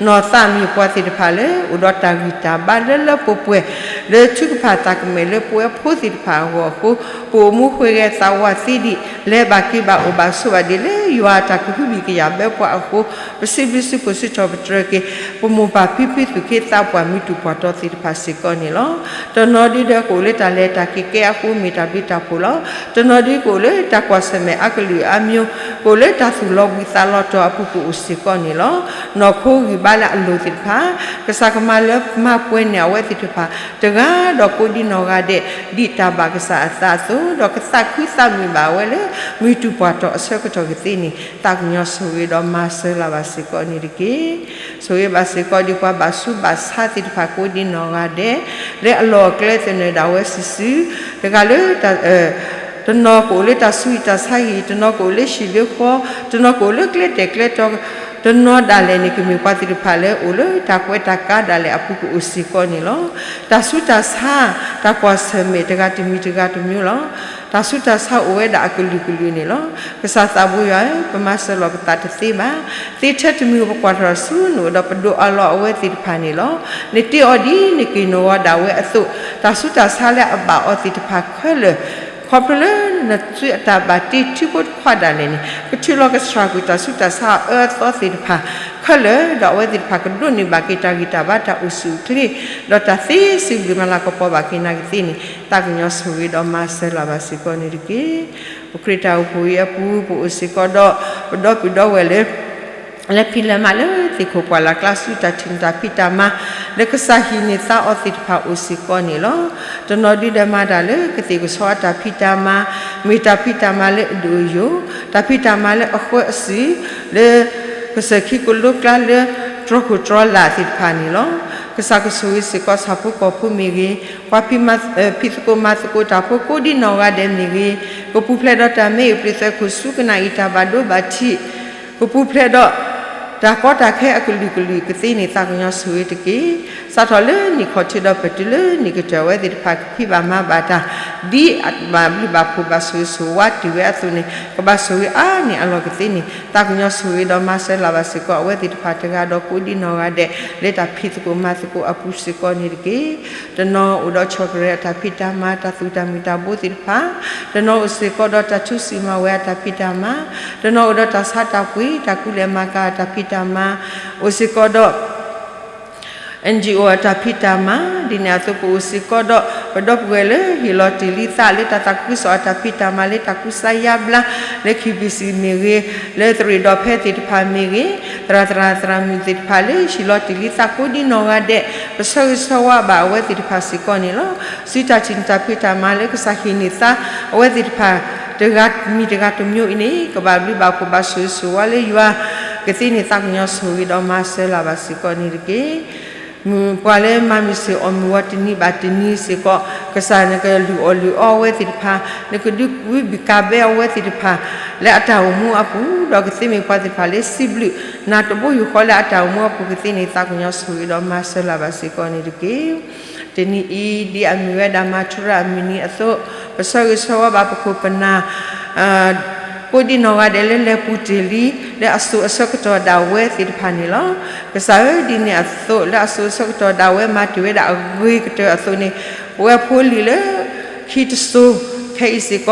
သးမ့ၢ်ပှၤသ့ၣ်တဖၣ်လၢအိၣ်ဒီးတၢ်ဂံၢ်တၢ်ဘါလၢလၢပှဲၤပှဲၤ လၢထုကဖၣ်သးကမဲာ်လၢပဝဲဖိသ့ၣ်တဖၣ်အဂီၢ်အဃိ, ပအိၣ်မူဃ့ဂဲၤသးဝးသ့ဒံး, လဲၤဘၣ်က့ၤဘၣ်အိၣ်ဘၣ်ဆိးဘၣ်ဒံးလၢယွၤအတၢ်ကဟုဘံၣ်ကယာ်ဘၢပှၤအဃိ, ပစံးဘျုးစံးဖှိၣ်စံးထီၣ်ပတြၢၤက့ၤ ပမိၢ်ပၢ်ဖံဖုသူၣ်က့သးပှၢ်မုၢ်တူၢ်ပှၢ်တီၢ်သ့ၣ်တဖၣ်စ့ၢ်ကီးန့ၣ်လီၤ. တနီၤဒုဒီးကအိၣ်လၢတၢ်လဲၤတၢ်က့ၤကဲအဃိမ့ၢ်တၢ်ဘျုးတၢ်ဖှိၣ်လီၤ. တနီၤဒုကအိၣ်လၢတၢ်ကွၢ်ဆၢၣ်မဲာ်အကလုာ်အမျိုး, ကအိၣ်လၢတၢ်သူၣ်လီၤဘှံးသးလီၤတီၤအပူၤကအိၣ်စ့ၢ်ကီးန့ၣ်လီၤ. နီၢ်ခိဂံၢ်ဘါလၢအလိၤသ့ၣ်တဖၣ်, ကစၢ်ကမၤလၢမၤပှဲၤန့ၢ်အဝဲသ့ၣ်တဖၣ် တဂၤဒီးကိးဒံနီၢ်ဂၤဒဲး ဒ်တၢ်ဘၣ်ကစၢ်အသးအသိး, ဒီးကသးခုသးမုာ်ဘၣ်ဝဲလၢ မုၢ်တူၢ်ပှၢ်တီၢ်အဆၢကတီၢ်ကသ့န့ၣ် သးကညီၤဆိၣ်ဂ့ၤဒီးမၤစၢၤလၢ်ဘၣ်စ့ၢ်ကီးန့ၣ်တက့ၢ်. ဆိၣ်ဂ့ၤဘၣ်စ့ၢ်ကီးဒ်ပှၤဘၣ်ဆူးဘၣ်ဆါသ့ၣ်တဖၣ်ကိးဒံနီၢ်ဂၤဒဲး, လၢအလီၢ်အကျဲသနၢၣ်ဒၣ်ဝဲစုာ်စုာ်, တဂၤလၢ တနီၤကအိၣ်လၢတၢ်ဆူးဟံၣ်တၢ်ဆါဟံၣ်, တနီၤကအိၣ်လၢဟံၣ်လၢဃီ, တနီၤကအိၣ်လၢကျဲတဲာ်ကျဲတီၤ, တနီၤဒၣ်လဲာ်န့ၣ် ကမ့ၢ်ပှၤသ့ၣ်တဖၣ်လၢအိၣ်လၢတၢ်ကွဲးတၢ်ကးဒၣ်လဲာ်အပူၤကအိၣ်စ့ၢ်ကီးန့ၣ်လီၤ. တၢ်ဆူးတၢ်ဆါ, တၢ်ကွၢ်ဆၢၣ်မဲာ်တဂၤတမံၤတဂၤတမျိုးလီၤ. တၢ်ဆူးတၢ်ဆါအိၣ်ဝဲဒၣ်အကလုာ်ကလုာ်န့ၣ်လီၤ. ကစၢ်သးဘိယွၤဧၢ, ပမၤစၢၤလီၤပသးတသ့ဘၣ်. သ့ထဲတမံၤပကွၢ်ထီၣ်ဆူနအိၣ်ဒီးပဒိၣ်အလီၢ်အဝဲသ့ၣ်တဖၣ်န့ၣ်လီၤ. နတ့အီၤဒ်နက့ၢ်နဂီၤဒၣ်ဝဲအသိး, တၢ်ဆူးတၢ်ဆါလၢအဘၣ်အီၤသ့ၣ်တဖၣ်ခဲလၢာ် ခီဖျိလၢနသုးအတၢ်ဘၣ်တ့ထံဖိတခွါဒၣ်လဲာ်န့ၣ် ကထုးလီၤကဆှၣ်ကွံာ်တၢ်ဆူးတၢ်ဆါအအၢအသီသ့ၣ်တဖၣ်ခဲလၢာ်, ဒီးအဝဲသ့ၣ်တဖၣ်ကဒိးန့ၢ်ဘၣ်က့ၤတၢ်ဂံၢ်တၢ်ဘါတၢ်အိၣ်ဆူၣ်အိၣ်ချ့, ဒီးတၢ်သ့စံးဘျုးမၤလၤကပီၤဘၣ်က့ၤနာ်က့ၤသ့န့ၣ် သးကညီၤဆိၣ်ဂ့ၤဒီးမၤစၢၤလၢ်ဘၣ်စ့ၢ်ကီးန့ၣ်တက့ၢ်. ပခရံာ်တၢ်အိၣ်ဖှိၣ်အံၤအပူၤ ပအိၣ်စ့ၢ်ကီးဒီး ပဒီပုၢ်ဒီဝဲၢ်လၢ လၢဖံးလၢမၤလၢသ့ၣ်ခိၣ်ပှၢ်လၢ်ကျါဆူတၢ်ထံၣ်တၢ်ဖံးတၢ်မၤ လၢကစၢ်ဟံးန့ၢ်သါအီၤသ့ၣ်တဖၣ်အိၣ်စ့ၢ်ကီးန့ၣ်လီၤ. တနီၤဒုဒီးမၤတၢ်လၢကသ့ၣ်ကဆီအတၢ်ဖံးတၢ်မၤ, မ့ၢ်တၢ်ဖံးတၢ်မၤလၢအဒိၣ်အယိာ်, တၢ်ဖံးတၢ်မၤလၢအဃၢအစုာ်, လၢကစၢၢ်ခံကလိကျါလၢတြီခိၣ်တြီလာ်သ့ၣ်တဖၣ်န့ၣ်လီၤ. ကစၢ်ကဆိၣ်ဂ့ၤစ့ၢ်ကီးဆၣ်ဖိကီၢ်ဖိမ့ၢ်ဂ့ၤ, ပှၤဖံးမၤ, ဖံးသကိးမၤသကိးတၢ်ဖိကိးဒံနီၢ်ဂၤဒဲးမ့ၢ်ဂ့ၤ, ကပူၤဖျဲးဒီးတၢ်မ့ၢ်အပျံၤသဲခိၣ်ဆူကနၣ်အံၤ တၢ်ဘၣ်ဒိဘၣ်ထံး, ကပူၤဖျဲးဒီး တၢ်ကီတၢ်ခဲအကလုာ်ကလုာ်ကသ့န့ၣ် သးကညီၤဆိၣ်ဂ့ၤတက့ၢ်. စးထီၣ်လၢနံၣ်ခီၣ်ထံးဒီးပတုၤလၢနံၣ်ကတၢၢ် အဝဲသ့ၣ်တဖၣ်ကဖံးဘၣ်မၤဘၣ်တၢ် ဒ်အဘၣ်ဘျုးဘၣ်ဖှိၣ်ဘၣ်ဆိၣ်ဂ့ၤဆိၣ်ဝါတုၤဝဲအသိးန့ၣ် ကဘၣ်ဆိၣ်ဂ့ၤအါန့ၢ်အလီၢ်ကသ့န့ၣ် သးကညီၤဆိၣ်ဂ့ၤဒီးမၤစၢၤလၢ်ဘၣ်စ့ၢ်ကီး အဝဲသ့ၣ်တဖၣ်တဂၤဒီးကိးဒံနီၢ်ဂၤဒဲး လၢတၢ်ဖံးသကိးမၤသကိးအပူၤစ့ၢ်ကီးန့ၣ်တက့ၢ်. တနီၤအိၣ်ဒီး chocolate အတၢ်ဖံးတၢ်မၤ တၢ်သူၣ်တၢ်မုာ်တၢ်ဘိသ့ၣ်တဖၣ်, တနီၤအိၣ်စ့ၢ်ကီးဒီးတၢ်ထူစံၣ်မၤဝဲအတၢ်ဖံးတၢ်မၤ, တနီၤအိၣ်ဒီးတၢ်ဆါတၢ်ပှ့ၤ တၢ်ကူလဲၢ်မၤကၤအတၢ်ဖံးတၢ်မၤ, အိၣ်စ့ၢ်ကီးဒီး NGO အတၢ်ဖံးတၢ်မၤ, ဒ်န့ၣ်အသိးပအိၣ်စ့ၢ်ကီးဒီး ပဒီပုၢ်ဝဲၢ်လၢဟ့ၣ်လီၤတ့ၢ်လံသးလၢတၢ်သးခုကစီၣ်အတၢ်ဖံးတၢ်မၤ လၢတၢ်ကူစါယါဘျါ လၢ KBC မ့ၢ်ဂ့ၤ, လၢသရ့ၣ်ဒီးဖဲသ့ၣ်တဖၣ်မ့ၢ်ဂ့ၤ, သရၣ်သရၣ်သရၣ်မုၣ်သ့ၣ်တဖၣ်လၢ ဟ့ၣ်လီၤတ့ၢ်လံသးကိးဒံနီၢ်ဂၤဒဲး ပဆၢဂ့ၤဆၢဝါဘၣ်အဝဲသ့ၣ်တဖၣ်စ့ၢ်ကီးန့ၣ်လီၤ. စုတၢ်ထံၣ်န့ၣ်တၢ်ဖံးတၢ်မၤလၢကစၢ်ဟ့ၣ်န့ၢ်သါ အဝဲသ့ၣ်တဖၣ် တဂၤမံၤတဂၤတမံၤအံၤန့ၣ် ကဘၣ်ဘျုးဘၣ်ဖှိၣ်ဘၣ်ဆိၣ်ဂ့ၤဆိၣ်ဝါလၢယွၤကသ့န့ၣ် သးကညီၤဆိၣ်ဂ့ၤဒီးမၤစၢၤလၢ်ဘၣ်စ့ၢ်ကီးန့ၣ်တက့ၢ်. မုၢ်ပှၤလၢမၤမုၢ်ဆ့ၣ်အီၣ်မုၢ်ဂီၤတနံၤဘၣ်တနံၤစ့ၢ်ကီး ကစၢ်နကလုၢ်အီၣ်လုၢ်အီအဝဲသ့ၣ်တဖၣ်, နကဒုးဝံဘံၣ်ကးဘၢအဝဲသ့ၣ်တဖၣ် လၢအတၢ်အိၣ်မူအပူၤ, ဒီးကသ့မ့ၢ်ပှၤသ့ၣ်တဖၣ်လၢစံးဘျုးနၤတဘိယူၢ်ဃီလၢအတၢ်အိၣ်မူအပူၤကသ့န့ၣ် သးကညီၤဆိၣ်ဂ့ၤဒီးမၤစၢၤလၢ်ဘၣ်စ့ၢ်ကီးန့ၣ်တက့ၢ်. တနံၤအံၤ ဒ်အမ့ၢ်ဝဲဒၣ်မၤထူရၣ်အမုၢ်နံၤအသိး, ပဆၢဂ့ၤဆၢဝါဘၣ်ပခိၣ်ပနၢ် ကိးဒံနီၢ်ဂၤဒဲးလၢလဲၤပူၤတ့ၢ်လံ လၢအစိၤအဆၢကတီၢ်ဒၣ်ဝဲသ့ၣ်တဖၣ်န့ၣ်လီၤ. ကစၢ်ဧၢ, ဒ်န့ၣ်အသိးလၢအစိၤအဆၢကတီၢ်ဒၣ်ဝဲမၤတ့ၢ်ဝဲဒၣ်အဂ့ၤကတၢၢ်အသိးန့ၣ်, ပဝဲဖိလံၤလၢ ခံတစိၤခဲအံၤစ့ၢ်က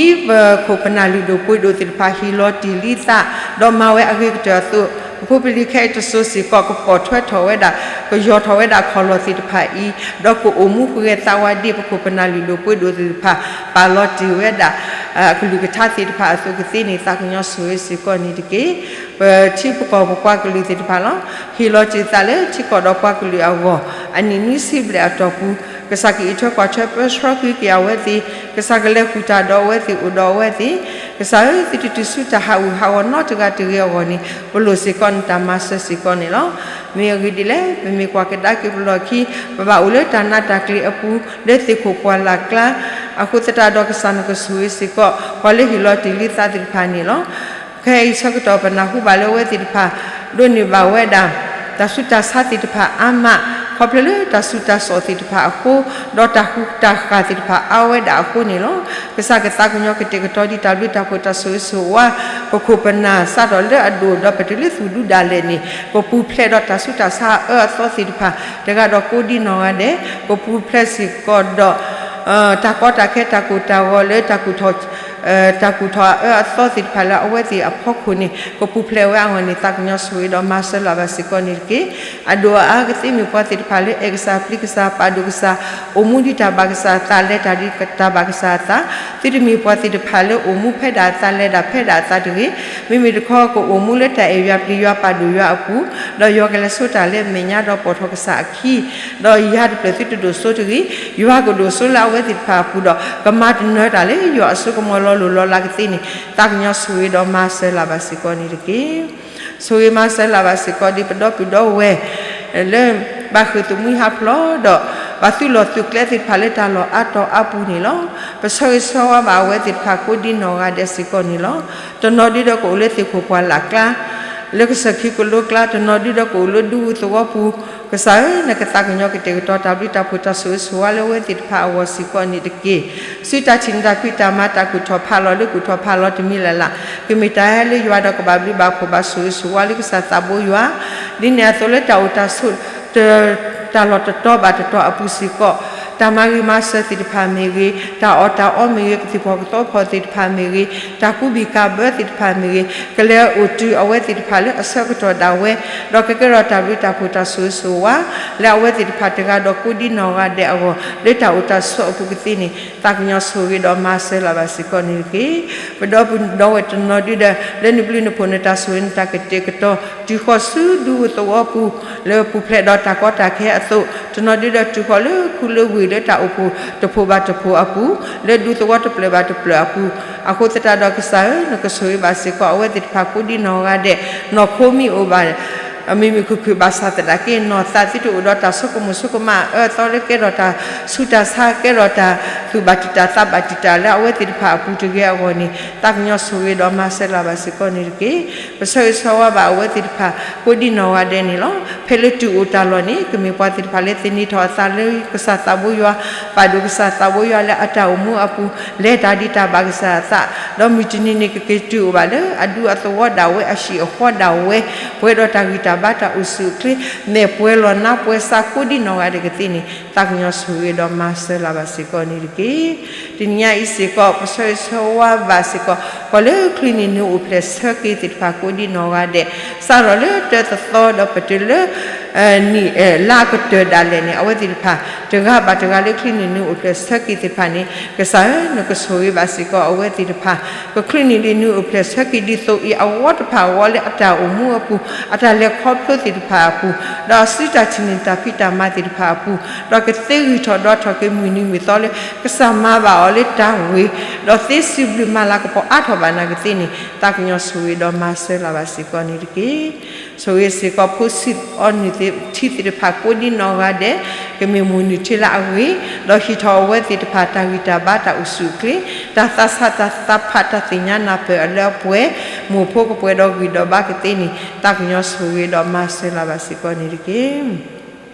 ီး, ဒ်ပခိၣ်ပနၢ်လုၢ်ဒိၣ်ပှ့ၤဒိၣ်သ့ၣ်တဖၣ်ဟ့ၣ်လီၤတ့ၢ်လံသး ဒီးမၤဝဲအဂ့ၤကတၢၢ်အသိး, ပဖိပလံၤခဲအံၤတစိၤစ့ၢ်ကီး ကပိာ်ထွဲထီၣ်ဝဲဒၣ်, ကယီၢ်ထီၣ်ဝဲဒၣ်ခီၣ်လီၢ်သ့ၣ်တဖၣ်အံၤ, ဒီးကအိၣ်မူပှဲၤသးဝးဒ်ပခိၣ်ပနၢ်လုၢ်ဒိၣ်ပှ့ၤဒိၣ်သ့ၣ်တဖၣ် ပာ်လီၤတ့ၢ်ဝဲဒၣ် အကလုၢ်ကထါသ့ၣ်တဖၣ်အသိးကသ့န့ၣ် သးကညီၤဆိၣ်ဂ့ၤစ့ၢ်ကီးန့ၣ်တက့ၢ်. ပထံပကီၢ်ပပှၤကလုာ်သ့ၣ်တဖၣ်လီၤ. ဟ့ၣ်လီၤတ့ၢ်သးလၢထံကီၢ်ဒီးပှၤကလုာ်အဂီၢ် အနံၣ်နွံဆံဘျဲၣ်အတီၢ်ပူၤ, ကစၢ်ကအံးထွဲကွၢ်ထွဲပၢဆှၢက့ၤအဝဲသ့ၣ်, ကစၢ်ကလဲၤဃုာ်တၢ်ဒီးအဝဲသ့ၣ် အိၣ်ဒီးအဝဲသ့ၣ်, ကစၢ်ဧၢ, သုတတုၤဆူတၢ်ဟးဂူာ်ဟးဂီၤနီတဂၤတဂ့ၤအဂီၢ်န့ၣ် ပလိၣ်စ့ၢ်ကီးနတၢ်မၤစၢၤစ့ၢ်ကီးန့ၣ်လီၤ. မ့ၢ်အဂ့ၢ်ဒ်လဲၣ်, ပမ့ၢ်ကွၢ်ကဒါက့ၤပလီၢ်ခံ, ပဘၣ်အိၣ်လၢတၢ်နးတၢ်ကျံၤအပူၤ လၢသ့ၣ်ခိၣ်ပှၢ်လၢ်ကျါ, အဃိသတးဒီးကစၢ်နကဆိၣ်ဂ့ၤစ့ၢ်ကီး ပှၤလၢဟ့ၣ်လီၤတ့ၢ်လံသးသ့ၣ်တဖၣ်န့ၣ်လီၤ. ခဲအံၤဆၢကတီၢ်ပနၢ်ဟူဘၣ်လၢအဝဲသ့ၣ်တဖၣ် ဒိးန့ၢ်ဘၣ်ဝဲဒၣ် တၢ်ဆူးတၢ်ဆါသ့ၣ်တဖၣ်အါမး, ခီဖျိလၢတၢ်ဆူးတၢ်ဆါသ့ၣ်တဖၣ်အဃိ, ဒီးတၢ်ဟူးတၢ်ဃၢ်သ့ၣ်တဖၣ်အါဝဲဒၣ်အဃိန့ၣ်လီၤ. ကစၢ်ကသးကညီၤကတဲာ်ကတီၤဒံးတၢ်ဘျုးတၢ်ဖှိၣ်တၢ်ဆိၣ်ဂ့ၤဆိၣ်ဝါ ပခိၣ်ပနၢ်စးထီၣ်လၢအဒိၣ်ဒီးပတုၤလၢသူၣ်ဒူဒၣ်လဲာ်န့ၣ် ကပူၤဖျဲးဒီးတၢ်ဆူးတၢ်ဆါအအၢအသီသ့ၣ်တဖၣ် တဂၤဒီးကိးဒံနီၢ်ဂၤဒဲး, ကပူၤဖျဲးစ့ၢ်ကီးဒီး တၢ်ကီတၢ်ခဲတၢ်ကိၢ်တၢ်ဂီၤလၢ တၢ်ကူၣ်ထီၣ်အၢအသီသ့ၣ်တဖၣ်လၢအဝဲသ့ၣ်အဖီခိၣ်န့ၣ် ကပူၤဖျဲးဝဲအဂီၢ်န့ၣ် သးကညီၤဆိၣ်ဂ့ၤဒီးမၤစၢၤလၢ်ဘၣ်စ့ၢ်ကီးန့ၣ်တက့ၢ်. အဒိၣ်အအါကသ့မ့ၢ်ပှၤသ့ၣ်တဖၣ်လၢအဲၣ်ကစၢ်ပျံၤကစၢ်ပာ်ဒိၣ်ကစၢ် အိၣ်မူဒ်တၢ်ဘၣ်ကစၢ်အသး လဲၤတၢ်ဒ်တၢ်ဘၣ်ကစၢ်အသး, သုတမ့ၢ်ပှၤသ့ၣ်တဖၣ်လၢအိၣ်မူဖဲဒၣ်အသးလဲၤဒၣ်ဖဲဒၣ်အသးတဂ့ၤ. မ့မ့ၢ်တခီကအိၣ်မူလၢတၢ်အဲၣ်ယွၤပျံၤယွၤပာ်ဒိၣ်ယွၤအပူၤ, ဒီးယွၤကလဲၤဆိတၢ်လၢအမဲာ်ညါဒီးပိာ်ထီၣ်ကစၢ်အခံ, ဒီးယၤတဖျၢၣ်သုတဒိၣ်စိတဂ့ၤ, ယွၤကဒိၣ်စိလၢအဝဲသ့ၣ်တဖၣ်အပူၤဒီး ကမၤတနၢၤတၢ်လၢယွၤအစိကမီၤလီၤလိၤလီၤလးကသ့န့ၣ် သးကညီၤဆိၣ်ဂ့ၤဒီးမၤစၢၤလၢ်ဘၣ်စ့ၢ်ကီးန့ၣ်တက့ၢ်. ဆိၣ်ဂ့ၤမၤစၢၤလၢ်ဘၣ်စ့ၢ်ကီးဒ်ပဒီပုၢ်ဒီဝဲၢ် လၢ ဘၣ်ဃ့ၢ်သမူဟးဖျိးဒီး ဘၣ်သုးလီၢ်သုးကျဲသ့ၣ်တဖၣ်လၢတၢ်လီၢ်အါတီၤအါပူၤန့ၣ်လီၤ. ပဆၢဂ့ၤဆၢဝါဘၣ်အဝဲသ့ၣ်တဖၣ်ကိးဒံနီၢ်ဂၤဒဲးစ့ၢ်ကီးန့ၣ်လီၤ. တနီၤဒုဒီးကအိၣ်လၢသ့ၣ်ခိၣ်ပှၢ်လၢ်ကျါ, လၢကစၢၢ်ခံကလိကျါ, တနီၤဒုဒီးကအိၣ်လၢဒူသဝီပူၤ, ကစၢ်ဧၢ, နကသးကညီၤကတဲာ်ကတီၤတၢ်ဘျုးတၢ်ဖှိၣ်တၢ်ဆိၣ်ဂ့ၤဆိၣ်ဝါလၢအဝဲသ့ၣ်တဖၣ်အဂီၢ်စ့ၢ်ကီးန့ၣ်တက့ၢ်. စုတၢ်ထံၣ်န့ၣ်တၢ်ဖံးတၢ်မၤ တၢ်ကူၣ်ထီၣ်ဖးလီၤလၢကူၣ်ထီၣ်ဖးလီၤတမံၤလၢ်လၢ်, ကမ့ၢ်တၢ်ဟဲလၢယွၤဒီးကဘၣ်ဘျုးဘၣ်ဖှိၣ်ဘၣ်ဆိၣ်ဂ့ၤဆိၣ်ဝါလၢကစၢ်သးဘိယွၤ, ဒ်န့ၣ်အသိးလၢတၢ်အိၣ်တၢ်ဆိး တၢ်လီၢ်တတီၤဘၣ်တတီၤအပူၤစ့ၢ်ကီး, တၢ်မၤဂ့ၤမၤစၢၤသ့ၣ်တဖၣ်မ့ၢ်ဂ့ၤ, တၢ်အီၣ်တၢ်အီမ့ၢ်ဂ့ၤ, ကသံၣ်ဖီၣ်ကသီဖီၣ်သ့ၣ်တဖၣ်မ့ၢ်ဂ့ၤ, တၢ်ကူဘံၣ်ကးဘၢသ့ၣ်တဖၣ်မ့ၢ်ဂ့ၤ, ကလဲၤအိၣ်တုၤအဝဲသ့ၣ်တဖၣ်လၢအဆၢကတီၢ်ဒၣ်ဝဲ, ဒီးကကဲထီၣ်တၢ်ဘျုးတၢ်ဖှိၣ်တၢ်ဆိၣ်ဂ့ၤဆိၣ်ဝါ လၢအဝဲသ့ၣ်တဖၣ်တဂၤဒီးကိးဒံနီၢ်ဂၤဒဲးအဂီၢ် လၢတၢ်အိၣ်တၢ်ဆိးအပူၤကသ့န့ၣ် သးကညီၤဆိၣ်ဂ့ၤဒီးမၤစၢၤလၢ်ဘၣ်စ့ၢ်ကီးန့ၣ်တက့ၢ်. ပဒီပုၢ်ဒီဝဲၢ်တနီၤဒုဒီး လၢနဘျုးနဖှိၣ်နတၢ်ဆိၣ်ဂ့ၤနတၢ်ကတဲာ်ကတီၤ တုၤဃီၤဆူဒူသဝီပူၤ လၢပူၤဖျဲးဒီးတၢ်ကီတၢ်ခဲအသိး, တနီၤဒုဒီးတုၤဃီၤလၢခူလၢဝ့ၢ်လၢတၢ်အိၣ်ဖှိၣ်တဖှိၣ်ဘၣ်တဖှိၣ်အပူၤ, လၢဒူသဝီတဖျၢၣ်ဘၣ်တဖျၢၣ်အပူၤ, အဃိသတးဒီးကစၢ်ဧၢ, နကဆိၣ်ဂ့ၤဘၣ်စ့ၢ်ကီးအဝဲသ့ၣ်တဖၣ်ကိးဒံနီၢ်ဂၤဒဲး, နီၢ်ခိမ့ၢ်အိၣ်ဘၣ် မ့မ့ၢ်ခုၣ်ခုၣ်ဘၣ်ဆၣ်သနာ်က့ နီၢ်သးသုတအိၣ်ဒီးတၢ်ဆိကမိၣ်ဆိကမးအၢအသီလၢကဲထီၣ်တၢ်ဆူးတၢ်ဆါ ကဲထီၣ်တၢ်သူၣ်ဘၣ်တံာ်တာ်သးဘၣ်တံာ်တာ် လၢအဝဲသ့ၣ်တဖၣ်အပူၤတဂ့ၤအဂီၢ်န့ၣ် သးကညီၤဆိၣ်ဂ့ၤဒီးမၤစၢၤလၢ်ဘၣ်စ့ၢ်ကီးန့ၣ်တက့ၢ်. ပဆၢဂ့ၤဆၢဝါဘၣ်အဝဲသ့ၣ်တဖၣ် ကိးဒံနီၢ်ဂၤဒဲးန့ၣ်လီၤ. ဖဲလၢတုၤအိၣ်တၢ်လီၢ်န့ၣ် ကမ့ၢ်ပှၤသ့ၣ်တဖၣ်လၢသန့ၤထီၣ်အသးလၢကစၢ်သးဘိယွၤ, ပာ်ဒိၣ်ကစၢ်သးဘိယွၤလၢအတၢ်အိၣ်မူအပူၤ, လဲၤတၢ်ဒ်တၢ်ဘၣ်ကစၢ်အသး, ဒီးမုၢ်တနံၤန့ၣ် ကက့ၤတုၤအိၣ်ဘၣ်လၢအဒူအသဝီဒၣ်ဝဲ အဟံၣ်အဃီဒၣ်ဝဲ, ပှဲၤဒီးတၢ်ဂံၢ်တၢ်ဘါတၢ်အိၣ်ဆူၣ်အိၣ်ချ့, မဲာ်ပှဲၤလီၤနါပှဲၤစး ကိးဒံနီၢ်ဂၤဒဲးကသ့န့ၣ် သးကညီၤဆိၣ်ဂ့ၤဒီးမၤစၢၤလၢ်ဘၣ်စ့ၢ်ကီးန့ၣ်တက့ၢ်. တနံၤညါအံၤစ့ၢ်ကီး ပဆၢဂ့ၤဆၢဝါဘၣ်စ့ၢ်ကီး ပှၤလၢချံးန့ၢ်နုၤအိၣ်ဖျဲၣ်ဆၢက့ၤသ့ၣ်တဖၣ် ကိးဒံနီၢ်ဂၤဒဲး, စးထီၣ်လၢတၢတသီဒီးပတုၤလၢ နံၣ်လါကတၢၢ်ဒၣ်လဲာ်န့ၣ် အဝဲသ့ၣ်တဖၣ် တဂၤဘၣ်တဂၤလၢချံးန့ၢ်နုၤအိၣ်ဖျဲၣ်ဆၢက့ၤသ့ၣ်တဖၣ်န့ၣ် ကစၢ်ဧၢ နကဆိၣ်ဂ့ၤဘၣ်စ့ၢ်ကီးအဝဲသ့ၣ်တဖၣ်, ကချံးန့ၢ်ဒံးနုၤအိၣ်ဖျဲၣ်ဆၢက့ၤဒ်သိးအံၤ အဝီတဖၣ်အဂီၢ်လၢအတၢ်အိၣ်မူအပူၤ အတၢ်လဲၤခီဖျိသ့ၣ်တဖၣ်အပူၤ, ဒီးအစုတၢ်ထံၣ်န့ၢ်တၢ်ဖံးတၢ်မၤသ့ၣ်တဖၣ်အပူၤ, ဒီးကသ့ဂံၢ်ထီၣ်ဒီးထီၣ်က့ၤမုၢ်နံၤမုၢ်သီလၢ ကစၢ်မၤဘၣ်အီၤလၢတၢ်ဂ့ၤ, ဒီးသ့စံးဘျုးမၤလၤကပီၤအါထီၣ်ဘၣ်နာ်ကသ့န့ၣ် သးကညီၤဆိၣ်ဂ့ၤဒီးမၤစၢၤလၢ်ဘၣ်စ့ၢ်ကီးန့ၣ်တက့ၢ်. ဆိၣ်ဂ့ၤစ့ၢ်ကီးဖိဆံးအီနုၢ်ထံသ့ၣ်တဖၣ် ကိးဒံနီၢ်ဂၤဒဲး, ကမ့ၢ်မိၢ်နုၢ်ထံလၢအဂ့ၤ, ဒီးဟ့ၣ်ထီၣ်အဝဲသ့ၣ်တဖၣ် တၢ်ဂံၢ်တၢ်ဘါတၢ်အိၣ်ဆူၣ်အိၣ်ချ့, တၢ်သးဆးတၢ်သးဖးတၢ်သ့ၣ်ညါနၢ်ပၢၢ်အလၢအပှဲၤ, မိၢ်ဖိကပှဲၤဒီးဂံၢ်ဒီးဘါကသ့န့ၣ် သးကညီၤဆိၣ်ဂ့ၤဒီးမၤစၢၤလၢ်ဘၣ်စ့ၢ်ကီးန့ၣ်တက့ၢ်.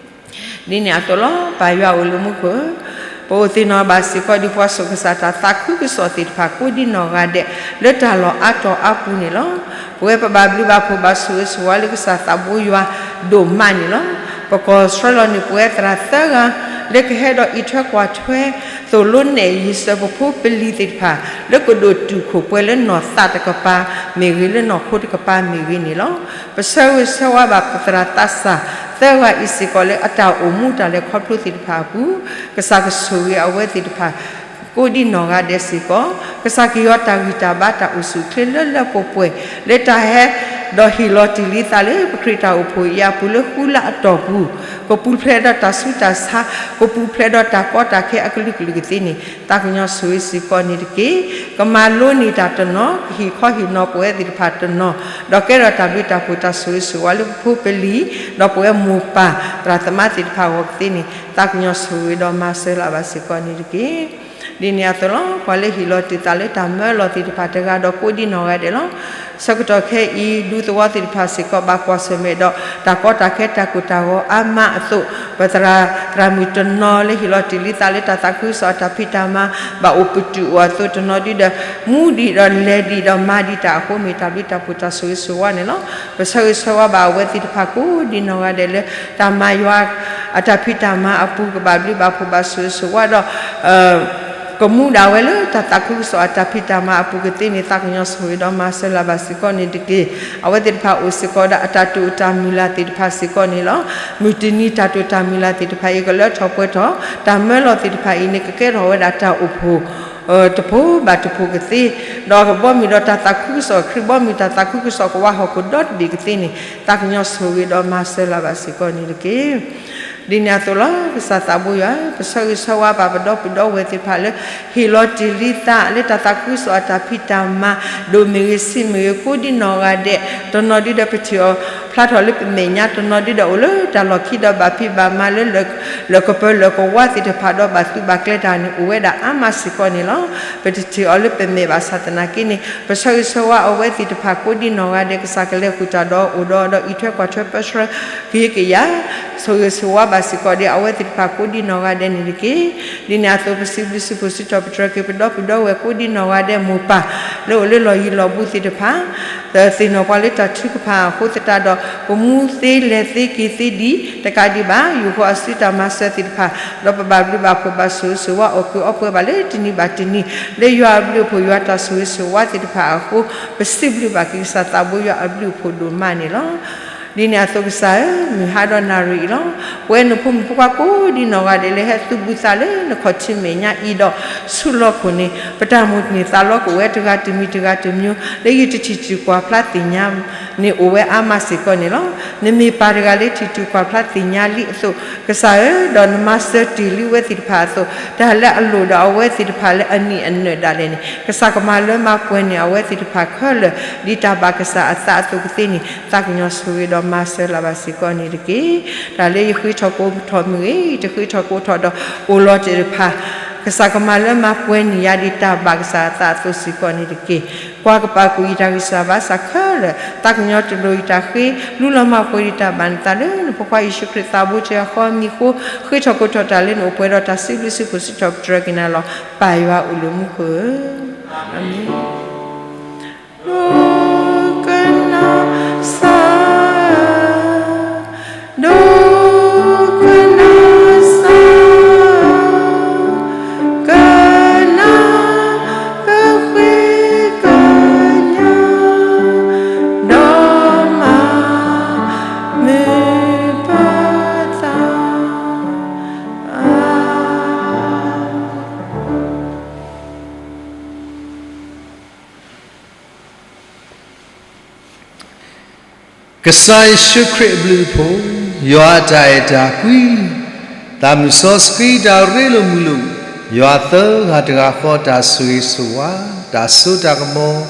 ဒ်န့ၣ်အသိးလီၤ. ပၢ်ယွၤအိၣ်လၢမူခိၣ်ဧၢ, ပအိၣ်သ့ၣ်နီၣ်ဘၣ်စ့ၢ်ကီးဒ်ပှၤစိာ်ကစၢ်တၢ်သးခုကစီၣ်သ့ၣ်တဖၣ် ကိးဒံနီၢ်ဂၤဒဲး လၢတၢ်လီၢ်အါတီၤအါပူၤန့ၣ်လီၤ. ပဝဲပဘၣ်ဘျုးဘၣ်ဖှိၣ်ဘၣ်ဆိၣ်ဂ့ၤဆိၣ်ဝါလၢကစၢ်သးဘိယွၤဒိၣ်မးန့ၣ်လီၤ. ပကီၢ်ဆှၢလီၤန့ၢ်ပဝဲသရၣ်သၢဂၤ လၢကဟဲဒီးအံးထွဲကွၢ်ထွဲ သိၣ်လိနဲၣ်ယံၤစၢၤပဖိပလံၤသ့ၣ်တဖၣ် လၢကဒိၣ်တုာ်ခိၣ်ပှဲၤလၢနီၢ်သးတကပၤမ့ၢ်ဂ့ၤ လၢနီၢ်ခိတကပၤမ့ၢ်ဂ့ၤန့ၣ်လီၤ. ပဆၢဂ့ၤဆၢဝါဘၣ်ပသရၣ်သးစၢ်သၢဂၤအံၤစ့ၢ်ကီးလၢအတၢ်အိၣ်မူတၢ်လဲၤခီဖျိသ့ၣ်တဖၣ်အပူၤ, ကစၢ်ကဆိၣ်ဂ့ၤအဝဲသ့ၣ်တဖၣ် ကိးဒံနီၢ်ဂၤဒဲးစ့ၢ်ကီး, ကစၢ်ကယီၤတၢ်ဂံၢ်တၢ်ဘါတၢ်အိၣ်ဆူၣ်အိၣ်ချ့လၢလၢပှဲၤပှဲၤ လၢတၢ်ဟဲ ဒီးဟ့ၣ်လီၤတ့ၢ်လံသးလၢပခရံာ်တၢ်အိၣ်ဖှိၣ်အံၤအပူၤလၢဃုလါအတီၢ်ပူၤ, ကပူၤဖျဲးဒီးတၢ်ဆူးတၢ်ဆါ, ကပူၤဖျဲးဒီးတၢ်ကီတၢ်ခဲအကလုာ်ကလုာ်ကသ့န့ၣ် သးကညီၤဆိၣ်ဂ့ၤစ့ၢ်ကီးန့ၣ်တက့ၢ်. ကမၤလိန့ၢ်တၢ်တနီၤ, ကဟ့ၣ်ခီဟ့ၣ်နီၤပဝဲသ့ၣ်တဖၣ်တနီၤ, ဒီးကဲထီၣ်တၢ်ဘျုးတၢ်ဖှိၣ်တၢ်ဆိၣ်ဂ့ၤဆိၣ်ဝါလၢပဖိပလံၤ, ဒီးပဝဲမိၢ်ပၢ်သရၣ်သမါသ့ၣ်တဖၣ်အဂီၢ်ကသ့န့ၣ် သးကညီၤဆိၣ်ဂ့ၤဒီးမၤစၢၤလၢ်ဘၣ်စ့ၢ်ကီးန့ၣ်တက့ၢ်. ဒ်န့ၣ်အသိးလီၤ. ပှၤလၢဟ့ၣ်လီၤတ့ၢ်သးလၢတၢ်မၢလီၤသ့ၣ်တဖၣ်တဂၤဒီးကိးဒံနီၢ်ဂၤဒဲးလီၤ. ဆၢကတီၢ်ခဲအံၤ ဒူသဝီသ့ၣ်တဖၣ်စ့ၢ်ကီး ဘၣ်ကွၢ်ဆၢၣ်မဲာ်ဒီး တၢ်ကီတၢ်ခဲတၢ်ကိၢ်တၢ်ဂီၤအါမးအသိး, ပသရၣ်သရၣ်မုၣ်တနီၤလၢဟ့ၣ်လီၤတ့ၢ်လံသးလၢတၢ်သးခုကစီၣ်အတၢ်ဖံးတၢ်မၤ ဘၣ်အိၣ်ပတုာ်အိၣ်အသိးတနီၤဒုဒီး မူဒံးဒီးလဲၤဒံးဒီးမၤဒံးတၢ်အဃိ မ့ၢ်တၢ်ဘျုးတၢ်ဖှိၣ်တၢ်ဆိၣ်ဂ့ၤဆိၣ်ဝါန့ၣ်လီၤ. ပဆၢဂ့ၤဆၢဝါဘၣ်အဝဲသ့ၣ်တဖၣ်ကိးဒံနီၢ်ဂၤဒဲးလၢ တၢ်မၤယွၤအတၢ်ဖံးတၢ်မၤအပူၤ ကဘၣ်ဘျုးဘၣ်ဖှိၣ်ဘၣ်ဆိၣ်ဂ့ၤဆိၣ်ဝါဒီး ကမူဒၣ်ဝဲလၢတၢ်သးခုကစီၣ်အတၢ်ဖံးတၢ်မၤအပူၤကသ့န့ၣ် သးကညီၤဆိၣ်ဂ့ၤဒီးမၤစၢၤလၢ်ဘၣ်စ့ၢ်ကီးန့ၣ်တက့ၢ်. အဝဲသ့ၣ်တဖၣ်အိၣ်စ့ၢ်ကီးဒီးအတၢ်တိာ်တၢ်မုၢ်လၢ်သ့ၣ်တဖၣ်စ့ၢ်ကီးန့ၣ်လီၤ. မုၢ်တနံၤတၢ်တိာ်တၢ်မုၢ်လၢ်သ့ၣ်တဖၣ်အံၤ ကလၢထီၣ်ပှဲၤထီၣ် တၢ်မၢလီၤသ့ၣ်တဖၣ်အံၤန့ၣ် ကကဲထီၣ်ဝဲဒၣ်တၢ်အိၣ်ဖှိၣ် တဖိဘၣ်တဖိကသ့, ဒီးကဘီမုၢ်ဒီးတၢ်သးခုကစီၣ် ခရံာ်ဘီမုၢ်တၢ်သးခုကစီၣ်ကဝါဟီၣ်ခိၣ်ဒီတဘ့ၣ်ကသ့န့ၣ် သးကညီၤဆိၣ်ဂ့ၤဒီးမၤစၢၤလၢ်ဘၣ်စ့ၢ်ကီးန့ၣ်တက့ၢ်. ဒ်န့ၣ်အသိးလီၤ. ကစၢ်သးဘိယွၤ ပဆၢဂ့ၤဆၢဝါဘၣ်ပဒီပုၢ်ဒီဝဲၢ်သ့ၣ်တဖၣ်လၢ ဟ့ၣ်လီၤတ့ၢ်လံသးလၢတၢ်သးခုကစီၣ်အတၢ်ဖံးတၢ်မၤ ဒိၣ်မ့ၢ်ဂ့ၤဆံးမ့ၢ်ဂ့ၤ ကိးဒံနီၢ်ဂၤဒဲး, တနီၤဒုဒီးပထံၣ်အီၤဖျါထီၣ်လၢပမဲာ်ညါ, တနီၤဒုဒီးအိၣ်လၢတၢ်လီၢ်ခံဒီးဘၣ်ဖံးဘၣ်မၤလၢ လၢကပၢၤလၢကဝါသ့ၣ်တဖၣ်ဒီးဘၣ်သူဘၣ်ကျဲတၢ်န့ၣ် အိၣ်ဝဲဒၣ်အါမးစ့ၢ်ကီးန့ၣ်လီၤ. ပတထံၣ်အီၤလၢပမဲာ်ဘၣ်ဆၣ်သနာ်က့န့ၣ် ပဆၢဂ့ၤဆၢဝါအဝဲသ့ၣ်တဖၣ်ကိးဒံနီၢ်ဂၤဒဲး ကစၢ်ကလဲၤဃုာ်တၢ်ဒီးအိၣ်ဒီး ဒီးအံးထွဲကွၢ်ထွဲပၢဆှၢ ကဟုကယာ် ဆိၣ်ဂ့ၤဆိၣ်ဝါဘၣ်စ့ၢ်ကီးဒီး အဝဲသ့ၣ်တဖၣ်ကိးဒံနီၢ်ဂၤဒဲးန့ၣ်တက့ၢ်. ဒ်န့ၣ်အသိး ပစံးဘျုးစံးဖှိၣ်စံးထီၣ်ပတြၢၤက့ၤ ပဒီပုၢ်ဒီဝဲၢ်ကိးဒံနီၢ်ဂၤဒဲး မိၢ်ပၢ် လၢအိၣ်လၢလီၢ်ယံၤလီၢ်ဘူးသ့ၣ်တဖၣ် သ့ၣ်နီၣ်ပှၤလၢတၢ်ထုကဖၣ်အဃိသတးဒီး ပမူသ့လဲၤသ့က့ၤသ့ဒံးတကးဒံးဘၣ် ယူၢ်ဃီအစုတၢ်မၤစၢၤသ့ၣ်တဖၣ် ဒီးပဘၣ်ဘျုးဘၣ်ဖှိၣ်ဘၣ်ဆိၣ်ဂ့ၤဆိၣ်ဝါအီၤ က့ၤအီပှဲၤဘၣ်လၢတနံၤဘၣ်တနံၤ လၢယွၤအဘျုးအဖှိၣ် ယွၤတၢ်ဆိၣ်ဂ့ၤဆိၣ်ဝါသ့ၣ်တဖၣ်အဃိ ပစံးဘျုးဘၣ်က့ၤကစၢ်သးဘိယွၤအဘျုးအဖှိၣ်ဒိၣ်မးန့ၣ်လီၤ. ဒ်န့ၣ်အသိးကစၢ်ဧၢ, မုၢ်ဟါဒီးနၣ်ရံၣ်အံၤလီၤ. ပဝဲနဖိမုၣ်ဖိခွါကိးဒံနီၢ်ဂၤဒဲးလၢဟဲသုးဘူးသးလၢနခီၣ်ထံးမဲာ်ညါအံၤဒီး ဆူလီၢ်ခိၣ်န့ၣ် ပတၢ်မိၣ်န့ၢ်သးလီကအိၣ်ဝဲတဂၤတမံၤတဂၤတမံၤ လၢယတထံၣ်တုၤကွၢ်ဖျါသ့ၣ်ညါန့ၣ်အိၣ်ဝဲအါမးစ့ၢ်ကီးန့ၣ်လီၤ. နမ့ၢ်ပၢ်တဂၤလၢထံၣ်တုၤကွၢ်ဖျါသ့ၣ်ညါလံအသိး ကစၢ်ဧၢ, ဒီးနမၤစၢၤတ့ၢ်လံအဝဲသ့ၣ်တဖၣ်အသိး တၢ်လၢအလိၣ်ဒီးအဝဲသ့ၣ်တဖၣ်လၢအနံၣ်အနၢၣ်ဒၣ်လဲာ်န့ၣ် ကစၢ်ကမၤလၢမၤပှဲၤန့ၢ်အဝဲသ့ၣ်တဖၣ်ခဲလၢာ် ဒ်တၢ်ဘၣ်ကစၢ်အသးအသိးကသ့န့ၣ် သးကညီၤဆိၣ်ဂ့ၤဒီး မၤစၢၤလၢ်ဘၣ်စ့ၢ်ကီးန့ၣ်တက့ၢ်. တၢ်လၢယဃ့ထီၣ်ကိးထီၣ်မ့ၢ်ဂ့ၤ, တဃ့ထီၣ်ကိးထီၣ်ဒီးအိၣ်လီၤတဲာ်တဖၣ်, ကစၢ်ကမၤလၢမၤပှဲၤန့ၢ်ယၤဒံးတၢ်ဘၣ်ကစၢ်အသးအသိးစ့ၢ်ကီးန့ၣ်တက့ၢ်. ကွၢ်ကပာ်ကွံာ်ယတၢ်ဂံၢ်စၢ်ဘါစၢ်ခဲလၢာ်, သးကညီၤတလိၤယတၢ်ဃ့, လူလီၤမၤပှဲၤဒံးတၢ်ဘၣ်နသးလၢနဖိခွါယ့ၣ်ၡူးခရံာ်သးဘိတ့ၢ်အဃီအမံၤအဃိ, ဃ့ထီၣ်ကိးထီၣ်တၢ်လၢနအိၣ်ပှဲၤဒီးတၢ်စံးဘျုးစံးဖှိၣ်စံးထီၣ်ပတြၢၤက့ၤနၤလီၤ. ပၢ်ယွၤအိၣ်လၢမူခိၣ်ဧၢ, အၤမ့ၣ်. ဒိကနၣ်စၢ်, ဒိကနၣ်စၢ်, ကနၣ်ကဃ့ကညး, ဒီးမၤမုာ်ပသး, အၤ ကစၢ်ယ့ၣ်ၡူးခရံာ်အဘျုးအဖှိၣ်, ယွၤအတၢ်အဲၣ်တၢ်ကွံ, သးမုၢ်စီဆှံတၢ်ရ့လိာ်မုာ်လိာ်, ယွၤသၢဂၤတဂၤဃီတၢ်ဆိၣ်ဂ့ၤဆိၣ်ဝါ, တၢ်စိတၢ်ကမီၤ,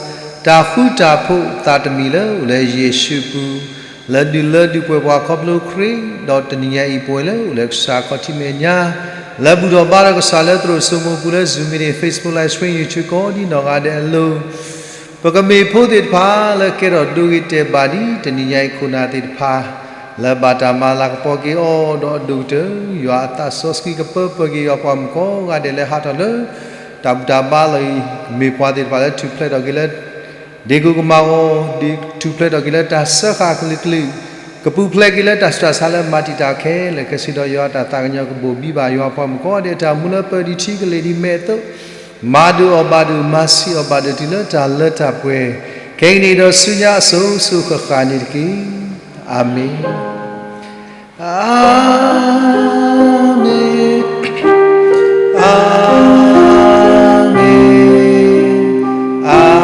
တၢ်ဃူတၢ်ဖိးသးတမံၤလၢအိၣ်လၢယ့ၣ်ၡူးပူၤ, လၢဒုးလၢဒုးပှဲၤပှၤခီဖျိခရံာ်, ဒီးတနံၤညါအံၤပှဲၤလၢအိၣ်လၢကစၢ်ခီၣ်ထံးမဲာ်ညါ, လၢဘူၣ်ထီၣ်ဘါထီၣ်ကစၢ်လၢသရိာ်စိမိၤပူၤလၢ Zoom meeting, Facebook live stream, YouTube ကိးဒံနီၢ်ဂၤဒဲးအလိၤ ပကမ့ၢ်ဖိသ့ၣ်တဖၣ်လၢကဲထီၣ်ဒိဂ့ၤတဲာ်ဘၣ်ဒံး တနံၤညါအံၤခိၣ်နၢ်သ့ၣ်တဖၣ် လၢဘၣ်တၢ်မၤလၤကပီၤက့ၤအီၤဒီးအဒိၣ်ကတၢၢ် ယွၤအသးစီဆှံကပၢပှဲၤက့ၤယွၤပှၤမုၣ်ကိးဂၤဒဲးလၢဟးထီၣ်လၢ တၢ်ဘူၣ်တၢ်ဘါလီၢ်အံၤ မ့ၢ်ပှၤသ့ၣ်တဖၣ်လၢထူၣ်ဖျဲးထီၣ်က့ၤလၢ ဒ့ၣ်ကိၣ်ကမၣ်အီၤ, ထူၣ်ဖျဲးထီၣ်က့ၤလၢတၢ်စၢဃာ်အကလုာ်ကလုာ်, ကပူၤဖျဲးက့ၤလၢတၢ်ဆူးတၢ်ဆါလၢမၤတံာ်တာ်ခဲလၢာ်ခဲဆ့ဒီး ယွၤအတၢ်သးကညီၤကဘိၣ်ဘံဘၣ်ယွၤပှၤမုၣ်ကိးဂၤဒဲး တၢ်မူလၢပၢၤဒံးထံကလဲၤဒံးမဲာ်အသိး, မၤဒုးအီၣ်ဘၣ်ဒုး မၤဆံးအီၣ်ဘၣ်ဒုး တုၤလၢတၢ်လၢတၢ်ပှဲၤ, ခဲကနံၣ်အံၤဒီးဆူညါအစိၤစိၤဃၣ်ဃၣ်န့ၣ်တက့ၢ်. အၤမ့ၣ်, အၤမ့ၣ်, အၤမ့ၣ်, အၤမ့ၣ်.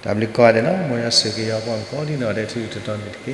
တၢ်ဘျုးကိးဂၤဒဲးလီၤ. မ်ယွၤဆိၣ်ဂ့ၤက့ၤယွၤပှၤမုၣ်ကိးဒံနီၢ်ဂၤဒဲး ထူထူတီတီန့ၣ်တက့ၢ်.